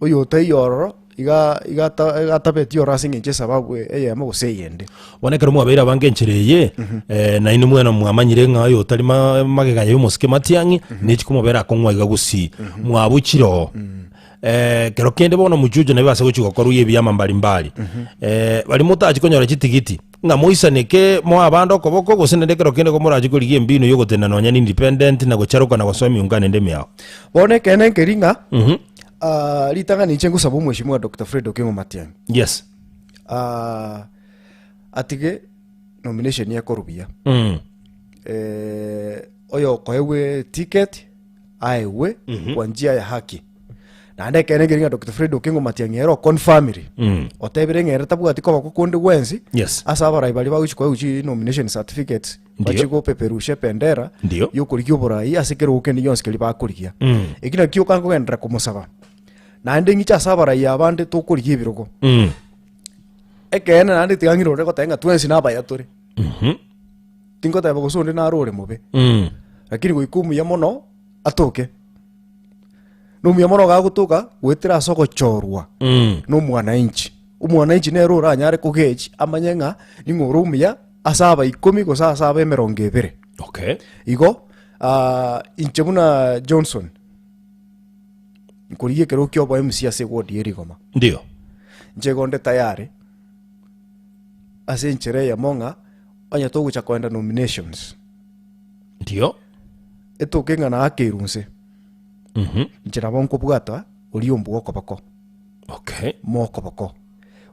Oyo otaiyo ororo, iga iga ata iga atabeti ororo ase eng'encho esababu eyemo gose eyende. Bono ekero mwabeire abange enchera eye, eh, nainwe mwena mwamanyire ng'a oyo otari ma- magega y'omosike matiang'i, nechi komobera akong'u aiga gusii. Mwabuchire oo. Eh, kero kende bono muchuchu nabi ase gochi gokorwa ebiama mbalimbali. Eh, bari motachi konyora chitigiti, ng'a moisaneke moe abande okoboko gose naende ekero kende komorachi korigia embinu yogotenena nonya na independent na gocharoka na gosoa emiungano ende emiao. Bono ekeene nkeri ng'a ritang'ani inche ngosaba omweshimiwa Doctor Fred Okengo Matiang'i. Yes. Atige nomination ekorwa buya. Oyo okoegwa eticket aegwe kwa njia ya haki. Naende ekeene nkeri ng'a Doctor Fred Okengo Matiang'i ere oconfirmire, otebire ng'a ere tabwati koboko konde gwensi Yes. ase abarai baria bagochi koegwa chi nomination certificates Ndio. bachie gopeperusha ebendera Ndio. yokorigia oborai ase ekerogo kende gionsi keria bakorigia. Eki nakio okankogenderera komosaba. Naende ng'iche ase abarai abande tokorigia ebirogo. Ekeene naende tiga ng'irore goteba ng'a twensi nabaya tore. Tingoteba gose onde naro ore mobe. Lakini goika omuya mono atoke. Nomuya mono gagotoka goetera ase ogochorwa na omwananchi. Omwananchi nere oranyare kogechi amanye ng'a ning'o ore omuya ase aba ikomi gose ase aba emerongo ebere. Okay. Igo inche buna Johnson nkorigia ekerogo kia obo MC ase eward ya Rigoma. Ndio. Inche igo nde tayari ase enchera eyemo ng'a onye togocha koenda nominations. Ndio. Etoke ng'a naakeirwe inse. Inche nabo nkobwata oria ombua okoboko. Okay. Mokoboko.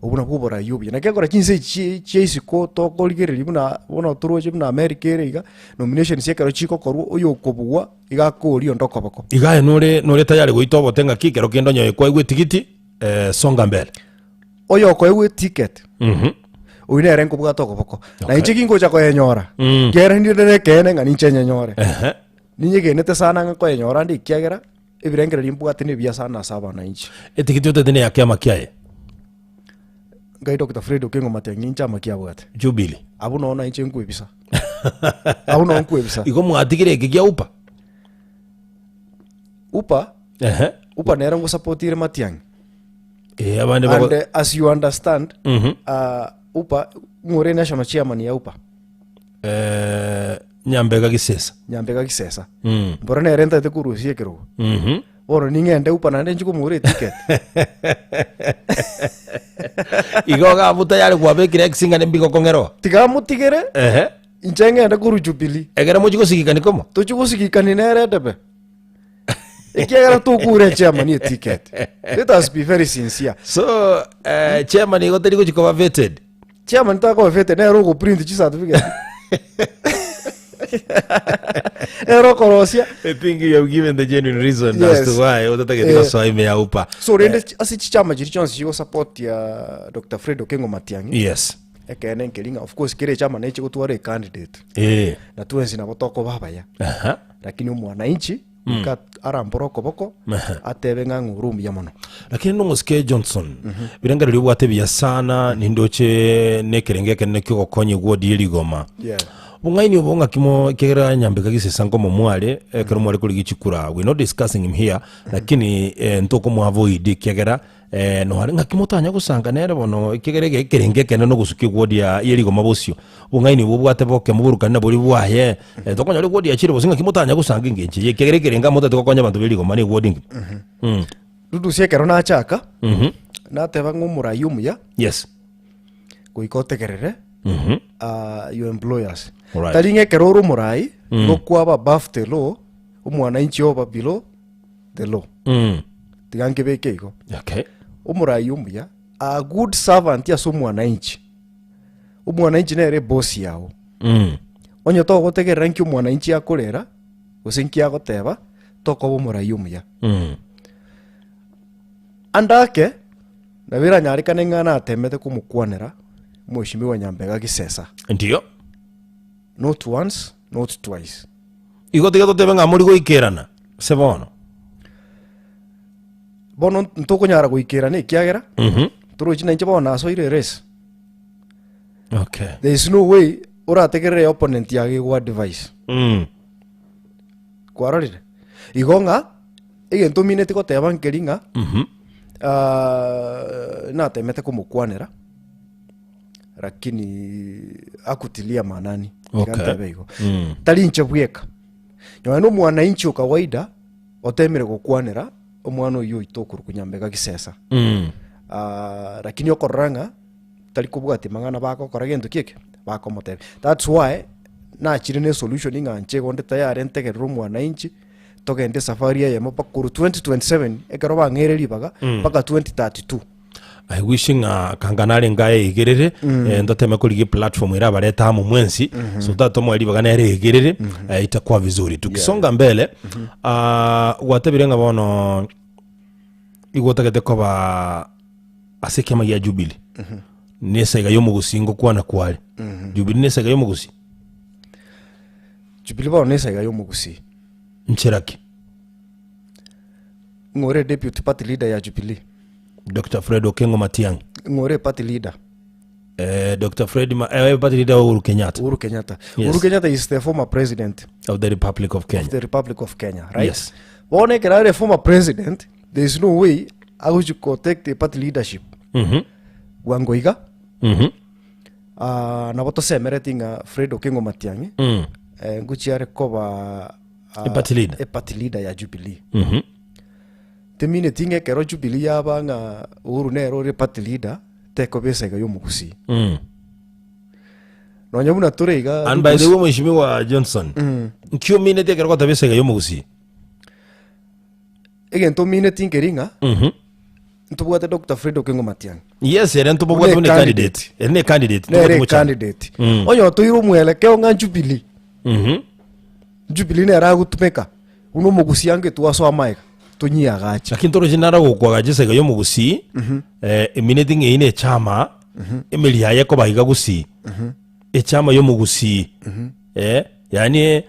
Obwo nabwo oborai obuya. Naki ekero chinse echi chia isiko tokorigereria buna bono toroche buna America ere iga, nominations ekero chigokorwa oyo okobugwa iga akoria onde okoboko. Iga aye nore nore tayari goita obote ng'aki ekero kende onye kwaigwa etigiti eh, songa mbele. Oyo okoegwa eticket, oyio nere nkobwata okoboko. Na inche gingocha koyenyora, kiagera ninde na ekeene ng'a ninche nyenyore. Ninyegenete sana ng'a nkoyenyora nde ekiagera, ebirengererio mbwate nebiya sana ase abananchi. Etigiti otete neya kiama kiaye. Ngai Doctor Fred Okengo Matiang'i inche amakia abwate. Jubilee. Abwo noo na inche nkwebisa. Abwo noo nkwebisa. Igo mwatigire eke kia UPA? UPA, Ehe. UPA nere ngosapotire Matiang'i. Eh, abande bago- And as you understand, UPA, ng'ore national chairman ya UPA. Eh, Nyambega Gisesa. Nyambega Gisesa. Mbora nere ntagete korusia ekerogo. Bono ning'ende UPA naende nchie komogora eticket. Igo gabu tayari kwabekire X ng'a nembigo kong'eroa. Tiga motigere. Ehe. Inche ng'ende korwa Jubilee. Ekero mochie gosigikani komo? Tochie gosigikani nere edebe. Ekiagera tokure echairman eticket. Let us be very sincere. So, eh, chairman igo tari gochia koba vetted. Chairman takoba vetted nere ogoprint chicertificate. Nere okorosia. I think you have given the genuine reason as Yes. to why otatagete Eh. gosoa ime ya upa. So rende ase chichama chiria chionsi chigosupport ya Dr. Fred Okengo Matiang'i. Yes. Ekeene nkeri ng'a of course kera echama neche gotwara ecandidate. Eh. Na twensi nabo tokoba abaya. Aha. Lakini omwananchi Mm. goika arambore okoboko Aha. atebe ng'a ng'ore omuya mono. Lakini nomosike Johnson, birengererio obwate buya sana, nindoche nekerengo ekenene kiogokonya egwodi ye rigoma. Yeah. Obong'aini obo ng'aki mo ekiagera Nyambeka gisesa nkomo mware, ekero mware korigia chikura, we're not discussing him here, lakini eh, ntokomoavoid ekiagera eh, noare ng'aki motanya gosanga nere bono ekiagera ege ekerengo ekenene nogosukia egwodi ya ye rigoma bosio. Obong'aini obo obwate boke moburukani na boria bwaye, eh, tokonyora egwodi yachire bosio ng'aki motanya gosanga engencho eye ekiagera ekerengo amo motagete gokonya abanto be rigoma na egwodi engima. Mm. Rudusia ekero nachaka, Mhm. nateba ng'a omorai omuya, Yes. goika otegerere Mhm. ah, your employers. Alright. Tari ng'a ekero ore omorai, Mm. igo kwaba above the law, omwananchi oba below the law. Mm. Tiga nkebeke igo. Okay. Omorai omuya, a good servant ase omwananchi. Omwananchi nere eboss yao. Mm. Onye togotegerera nki omwananchi akorera, gose nki agoteba, tokoba omorai omuya. Mm. Ande ake, nabo eranyarekane ng'a natemete komokwanera Mheshimiwa Nyambega Gisesa. Ndiyo. Not once, not twice. Igo tiga totebe ng'a mori goikerana ase bono. Bono ntokonyara goikerana ekiagera, Mhm. torochi nainche bono nasoire erace. Okay. There is no way orategerere opponent yago egoa advice. Mm. Kwarorire? Igo ng'a egento omineti goteba nkeri ng'a Mhm. ah, natemete komokwanera lakini akutilia maanani Tiga Okay. ntebe igo. Mm. Tari inche bweka. Nonya na omwananchi o kawaida otemire gokwanera omwana oyio oito okorokwa Nyambega Gisesa. Mm. Ah, lakini okorora ng'a tari kobwatia mang'ana bagokora gento ki eke bakomotebia. That's why nachire ne solution ng'a inche igo nde tayari ntegerere omwananchi togende esafari eyemo mpaka korwa 2027 ekero bang'eire ribaga Mm. mpaka 2032. I wish ng'a kanga narenge ayegerere Mm. eh, ntoteme korigia platform ere abarete amo mwensi Mhm. so tatomoe ribaga nere egerere eh, itakuwa vizuri tukisonga mbele ah, gwatebire ng'a bono igo otagete koba ase ekiama gia Jubilee Mhm. nesaiga y'omogusii ngokwana kware Mhm. Jubilee nesaiga y'omogusii Jubilee bono nesaiga y'omogusii. nchera ki Ng'o ore deputy party leader ya Jubilee? Dr. Fred Okengo Matiang'i Ng'o ore party leader? eh, Dr. Fred Ma eh, party leader Uhuru Kenyatta Uhuru Kenyatta. Yes. Uhuru Kenyatta is the former president of the Republic of Kenya of the Republic of Kenya, right? Yes. Bono ekero are former president, there is no way agochi ko take the party leadership Mhm. bwango iga. Mhm. Ah, nabo tosemereti ng'a Fred Okengo Matiang'i Mm. eh, ngochi are koba ah, A party leader. a party leader ya Jubilee. Mhm. Temineti ng'a ekero Jubilee yaba ng'a Uhuru nere ore party leader, tekoba esaiga y'omogusii. Mm. Nonya buna tore iga And by the Rutos- way mheshimiwa Johnson Mm. nki omineti ekero goteba esaiga y'omogusii egento omineti nkeri ng'a Mhm. ntobwate Dr. Fred Okengo Matiang'i. Yes, ere ntobobwate Buna buna candidate. Ere ne candidate. Nere tobwate mochando. candidate. Mm. Onye otoire omwelekeo ng'a Jubilee. Mhm. Jubilee nere agotumeka buna omogusia ange twasoa amaega tonyiagache. Lakini toroche nara gokwagacha esaiga y'omogusii eh, emineti ng'a eyio ne echama emeri yaye ekoba iga gusii echama y'omogusii eh, yaani eh,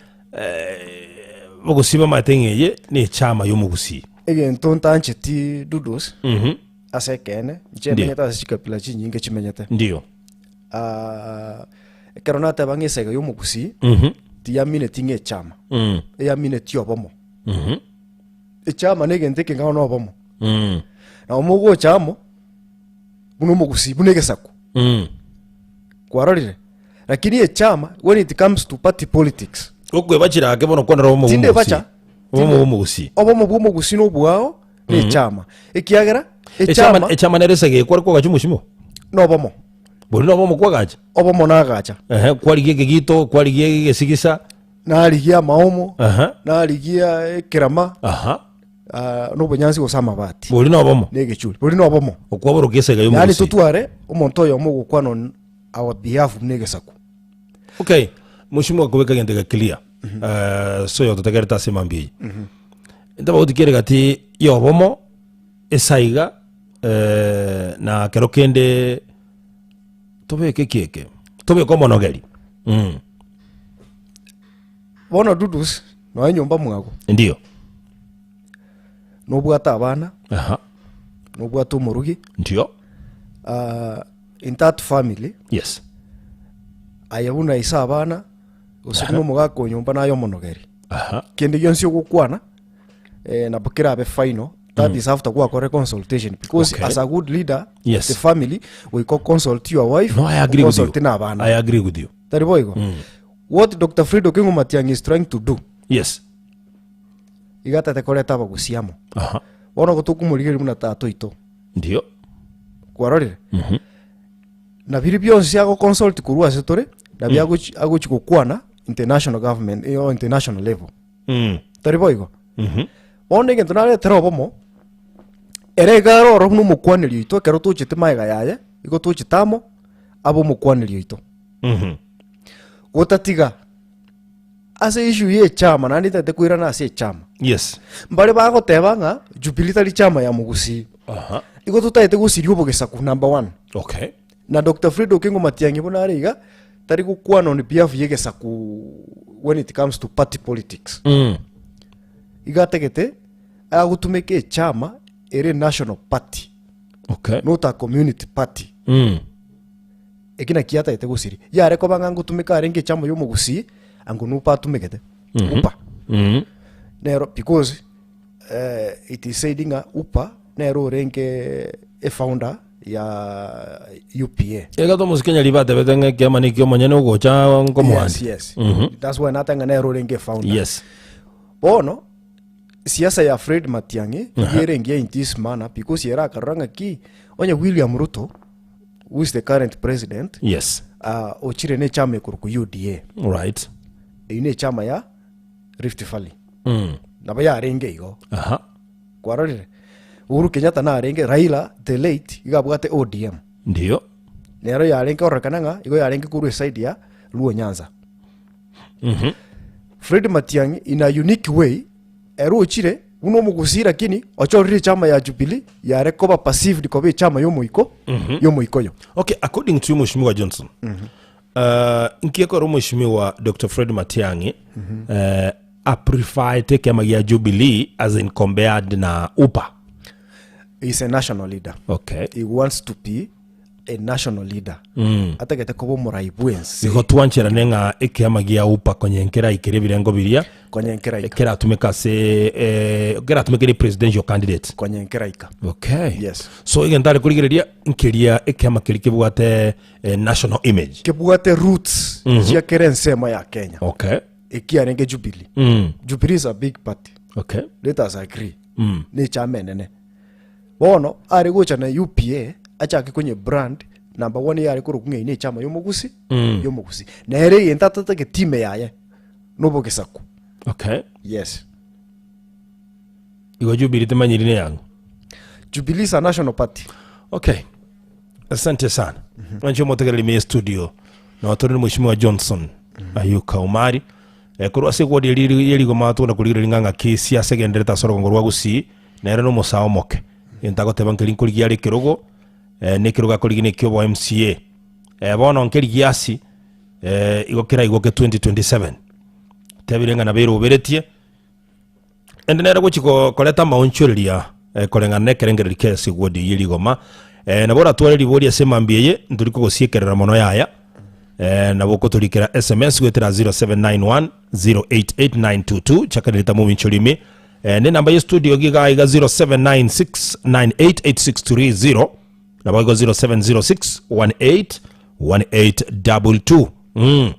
bogusii bamaete ng'a eye ne echama y'omogusii Egento ntancheti Dudos Mhm. ase ekeene inche Ndio. menyete ase chikabila chinyinge chimenyete. Ndio. Ah, ekero nateba ng'a esaiga y'omogusii Mhm. tiyamineti ng'a echama Mm. eyamineti obomo. Mhm. Echama negento ekeng'ao na obomo. Mm. Nabo mogocha amo buna omogusii buna egesaku. Mm. Kwarorire? Lakini echama when it comes to party politics. Okwebachera ake bono kwanera obomo Tinde bw'omogusii. bacha. Obomo bw'omogusii. Obomo bw'omogusii nobwao na Mhm. echama. Ekiagera Echama echama echama nere esege ekware kwagacha omochimo. nobomo. Boria nobomo kwagacha? Obomo nagacha. Ehe, kwarigia ekegito, kwarigia egesigisa. Narigia amaomo, Aha. narigia ekerama, Aha. ah, na obonyansi gose amabati. Boria nobomo. Na egechuri. Boria nobomo. Okwaborokia esega Yaani y'omogusii. totware omonto oyomo ogokwana on our behalf buna egesaku. Okay, mheshimiwa kobeka egento eke clear. Eh, so oyototegerete ase emambia eye. Ntobauti kere gati y'obomo, esaiga, eh, na kero kende tobeke ki eke? Tobeke omonogeri. Mm. Bono Dudus, nonya nyomba mwago. Ndio. Nobwate abana. Aha. Nobwate omorugi. Ndio. Ah, in that family. Yes. Aye buna ise abana, gose buna omogaka o nyomba naye omonogeri. Aha. Kende gionsi ogokwana, eh, nabo kerabe final. That is after gwakorire consultation because Okay. as a good leader Yes. of the family goika consult your wife No, I agree with you. consult na abana I agree with you. tari boigo what Dr. Fred Okengo Matiang'i is trying to do Yes. iga atete koreta abagusi amo Aha. bono igo tokomorigereria buna tata oito Ndio. kwarorire Mhm. na biria bionsi agoconsult korwa ase tore nabio agochi agochi gokwana international government eh, or international level Mm. tari boigo Mhm. bono egento naretera obomo ere iga aro oro buna omokwaneri oito ekero tochete magega yaye igo tochete amo abe omokwaneri oito Mhm. gotatiga Ase issue ye echama naende ntagete koirana ase echama. Yes. Mbare bagoteba ng'a Jubilee tari chama ya mogusii. Aha. Igo totagete gosiria obogesaku number one. Okay. Na Dr. Fred Okengo Matiang'i buna are iga tari gokwana on behalf ye egesaku when it comes to party politics. Mm. Iga atagete agotumeka echama ere national party. Okay. Not a community party. Mm. Eki nakio atagete gosiria. Yare koba ng'a ngotumeka arenge echama y'omogusii, ango nupa atumegete. Upa. Nero because eh, it is said ng'a Upa nero orenge efounder ya UPA. Iga tomosike nyariba atebete ng'a ekiama neki omonyene ogocha nkomoandia. Yes, yes. That's why nateba ng'a nero orenge efounder. Yes. Bono siasa ya Fred Matiang'i nigo ere engiya in this manner because ere akarora ng'a ki onye William Ruto who is the current president Yes. uh, ochire ne echama ekorokwa UDA Right. eyio ne echama ya Rift Valley Mm. nabo yarenge igo Aha. kwarorire Uhuru Kenyatta narenge Raila the late iga abwate ODM Ndio. nero yarenge kororekana ng'a igo yarenge korwa eside ya Luo Nyanza Mhm. Fred Matiang'i in a unique way Ere ochire buna omogusii lakini ochorire echama ya Jubilee yare koba perceived koba echama y'omoiko y'omoikoyo. Okay, according to you Mheshimiwa Johnson. Uh, nki ekero Mheshimiwa Dr. Fred Matiang'i uh, apreferete ekiama gia Jubilee as in compared na UPA. He is a national leader. Okay. He wants to be a national leader. Atagete koba omorai bwense. Igo twancherane ng'a ekiama gia UPA konye nkeraikere ebirengo biria Konye nkeraika. keratumeka ase eh, keratumeke ere presidential candidate. Konye nkeraika. Okay. Yes. So egento are korigereria nkeria ekiama keria kebwate eh, national image. Kebwate roots chia kera ensemo ya Kenya. Okay. Ekiarenge Jubilee. Jubilee is a big party. Okay. Let us agree. Ne echama enene. Bono are gocha na UPA achake konye brand number one yare korokwa ng'a eye nechama yomogusi yomogusi. Nere egento atatagete ime yaye nobogesaku. Okay. Yes. Igo Jubilee temanyiri neyang'o? Jubilee is a national party. Okay. Asante sana. Mwanche omotegereri ime studio. Na tore na Mheshimiwa Johnson Ayuka Omari. Eh, korwa ase egwodi eri yerigoma tokona korigereria ng'a ng'aki siasa egenderete ase orogongo rwa Gusii, nere na omosae omoke. Egento agoteba nkeri nkorigia are ekerogo, eh, na ekerogo akorigia na ekiobo MCA. Eh, bono nkeri giasi, eh, igo keraigwoke 2027. Tebire ng'a nabo eroberetie, Ende nere gochia ko- koreta amaonchoreria eh, koreng'ana nekerengererio kia ase egwodi eyio rigoma. Eh, nabo oratware ribori ase emambia eye, ntori kogosiekerera mono yaya. Eh, nabo okotorikera SMS goetera 0791 088922 chakanireta mominchori ime. Eh, ne namba ye studio giga iga 0796 988630 nabo igo 0706 18 1822 mm.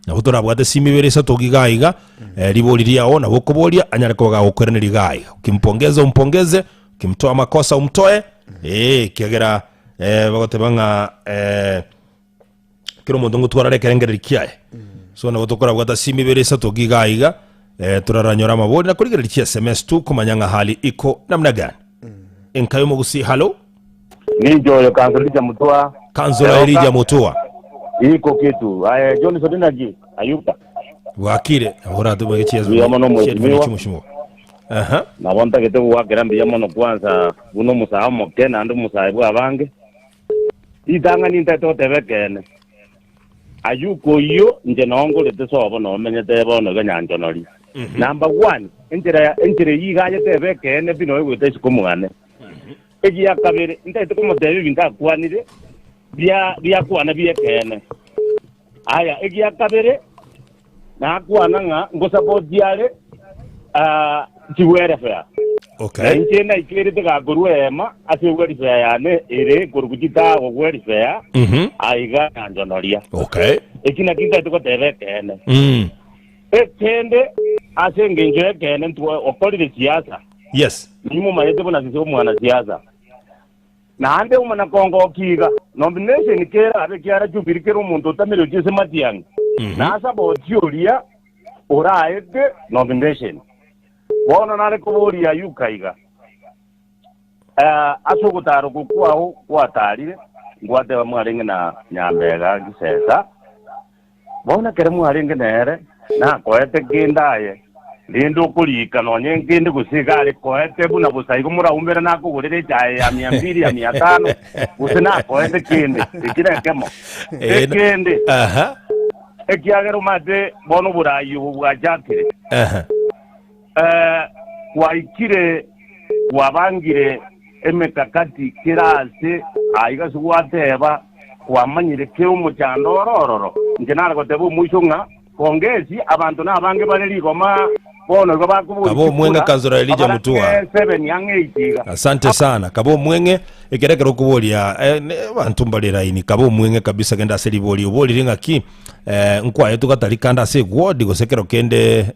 Nabo torabwate simi ibere isato iga iga, eh, ribori riao nabo okoboria anyare koba gagokoiraneria iga iga. Ukimpongeza umpongeze, ukimtoa makosa umtoe, eh, ekiagera eh, bagoteba ng'a eh, Kera omonto ngotwarare ekerengereri kiaye. So nabo tokorabwata simu ibere isato iga iga eh, toraranyore amabori na korigereria chi SMS tu komanya ng'a hali iko namna gani. Enka y'omogusi halo. Ninche oyo Councillor Elijah Mutua. Councillor Elijah Mutua. Iko kitu. Aye Johnson naki Ayuka. Bwakire oratume chi Mbuya mono mheshimiwa. mheshimiwa. Aha. Nabo ntagete gogoakera mbuya mono kwanza buna omosae omoke naende omosae bwa abange. Ritang'ani ntagete goteba ekeene. Ayuka oyio inche noo ngorete sobo noo menyete bono iga nyanchonori. Number one, enchera enchera eyio iga ayetebe ekeene pi noyo goeta isiko mwane. Egia kabere, ntagete komotebia ebinto akwanire bia biakwana bi'ekeene. Aya, egia kabere, nakwana ng'a ngosapoti are ah, chiwelfare. Okay. Na inche naikerete gakorua eema ase welfare yane ere korokwa chitago welfare Mhm. aiga nyanchonoria. Okay. Eki nakio ntagete goteba ekeene. Mm. Ekende ase engencho y'ekeene ntwe okorire siasa. Yes. Nimomanyete buna sise omwanasiasa. Naende omwana-kongoki iga, nomination kerabe kiara Jubilee kera omonto otamereti ase matiang'i, nasaboti oria oraete nomination. Bono nare koboria Ayuka iga, Ase ogotara oko kwao gwatarire, ngwateba mwarenge na Nyambega Gisesa, Bono ekero mwarenge nere, nakoete kende aye, rende okoriika nonya nkende gose iga are koete buna bosa igo moraumbere nakogorere echae ya mia mbili ya mia tano, gose nakoete kende, eki nekemo. Eh, Ekende, Aha. ekiagera omanyete bono oboraai obo bwachakire, Aha. eh, gwaikire gwabangire emekakati kera aase aiga ase gwateba, Kwamanyire kera omochando ore ororo. Inche nare goteba omoiso ng'a pongesi abanto nabange bare rigoma bono igo bakoboria Kaba omweng'e chikura, Councillor Elijah babarake Mutua. 7 ang'e 8 iga. Asante sana. Kaba omweng'e ekere ekero okoboria eh, ne- abanto mbare laini kaba omweng'e kabisa genda ase ribori oborire ng'aki eh, nkwaetwe gatari kande ase eward gose kero kende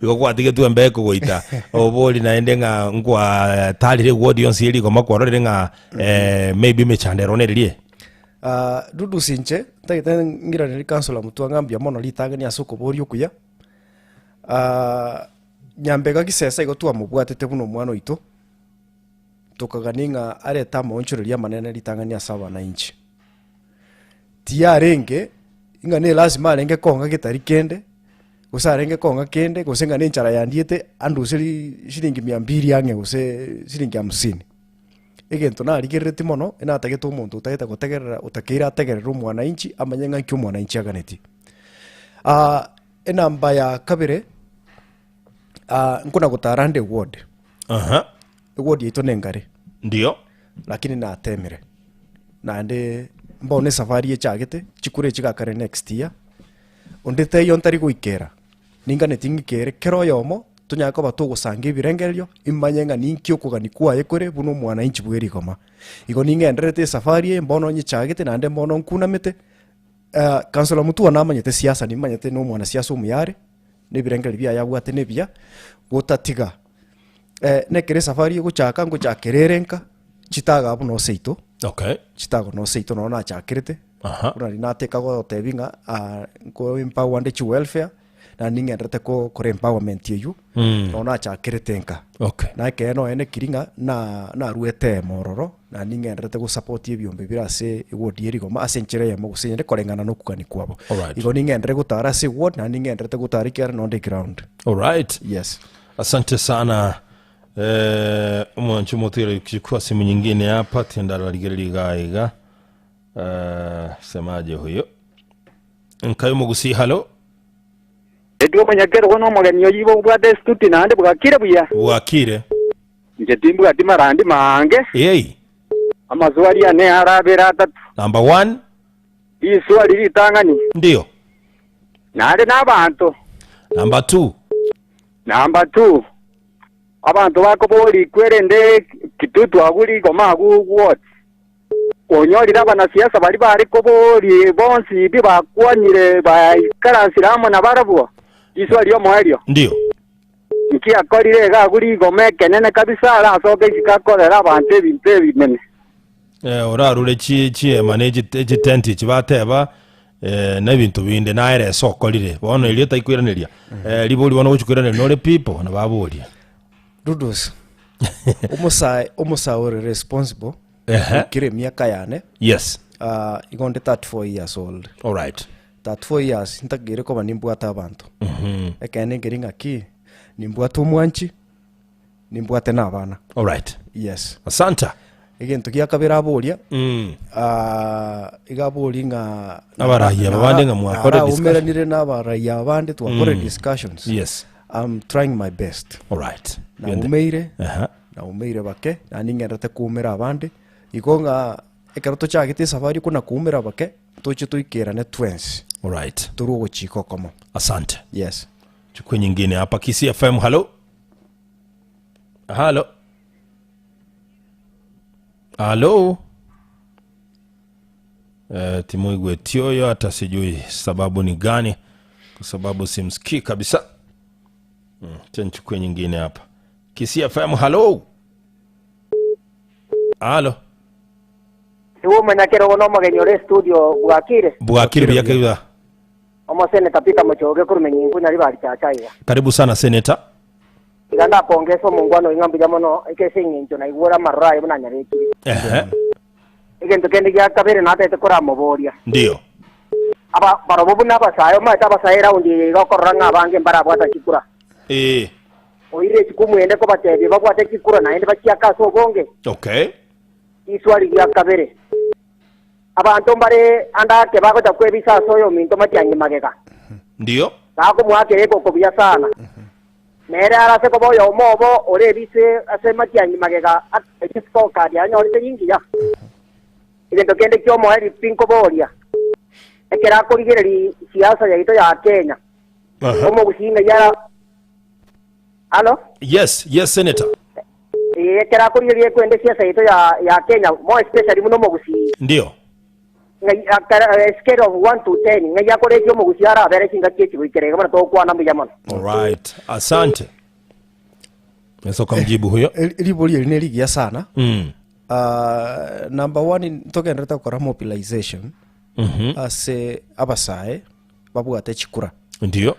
Igo gwatigetwe embe ekogoita obori naende ng'a nkwatarire eward yonsi ye rigoma kwarorire ng'a eh, maybe emechando ero neririe. Ah, Dudusi inche ntagete ng'iraneri councillor Mutua ng'a mbuya mono ritang'ani ase okoboria okuya. Ah, Nyambega Gisesa igo twamobwatete buna omwana oito, tokagania ng'a arete amaonchoreria amanene ritang'ani ase abanainchi. Tiyarenge ng'a ne lasima arenge kong'a getari kende, gose arenge kong'a kende, gose ng'a ne enchara yandiete anduseri shilingi mia mbili ang'e gose shilingi hamsini. Egento narigereretie mono, natagete omonto otagete gotegerera otakeire ategerere omwananchi amanye ng'a nki omwananchi aganetie. Enamba ya kabere, nkona gotara ande eward, Aha. eward yaito nengare. Ndio. Lakini natemire, naende mbono esafari echagete, chikura echi gakare next year, onde taiyo ntari goikera, ninganeti ng'ikere kera oyomo, tonyare koba togosanga ebirengererio, imanye ng'a ninki okogania kwaye kore buna omwananchi bwe rigoma. Igo ning'endererete esafari eye, mbono nyechagete naende mbono nkunamete, Councillor Mutua namanyete siasa, nimanyete na omwanasiasa omuya are, na ebirengererio biaye abwate nebiya, gotatiga nekero esafari egochaka ngochakera ere nka, chitago abwo noo seito, Okay. chitago noo seito noo nachakerete, Aha. buna riria nateka gotebia ng'a nko empower nde chiwelfare, naende ning'enderete ko kora empowerment eywo, noo nachakerete nka. Okay. Na ekeene nonya nekiri ng'a na naruete emo ororo, naende ning'enderete gosupport ebiombe bire ase eward ya Rigoma ase enchera eyemo gose eyende koreng'ana na okogania kwabo. Alright. Igo ning'enderere gotara ase eward naende ning'enderete gotara ekiagera nonde eground. Alright. Yes. Asante sana eh, omwancho motwere kuchukua simu nyingine hapa tindararigereria iga iga eh, semaje huyo nkayo mugusi halo Eki omonyakerogo na omogeni oyio igo obwate esituti naende bwakire buya. Bwakire. Inche timbwati marandi maange. Ei. Amaswali ane arabere atato. Number one. Riswali ritang'ani. Ndio. Naende nabanto. Number two. Number two. Abanto bakoborikwa erinde Kitutu agwo rigoma agwo gwoti. Onyorire abanasiasa baria bare koboria bonsi bi bakwanire baikaransire amo nabarabwo. Riswali ri'omoerio. Ndio. Nki akorire iga agwo rigoma ekenene kabisa arasoke isiko akorere abanto ebinto ebinene. Eh, orarure chi chiema ne chi- chitenti echi bateba eh, na ebinto binde naye ere okorire bono erio taikoiraneria eh, ribori bono ogochi koiraneria nore people na baboria Rudus omosae omosae ore responsible Ehe. oikire emiaka yane Yes. Ah, igo nde 34 years old Alright. 34 years ntakeire koba nimbwate abanto Mhm. ekeene nkeri ng'aki nimbwate omwanchi nimbwate na abana Alright. yes Asanta. Egento gia kabere aboria Mm. ah, iga aboria ng'a Abaraiya aba bande ng'a mwakore discussion. naraumeranire na abaraiya aba bande twakore Mm. discussions Yes. I'm trying my best Alright. naumeire Aha. naumeire bake na ning'endete koumera abande igo ng'a ekero tochagete esafari kona koumera bake toche toikerane twensi Alright. torwe ogochika okomo Asante. Yes. Chukue nyingine hapa Kisii FM. Hello. Halo. Halo. Eh, timuigweti oyo hata sijui sababu ni gani kwa sababu simsikii kabisa. Mm, nichukue nyingine hapa. Kisii FM. Halo. Halo. Iwe omonyakere obo nomogeni ore estudio bwakire Bwakire buya kegima. Omoseneta Peter Mochoge korwa Menyingu Nyaribari Chacha iga. Karibu sana senator. Iga ndakongesa omongwana oyo ng'a mbuya mono eke ase eng'encho naigure amaroro aye buna anyarekire. Ehe. Egento kende gia kabere natagete koramoboria. Ndio. Aba barobwo buna abasae omanyete abasae eraundi eye iga okorora ng'a abange mbarabwata chikura. Ee. Oire esikumu ende kobatebia babwate chikura naende bachiake ase obonge. Okay. Riswali ria kabere, Abanto mbare ande ake bagocha kwebisa ase oyominto matiang'i magega, Ndio. bakomoakera egoko buya sana. Nere arase koba oyomo obo orebise ase matiang'i magega ase scorecard anyorete ringiya. Egento kende ki'omoerio tinkoboria, ekero akorigereria siasa yaito ya Kenya, omogusii ng'ai ara Alo? Yes, yes senator. Ee, ekero akorigereria ekwende siasa yaito ya ya Kenya, more especially buna omogusii. Ndio. Ng'ai akara a scale of 1 to 10, ng'ai akoretie omogusii arabere chingaki echi goikera iga buna togokwana mbuya mono. Alright. Asante. Naweza ukamjibu huyo. Ribori eri nerigiya sana. Mm. Ah, number one ntogenderete gokora mobilization Mhm. ase abasae babwate chikura. Ndio.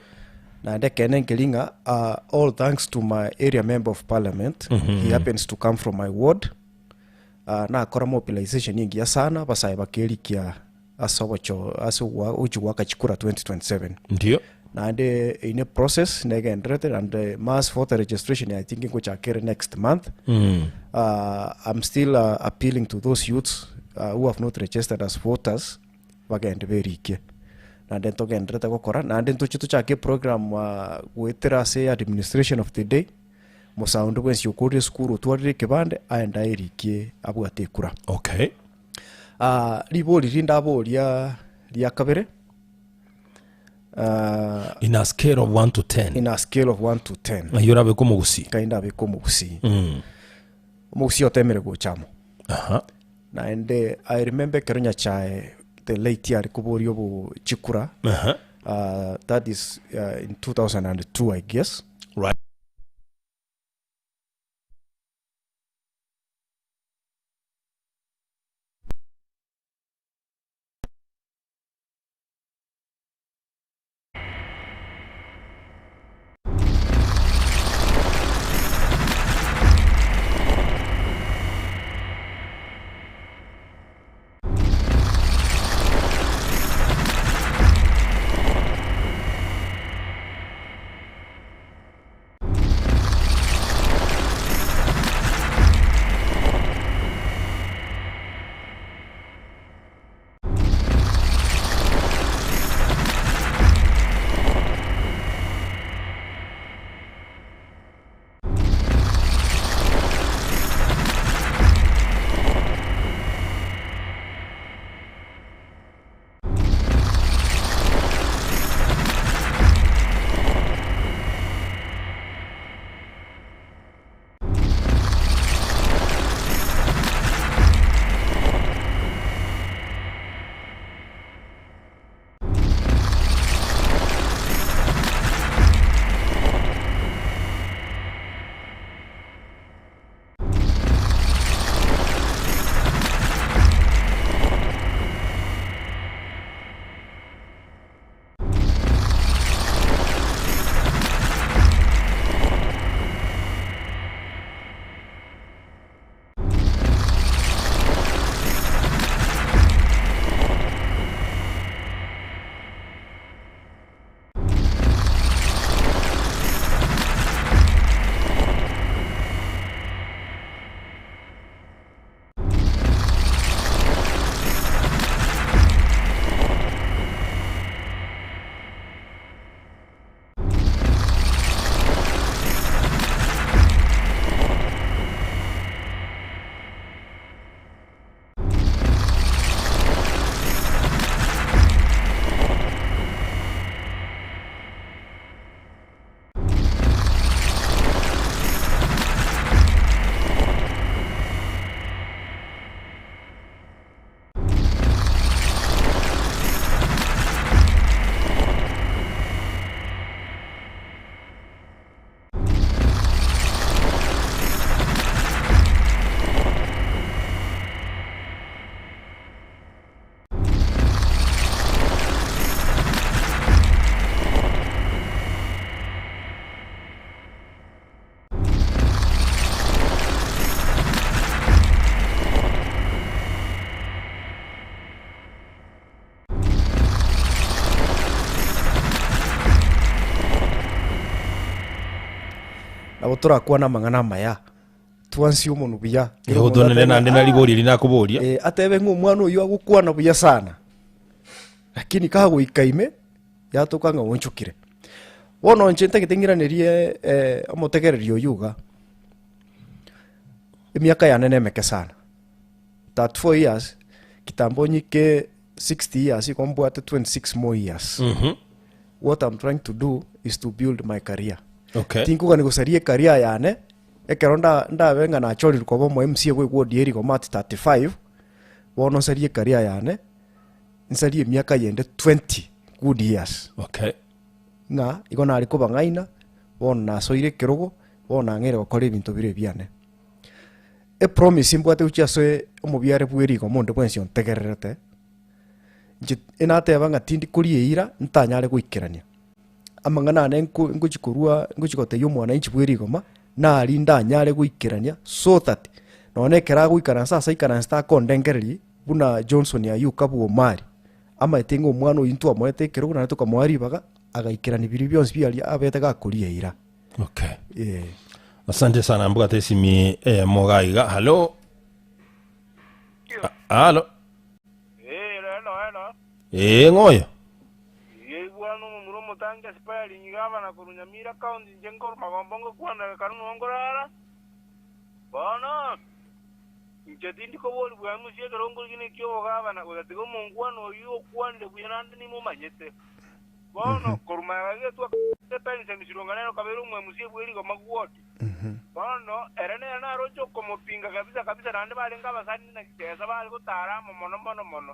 Naende ekeene nkeri ng'a uh, all thanks to my area member of parliament mm -hmm. he happens to come from my ward uh, nakora mobilization engiya sana abasae bakerikia ase obocho ase ogochi goaka chikura 2027 Ndio. naende eine process negenderete and mass voter registration I think ngochaka ere next month Mm. I'm still appealing to those youths who have not registered as voters bagende berikie. Naende ntogenderete gokora, naende ntoche tochake eprogram goetera ase administration of the day, mosaonde bwensi okorire esukuru otwarire ekebande, aende aerikie abwate ekura. Okay. Ribori rinde aboria ria kabere, In a scale of 1 to 10. In a scale of 1 to 10. Ng'ai orabeke omogusii? Nkai ndabeke omogusii. Mm. Omogusii otemire gocha amo. Aha. Naende I remember ekero Nyachae the late are koboria obo chikura Aha. that is in 2002 I guess. Right. Nabo torakwane amang'ana amaya, twansie omonwe buya. Kera omonto Otonene atebe ng'a, naende nariboria eri nakoboria. Eh, atebe ng'a omwana oyio agokwana buya sana, lakini kagoika ime, yatoka ng'a oonchokire. Bono inche ntagete ng'iranerie omotegereri oyio iga, emiaka yane nemeke sana, 34 years, kitambo nyike 60 years igo mbwate 26 more years. What I'm trying to do is to build my career. Okay. Tinkogania gosaria ecareer yane, ekero nda ndabe ng'a nachorirwe koba omo MCA bwa eward ya Erigoma at 35, bono nsarie ecareer yane, nsarie emiaka yende 20 good years. Okay. Ng'a igo nare kobang'aina, bono nasoire ekerogo, bono nang'eire gokora ebinto bire ebiane. Epromise mbwate gochia ase omobiare bwa erigoma onde bwensi ontegererete, inche enateba ng'a tindi koria eira ntanyare goikerania. Amang'ana ane nko ngochi korwa ngochi gotebia omwananchi bwa erigoma, nari ndanyare goikerania so that nonye ekero agoikaransa ase aikaransete akondengereria buna Johnson Ayuka bwa Omari, amaete ng'a omwana oyio ntwamoete ekerogo naende tokamoa ribaga, agaikerania biria bionsi biaria abete gakoria eira. Okay. Eh. Asante sana mbwate esimi eyemo iga iga. Hallo. Hallo. Ee ng'oyo. Yeigwana omomura omotangi aspiring gavana korwa Nyamira county inche nkorwa Magombo ngokwana kare noo nkorara. Bono inche tindi koborigwa MC ekero nkorigia neki obogavana gotatiga omongwana oyio okwanire buya naende nimomanyete. Bono korwa magega getwa Benson Sironga nere okabeire omo MC bwe rigoma ward. Bono ere nere naroche okomopinga kabisa kabisa naende barenge abasani na gisesa bare gotara amo mono mono mono.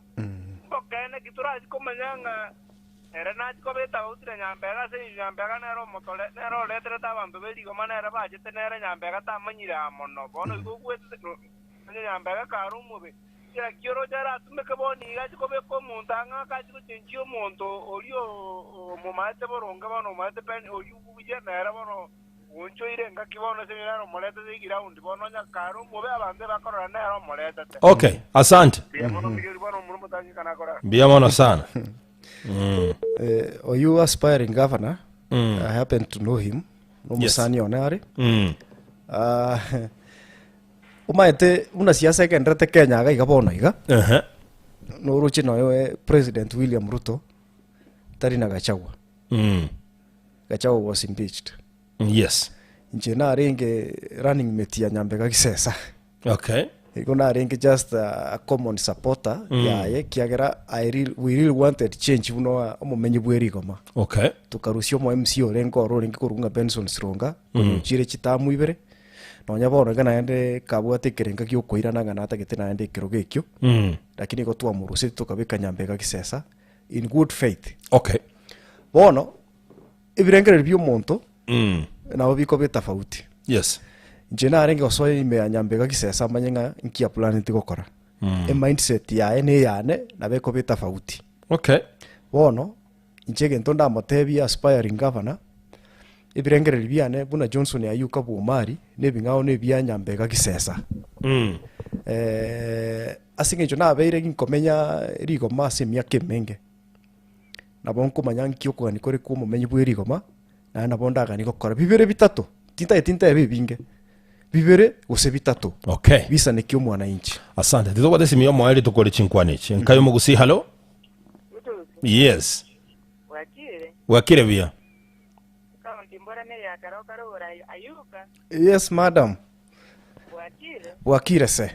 Mbokeene ki torachi komanya ng'a ere nachi koba etauti na Nyambega ase engencho Nyambega nere omotore nere oreterete abanto be rigoma nere bachete nere Nyambega tamanyire aa mono. Bono igo ogwete onye Nyambega kare omobe kera ki oroche aratumeke bono iga achi kobeka omonto ang'e akachi gochenchia omonto oria omomaete boronge bono omaete pen oyio buya nere bono Oonchoire engaki bono ase engencho nere omoretete egiraundi, bono onye kare omobe abanto ebakorora nere omoretete. Okay, asante. Mbuya mono Miriori bono omura omotangi kana akore. Mbuya mono sana. Mm. Eh, oyu aspiring governor Mm. I happen to know him nomusani one are Mm. Ah, omaete buna siasa egenderete Kenya iga iga bono iga Ehe. noroche noyo eh, president William Ruto tari na Gachagua Mm. Gachagua was impeached. Yes. Inche narenge running mate ya Nyambega Gisesa. Okay. Igo narenge just a, a common supporter Mm. yaye ekiagera I real, we really wanted change buna omomenyi bwe rigoma. Okay. Tokarusia omo MC orenge oro orenge korwa ng'a Benson Sironga Mm. konya ochire chitamu ibere nonya bono iga naende kabwate ekerenga gia okoirana ng'a natagete naende ekerogo ekio Mm. lakini igo twamorusetie tokabeka Nyambega Gisesa in good faith. Okay. Bono ebirengererio bi'omonto Mm. nabo bikoba etafauti. Yes. Inche narenge gosoa ime ya Nyambega Gisesa manye ng'a nki aplaneti gokora. Mm. Emindset yaye na eyane nabo ekoba etafauti. Okay. Bono, inche egento ndamotebie aspiring governor, ebirengererio biane buna Johnson Ayuka bwa Omari, na ebing'ao na ebia Nyambega Gisesa. Mm. Ase eng'encho nabeire ginkomenya rigoma ase emiaka emenge. Nabo nkomanya nki okogania kore kw'omomenyi bwe rigoma, naende nabo ndaganie gokora bibere bitato, tintageti ntebe ebinge, bibere gose bitato, Okay. bisaneki omwanainchi. Asante. Titobwate esimi y'omoerio tokore chinkwana echi. Nkai omogusii hallo. Yes. Bwakire? Bwakire buya. Ekaunti mbora neye ya Keroka rogoro Ayuka. Yes madam. Bwakire? Bwakire se.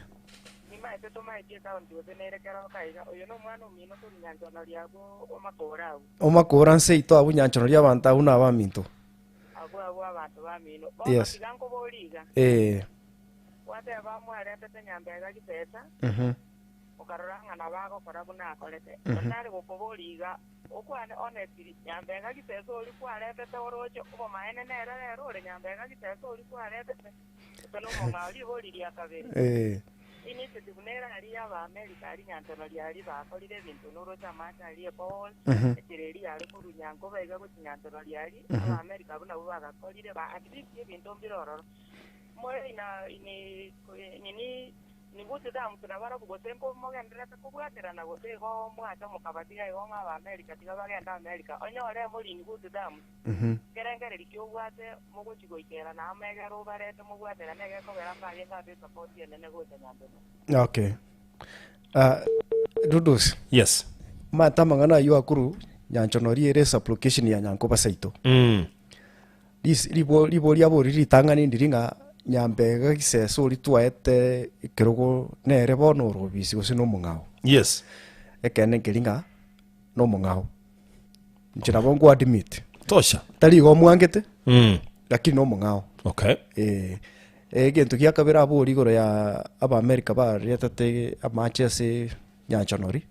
Nimaete tomaeti ekaunti gose nere Keroka iga. Oyo nomwana omino korwa Nyanchonori abwo omakoro abwo. Omakoro nse ito abwo Nyanchonori abanto abwo nabaminto. Abwo abwo abanto bamino. Bono Yes. tiga nkoborie iga. Eh. Gwateba mwaretete Nyambega Gisesa. Mhm. Okarora ng'a nabo agokora buna akorete. Mhm. Otare gokoboria iga, okwane honestly, Nyambega Gisesa oria kwaretete oroche obomaene nere rero ore Nyambega Gisesa oria kwaretete? Gose nomong'ao ribori ria kabere. Eh. Initiative nere aria y'Abaamerika aria Nyantonoria aria bakorire ebinto noroche amache aria eborehole, Mhm. echera eria yare korwa Nyankoba iga gochia Nyantonoria aria, Mhm. Abaamerika abwo nabwo bagakorire ba at least ebinto mbire ororo. More ina ini nini. Nibuti Dams nabarabwo gose nkomogendererete kobwaterana gose igo mwacha mokabatiga igo ng'a Abaamerika tiga bagende Amerika. Onyore mori Nibuti Dams, nkerengererio ki obwate mogochia goikerana amo egere obarete mobwaterane egekogera mbarenge ase esapoti enene gocha Nyambene. Okay. Ah, Dudus. Yes. Omanyete amang'ana aywo akorwa Nyanchonori ere esublocation ya Nyankoba seito. Ris- ribo riboria abori ritang'ani ndiri ng'a Nyambega gisese oria twaete ekerogo nere bono ore obisi gose na omong'ao. Yes. Ekeene nkeri ng'a na omong'ao. Inche nabo nko admit. Tosha. Tari igo omwangete, Mm. lakini na omong'ao. Okay. Eh, egento gia kabere abori igoro ya Abaamerika baretete amache ase Nyanchonori.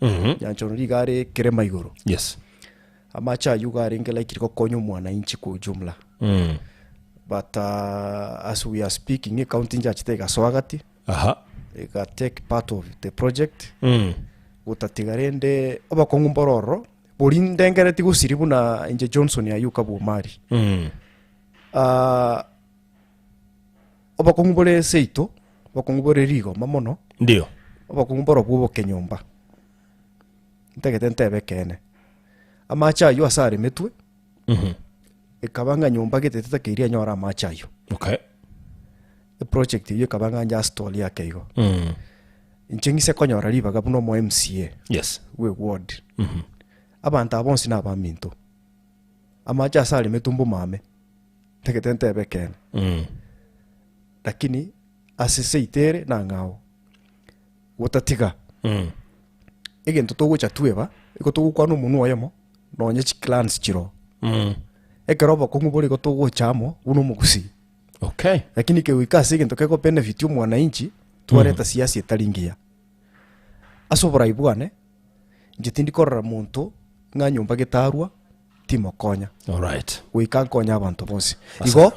Nyanchonori iga are ekerema igoro. Yes. Amache aywo iga arenge likely gokonya omwananchi kwa ujumla. But as we are speaking, ecounty nchachete egasoa gati, Aha. ega take part of the project, gotatiga rende obokong'u mboro ororo, boria ndengereti gosiria buna inche Johnson Ayuka Bwomari. Obokong'u bore seito, obokong'u bore rigoma mono, Ndio. obokong'u mboro bwa obokenyomba. Ntagete ntebe ekeene, amache aywo ase aremetwe, ekaba ng'a nyomba gete tetakeiri enyore amache aywo. Okay. Eproject eywo ekaba ng'a njastall ake igo. Inche ng'ise konyora ribaga buna omo MCA Yes. bwe ward, abanto aba bonsi na abaminto, amache ase aremetwe mbomame, ntagete ntebe ekeene. Lakini ase seito ere nang'ao. Gotatiga egento togocha tweba, igo togokwana omonwa oyomo, nonye chiclans chiroo. Ekero obokong'u bore igo togocha amo buna omogusii. Okay. Lakini kegoika ase egento kego benefit omwananchi, twareta siasa etari ngiya. Ase oborai bwane, inche tindi korora monto ng'a nyomba getarwa, timokonya. Alright. Goika nkonye abanto bonsi. Igo,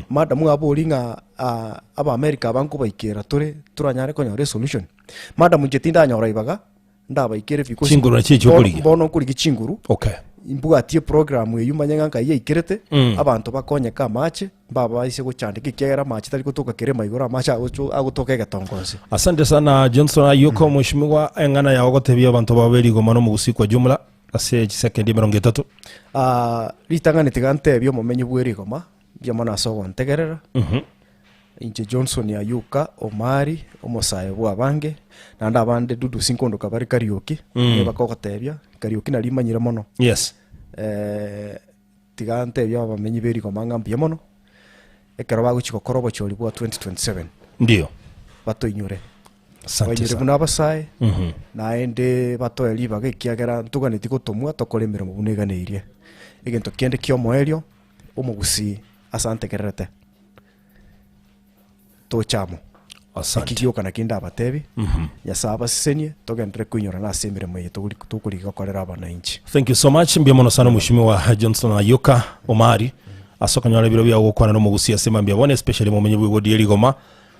madam abori ng'a ah, Abaamerika aba nkobaikera tore, toranyare konyora esolution. Madam inche tindanyora ibaga, ndabaikere because Chinguru nachio echio bono- okorigia. bono nkorigia chinguru. Okay. Mbwatie program eywo manye ng'a nkai yaikerete, Mm. abanto bakonyeke amache, mbabaise gochandeka ekiagera amache tari gotoka kerema igoro, amache agocho agotoka egetongo nse. Asante sana Johnson Ayuko mheshimiwa eng'ana yao gotebia abanto bao berigoma na omogusii kwa jumla Ase chisekendi emerongo etato. Ah, ritang'ani tiga ntebie omomenyi bwe rigoma, mbuya mono ase ogontegerera. Inche Johnson Ayuka Omari, omosae bw'abange, naende abande Dudusi nkondoka bare Kariuki, nigo bakogotebia, Kariuki naria imanyire mono. Yes. Tiga ntebie abamenyi be rigoma ng'a mbuya mono, ekero bagochia gokora obochori bwa 2027. Ndio. Batoinyore. Asante Bainyore sana. buna abasae, naende batoe ribaga ekiagera ntoganeti gotomwa tokore emeremo buna eganeirie. Egento kende ki'omoerio, omogusii ase antegererete, toche amo. Asante. Eki gioka nakio ndabatebi, Nyasae abasesenie, togenderere koinyorana ase emeremo eye togori tokorigia gokorera abanainchi. Thank you so much mbuya mono sana mheshimiwa Johnson Ayuka Omari ase okonyora ebiro biago gokwana nomogusi ase mambia bono especially momenye bw'egodi erigoma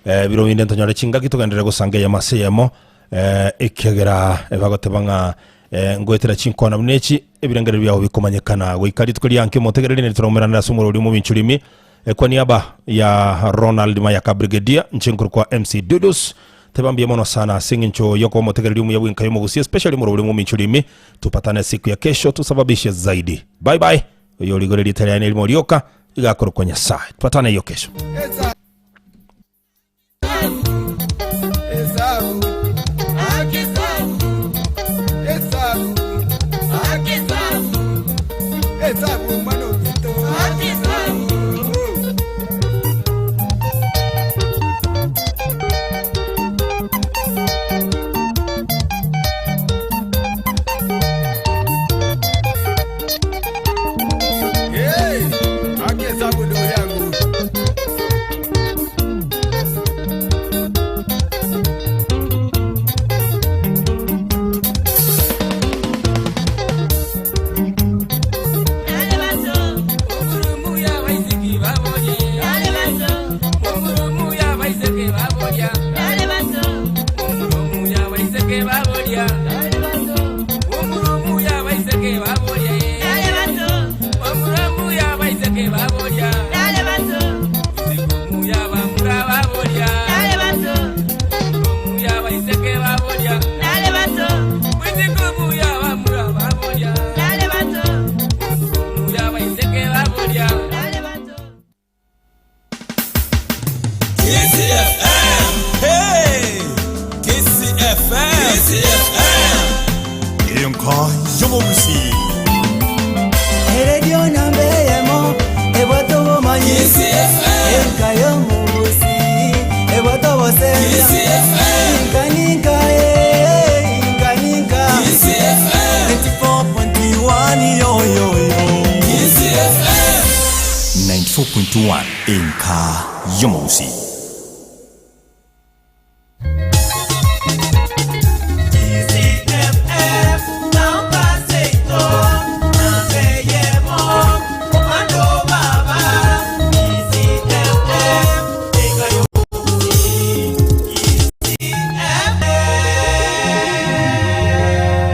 eh, biro binde ntonyore chingaki togenderere gosanga eyemo ase eyemo eh, ekiagera ebagoteba ng'a eh, ngoetera chinkwana buna echi ebirengererio biago bikomanyekana goika rituko rianke omotegereri neri toraumeranere ase omorori omominchorimi eh, kwa niaba ya Ronald Mayaka Brigadier inche nkorokwa MC Dudus teba mbuya mono sana ase eng'encho yokoba omotegereri omuya bw'enka y'omogusi especially omorori omominchorimi tupatane siku ya kesho tusababishe zaidi bye bye oyo origore rieta riane erimo rioka iga akorokwa Nyasaye tupatane iyo kesho. Hey, haki hesabu ndugu yangu. Enka y'omogusii. Eredio namba eyemo ebwate obomanyi Enka y'omogusii ebwate obosemia Inka ninka eh, inka ninka 94.1 yo yo yo 94.1 Enka y'omogusii.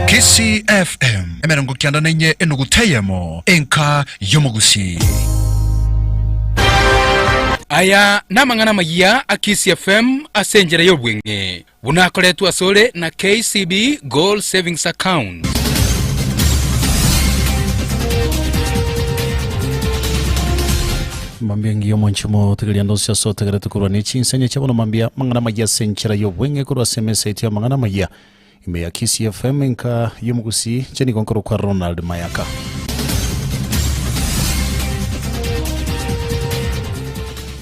Kisii FM emerongo kianda na inye enuguta eyemo enka y'omogusii. Aya namang'ana amayia a Kisii FM ase enchera y'obweng'e, buna akoretwe asore na KCB Goal Savings Account. Mambia engiya omwanchi omotegeria ande onsi ase otegerete korwa ne chinsenye chia bono mambia amang'ana amayia ase enchera y'obweng'e korwa ase emesa yaito y'amang'ana amayia Ime ya Kisii FM enka y'omogusii inche nigo nkorokwa Ronald Mayaka.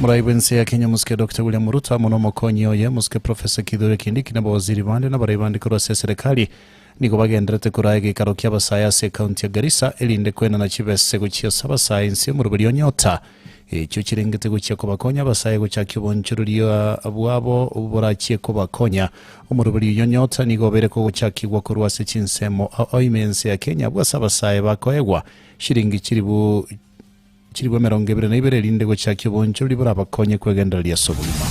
Morai bw'ense ya Kenya omosike Dr. William Ruto amo nomokonyi oye omosike Professor Kithure Kindiki na abawaziri bande na abarai bande korwa ase eserekari nigo bagendererete koraa egeikaro kia abasae ase ekaunti ya Garissa erinde koenana chibese gochia ase abasae inse omoroberi o Nyota Echio chirengete gochia kobakonya abasae gochakia obonchoreria bwabo borachie kobakonya. Omoroberi oyio Nyota nigo obeire kogochakigwa korwa ase chinsemo ao ime ense ya Kenya abwo ase abasae bakoegwa shiringi chiribu chiribu 22 erinde gochakia obonchoreri borabakonye kwegendereria ase obogima.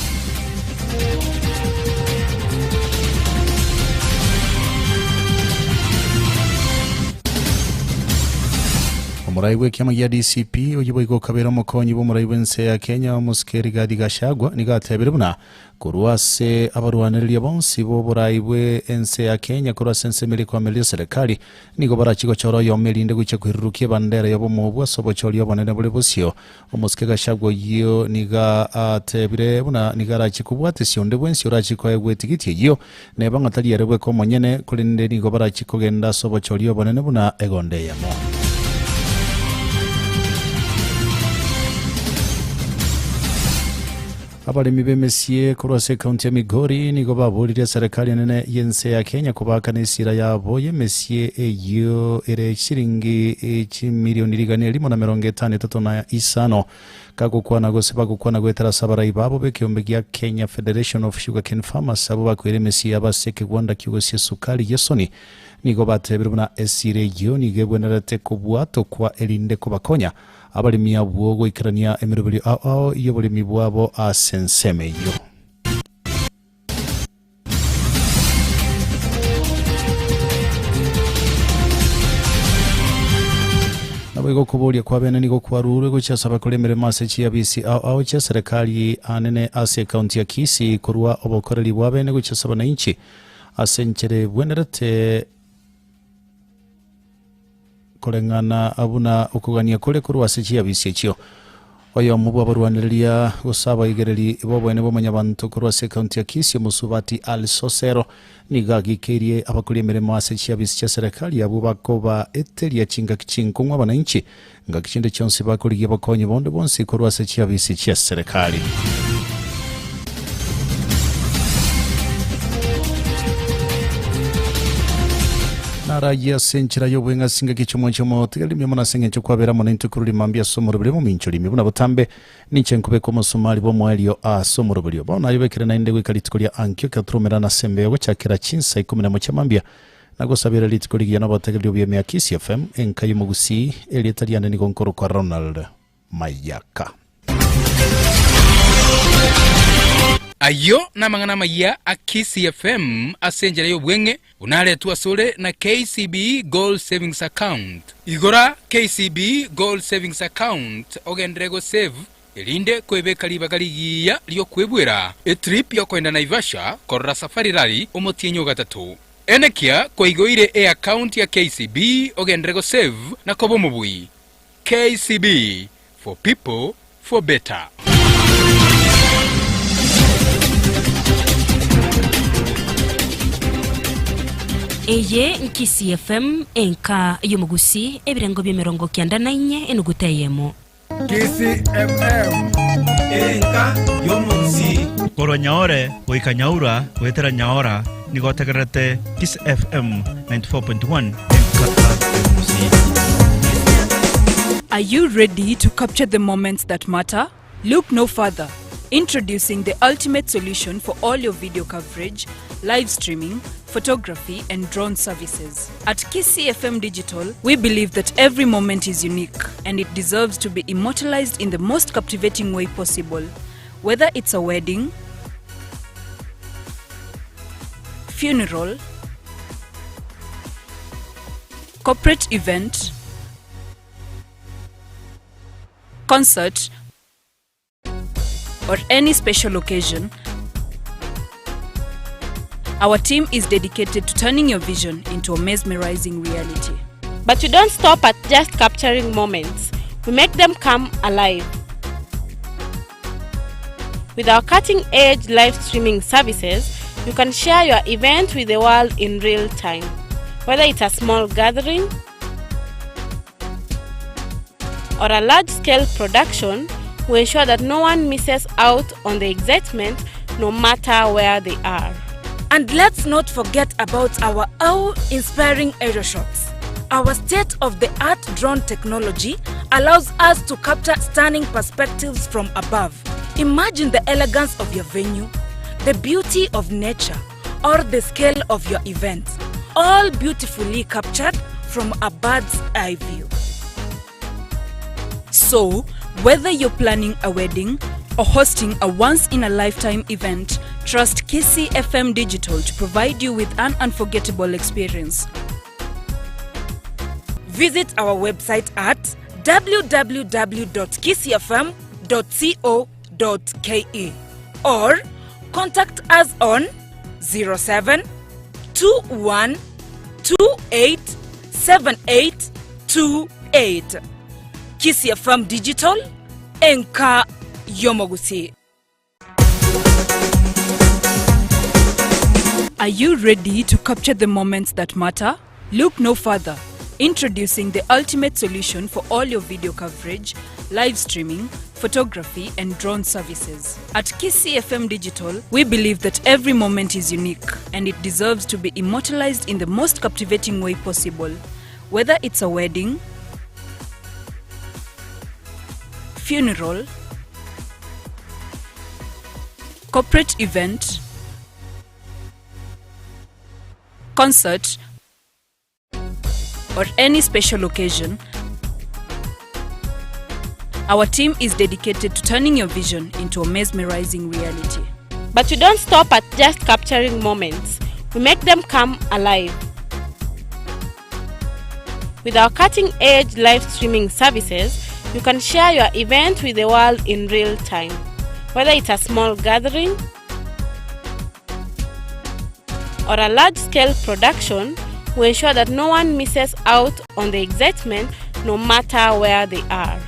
Omorai bw'ekiama gia DCP, oyio boigo okabeire omokonyi bw'omorai bw'ense ya Kenya omosike Rigathi Gachagua nigo atebire buna korwa ase abarwanereria bonsi b'oborai bwe ense ya Kenya korwa ase ensemo eria ekoamereria eserekari nigo barachie gochora oyomo erinde gochia koirurukia ebandera y'obomo ase obochori obonene bore bosio. Omosike Gachagua oyio nigo atebire buna nigo arachie kobwatesia onde bwensi orachie koegwa etigiti eyio neba ng'a tari ere bweka omonyene korende nigo barachie kogenda ase obochori obonene buna egonda eyemo. Abaremi b'emesie korwa ase ekaunti ya Migori nigo baboririe eserekari enene y'ense ya Kenya kobaakana esira yabo y'emesie eyio ere chiringi chimilioni rigana erimo na merongo etano etato na isano. Kagokwana gose bagokwana goetera ase abarai babo b'ekeombe gia Kenya Federation of Sugarcane Farmers abwo bakoira emesie yabo ase ekegwanda ki'ogosia esukari Yesoni nigo batebire buna esira eyio nigo ebwenerete kobwatokwa erinde kobakonya Abaremi abwo goikerania emeroberio ao ao y'oboremi bwabo ase ensemo eyio. Naboigo okoboria kwa bene nigo kwarurwe gochia ase abakora emeremo ase chiabisi ao ao chia serikali anene ase ekaunti ya Kisii korwa obokoreri bwa bene gochia ase abananchi ase enchera ebwenerete Koreng'ana buna okogania kore korwa ase chiabisi echio. Oyomo bw'abarwanereria gose abaigereri b'oboene bwa Mwanyabanto korwa ase ekaunti ya Kisii omosubati Alice Osero nigo agikeirie abakori emeremo ase chiabisi chia serikali abwo bakobaeteria chingaki chinkong'u abananchi ngaki chinde chionsi bakorigia obokonyi bonde bwonsi korwa ase chiabisi chia serikali. Narayie ase enchera y'obweng'asi ngaki chi'omwanchi omotigareri mbuya mono ase engencho kwabera amo naintwe korwa rimambia ase omoroberi omominchori ime buna botambe ninche nkobeka omosumari bw'omoerio ase omoroberi oo. Bono nayobekire naende goika rituko ria ankio ekero toraumerane ase embeo gochakera chinsa ikomi nemo chia mambia Nagosabera rituko rigiya nobotegereri obuya ime ya Kisii FM enka y'omogusii erieta riane nigo nkorokwa Ronald Mayaka. Ayio namang'ana amayia a Kisii FM ase enchera y'obweng'e buna aretwe asore na KCB Gold Savings Account. Igora KCB Gold Savings Account ogenderere go save. Erinde koebeka ribaga rigiya ri'okwebwera etrip y'okoenda Naivasha korora Safari Rally omotienyi o gatato. Enekia kwaigoire eaccount ya KCB ogenderere gosave na koba omobui. KCB for people for better. Eye Nkisii FM, enka y'omogusii, ebirengo bi'emerongo kianda na inye enuguta eyemo. Kisii FM, enka y'omogusii. Korwa Nyaore goika Nyaura goetera Nyaora nigo otegererete Kiss FM 94.1 enka y'omogusii. Are you ready to capture the moments that matter? Look no further. Introducing the ultimate solution for all your video coverage, live streaming, photography, and drone services. At KCFM Digital, we believe that every moment is unique and it deserves to be immortalized in the most captivating way possible. Whether it's a wedding, funeral, corporate event, concert, or any special occasion, our team is dedicated to turning your vision into a mesmerizing reality. But we don't stop at just capturing moments, we make them come alive. With our cutting edge live streaming services, you can share your event with the world in real time. Whether it's a small gathering or a large scale production, we ensure that no one misses out on the excitement no matter where they are. And let's not forget about our awe-inspiring aerial shots. Our state-of-the-art drone technology allows us to capture stunning perspectives from above. Imagine the elegance of your venue, the beauty of nature, or the scale of your event, all beautifully captured from a bird's eye view. So, whether you're planning a wedding or hosting a once in a lifetime event, trust KCFM Digital to provide you with an unforgettable experience. Visit our website at www.kcfm.co.ke or contact us on 07 21 28 78 28. Kisii FM Digital, enka y'omogusii. Are you ready to capture the moments that matter? Look no further. Introducing the ultimate solution for all your video coverage, live streaming, photography, and drone services. At KCFM Digital, we believe that every moment is unique and it deserves to be immortalized in the most captivating way possible. Whether it's a wedding, funeral, corporate event, concert, or any special occasion, our team is dedicated to turning your vision into a mesmerizing reality. But we don't stop at just capturing moments, we make them come alive. With our cutting edge live streaming services, you can share your event with the world in real time. Whether it's a small gathering or a large scale production, we ensure that no one misses out on the excitement no matter where they are.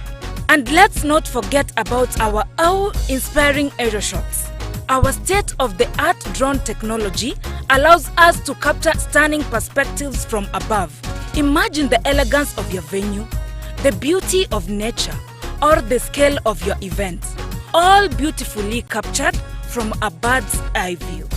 And let's not forget about our awe-inspiring aerial shots. Our state-of-the-art drone technology allows us to capture stunning perspectives from above. Imagine the elegance of your venue, the beauty of nature, or the scale of your event, all beautifully captured from a bird's eye view.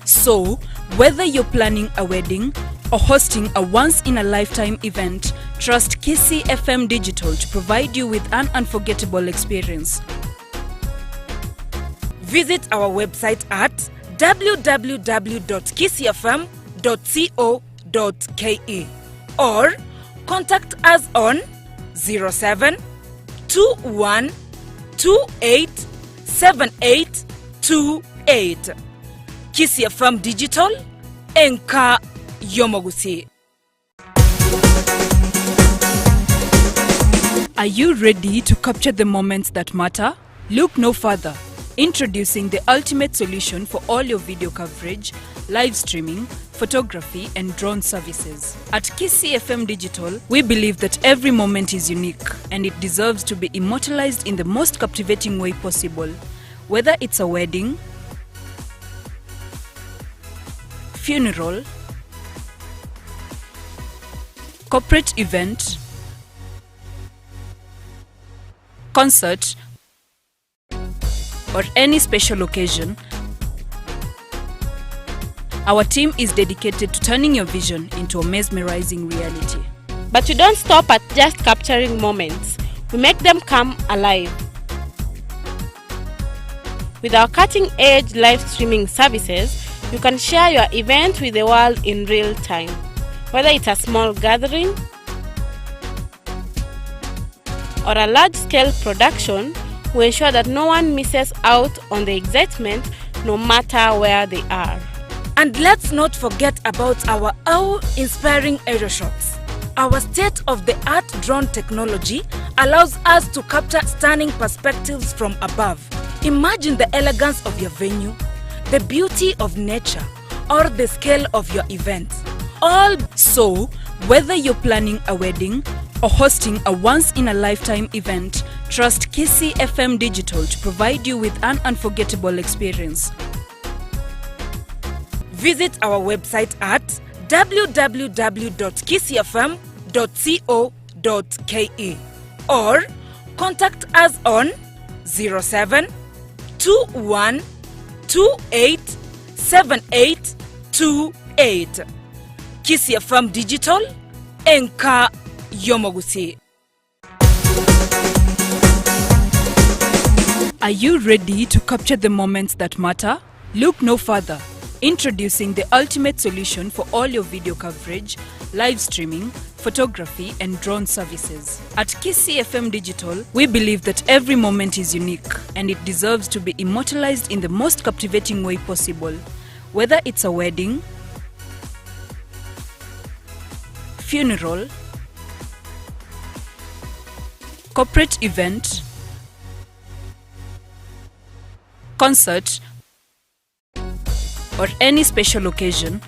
So, whether you're planning a wedding or hosting a once in a lifetime event, trust KCFM Digital to provide you with an unforgettable experience. Visit our website at www.kcfm.co.ke or contact us on 07 21 28 78 28. KCFM Digital, enka y'omogusii. Are you ready to capture the moments that matter? Look no further. Introducing the ultimate solution for all your video coverage, live streaming, photography, and drone services. At KCFM Digital, we believe that every moment is unique and it deserves to be immortalized in the most captivating way possible. Whether it's a wedding, funeral, corporate event, concert, or any special occasion, our team is dedicated to turning your vision into a mesmerizing reality. But we don't stop at just capturing moments, we make them come alive. With our cutting edge live streaming services, you can share your event with the world in real time. Whether it's a small gathering or a large scale production, we ensure that no one misses out on the excitement no matter where they are. And let's not forget about our awe-inspiring aerial shots. Our state-of-the-art drone technology allows us to capture stunning perspectives from above. Imagine the elegance of your venue, the beauty of nature, or the scale of your event. All so, whether you're planning a wedding or hosting a once in a lifetime event, trust KCFM Digital to provide you with an unforgettable experience. Visit our website at www.kcfm.co.ke or contact us on 07 21 28 7828. Kisii FM Digital, enka yomogusi. Are you ready to capture the moments that matter? Look no further. Introducing the ultimate solution for all your video coverage, live streaming, photography, and drone services. At KCFM Digital, we believe that every moment is unique and it deserves to be immortalized in the most captivating way possible. Whether it's a wedding, funeral, corporate event, concert, or any special occasion,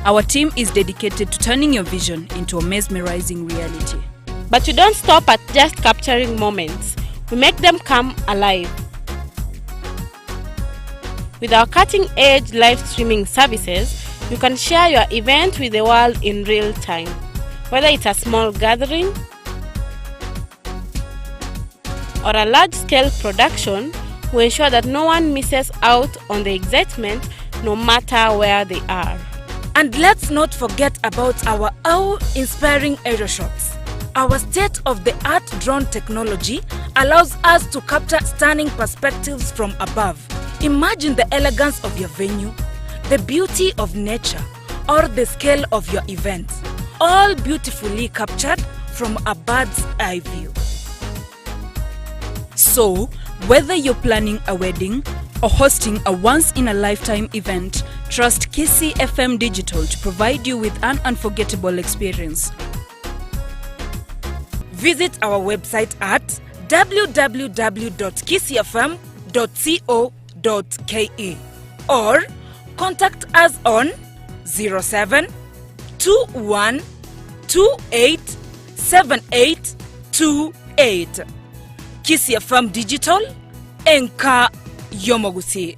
our team is dedicated to turning your vision into a mesmerizing reality. But we don't stop at just capturing moments, we make them come alive. With our cutting edge live streaming services, you can share your event with the world in real time. Whether it's a small gathering or a large scale production, we ensure that no one misses out on the excitement no matter where they are. And let's not forget about our awe-inspiring aerial shots. Our state-of-the-art drone technology allows us to capture stunning perspectives from above. Imagine the elegance of your venue, the beauty of nature, or the scale of your event. All beautifully captured from a bird's eye view. So, whether you're planning a wedding or hosting a once in a lifetime event, trust KCFM Digital to provide you with an unforgettable experience. Visit our website at www.kcfm.co.ke or contact us on 07 21 28 7828. Kisii FM Digital, enka yomogusi.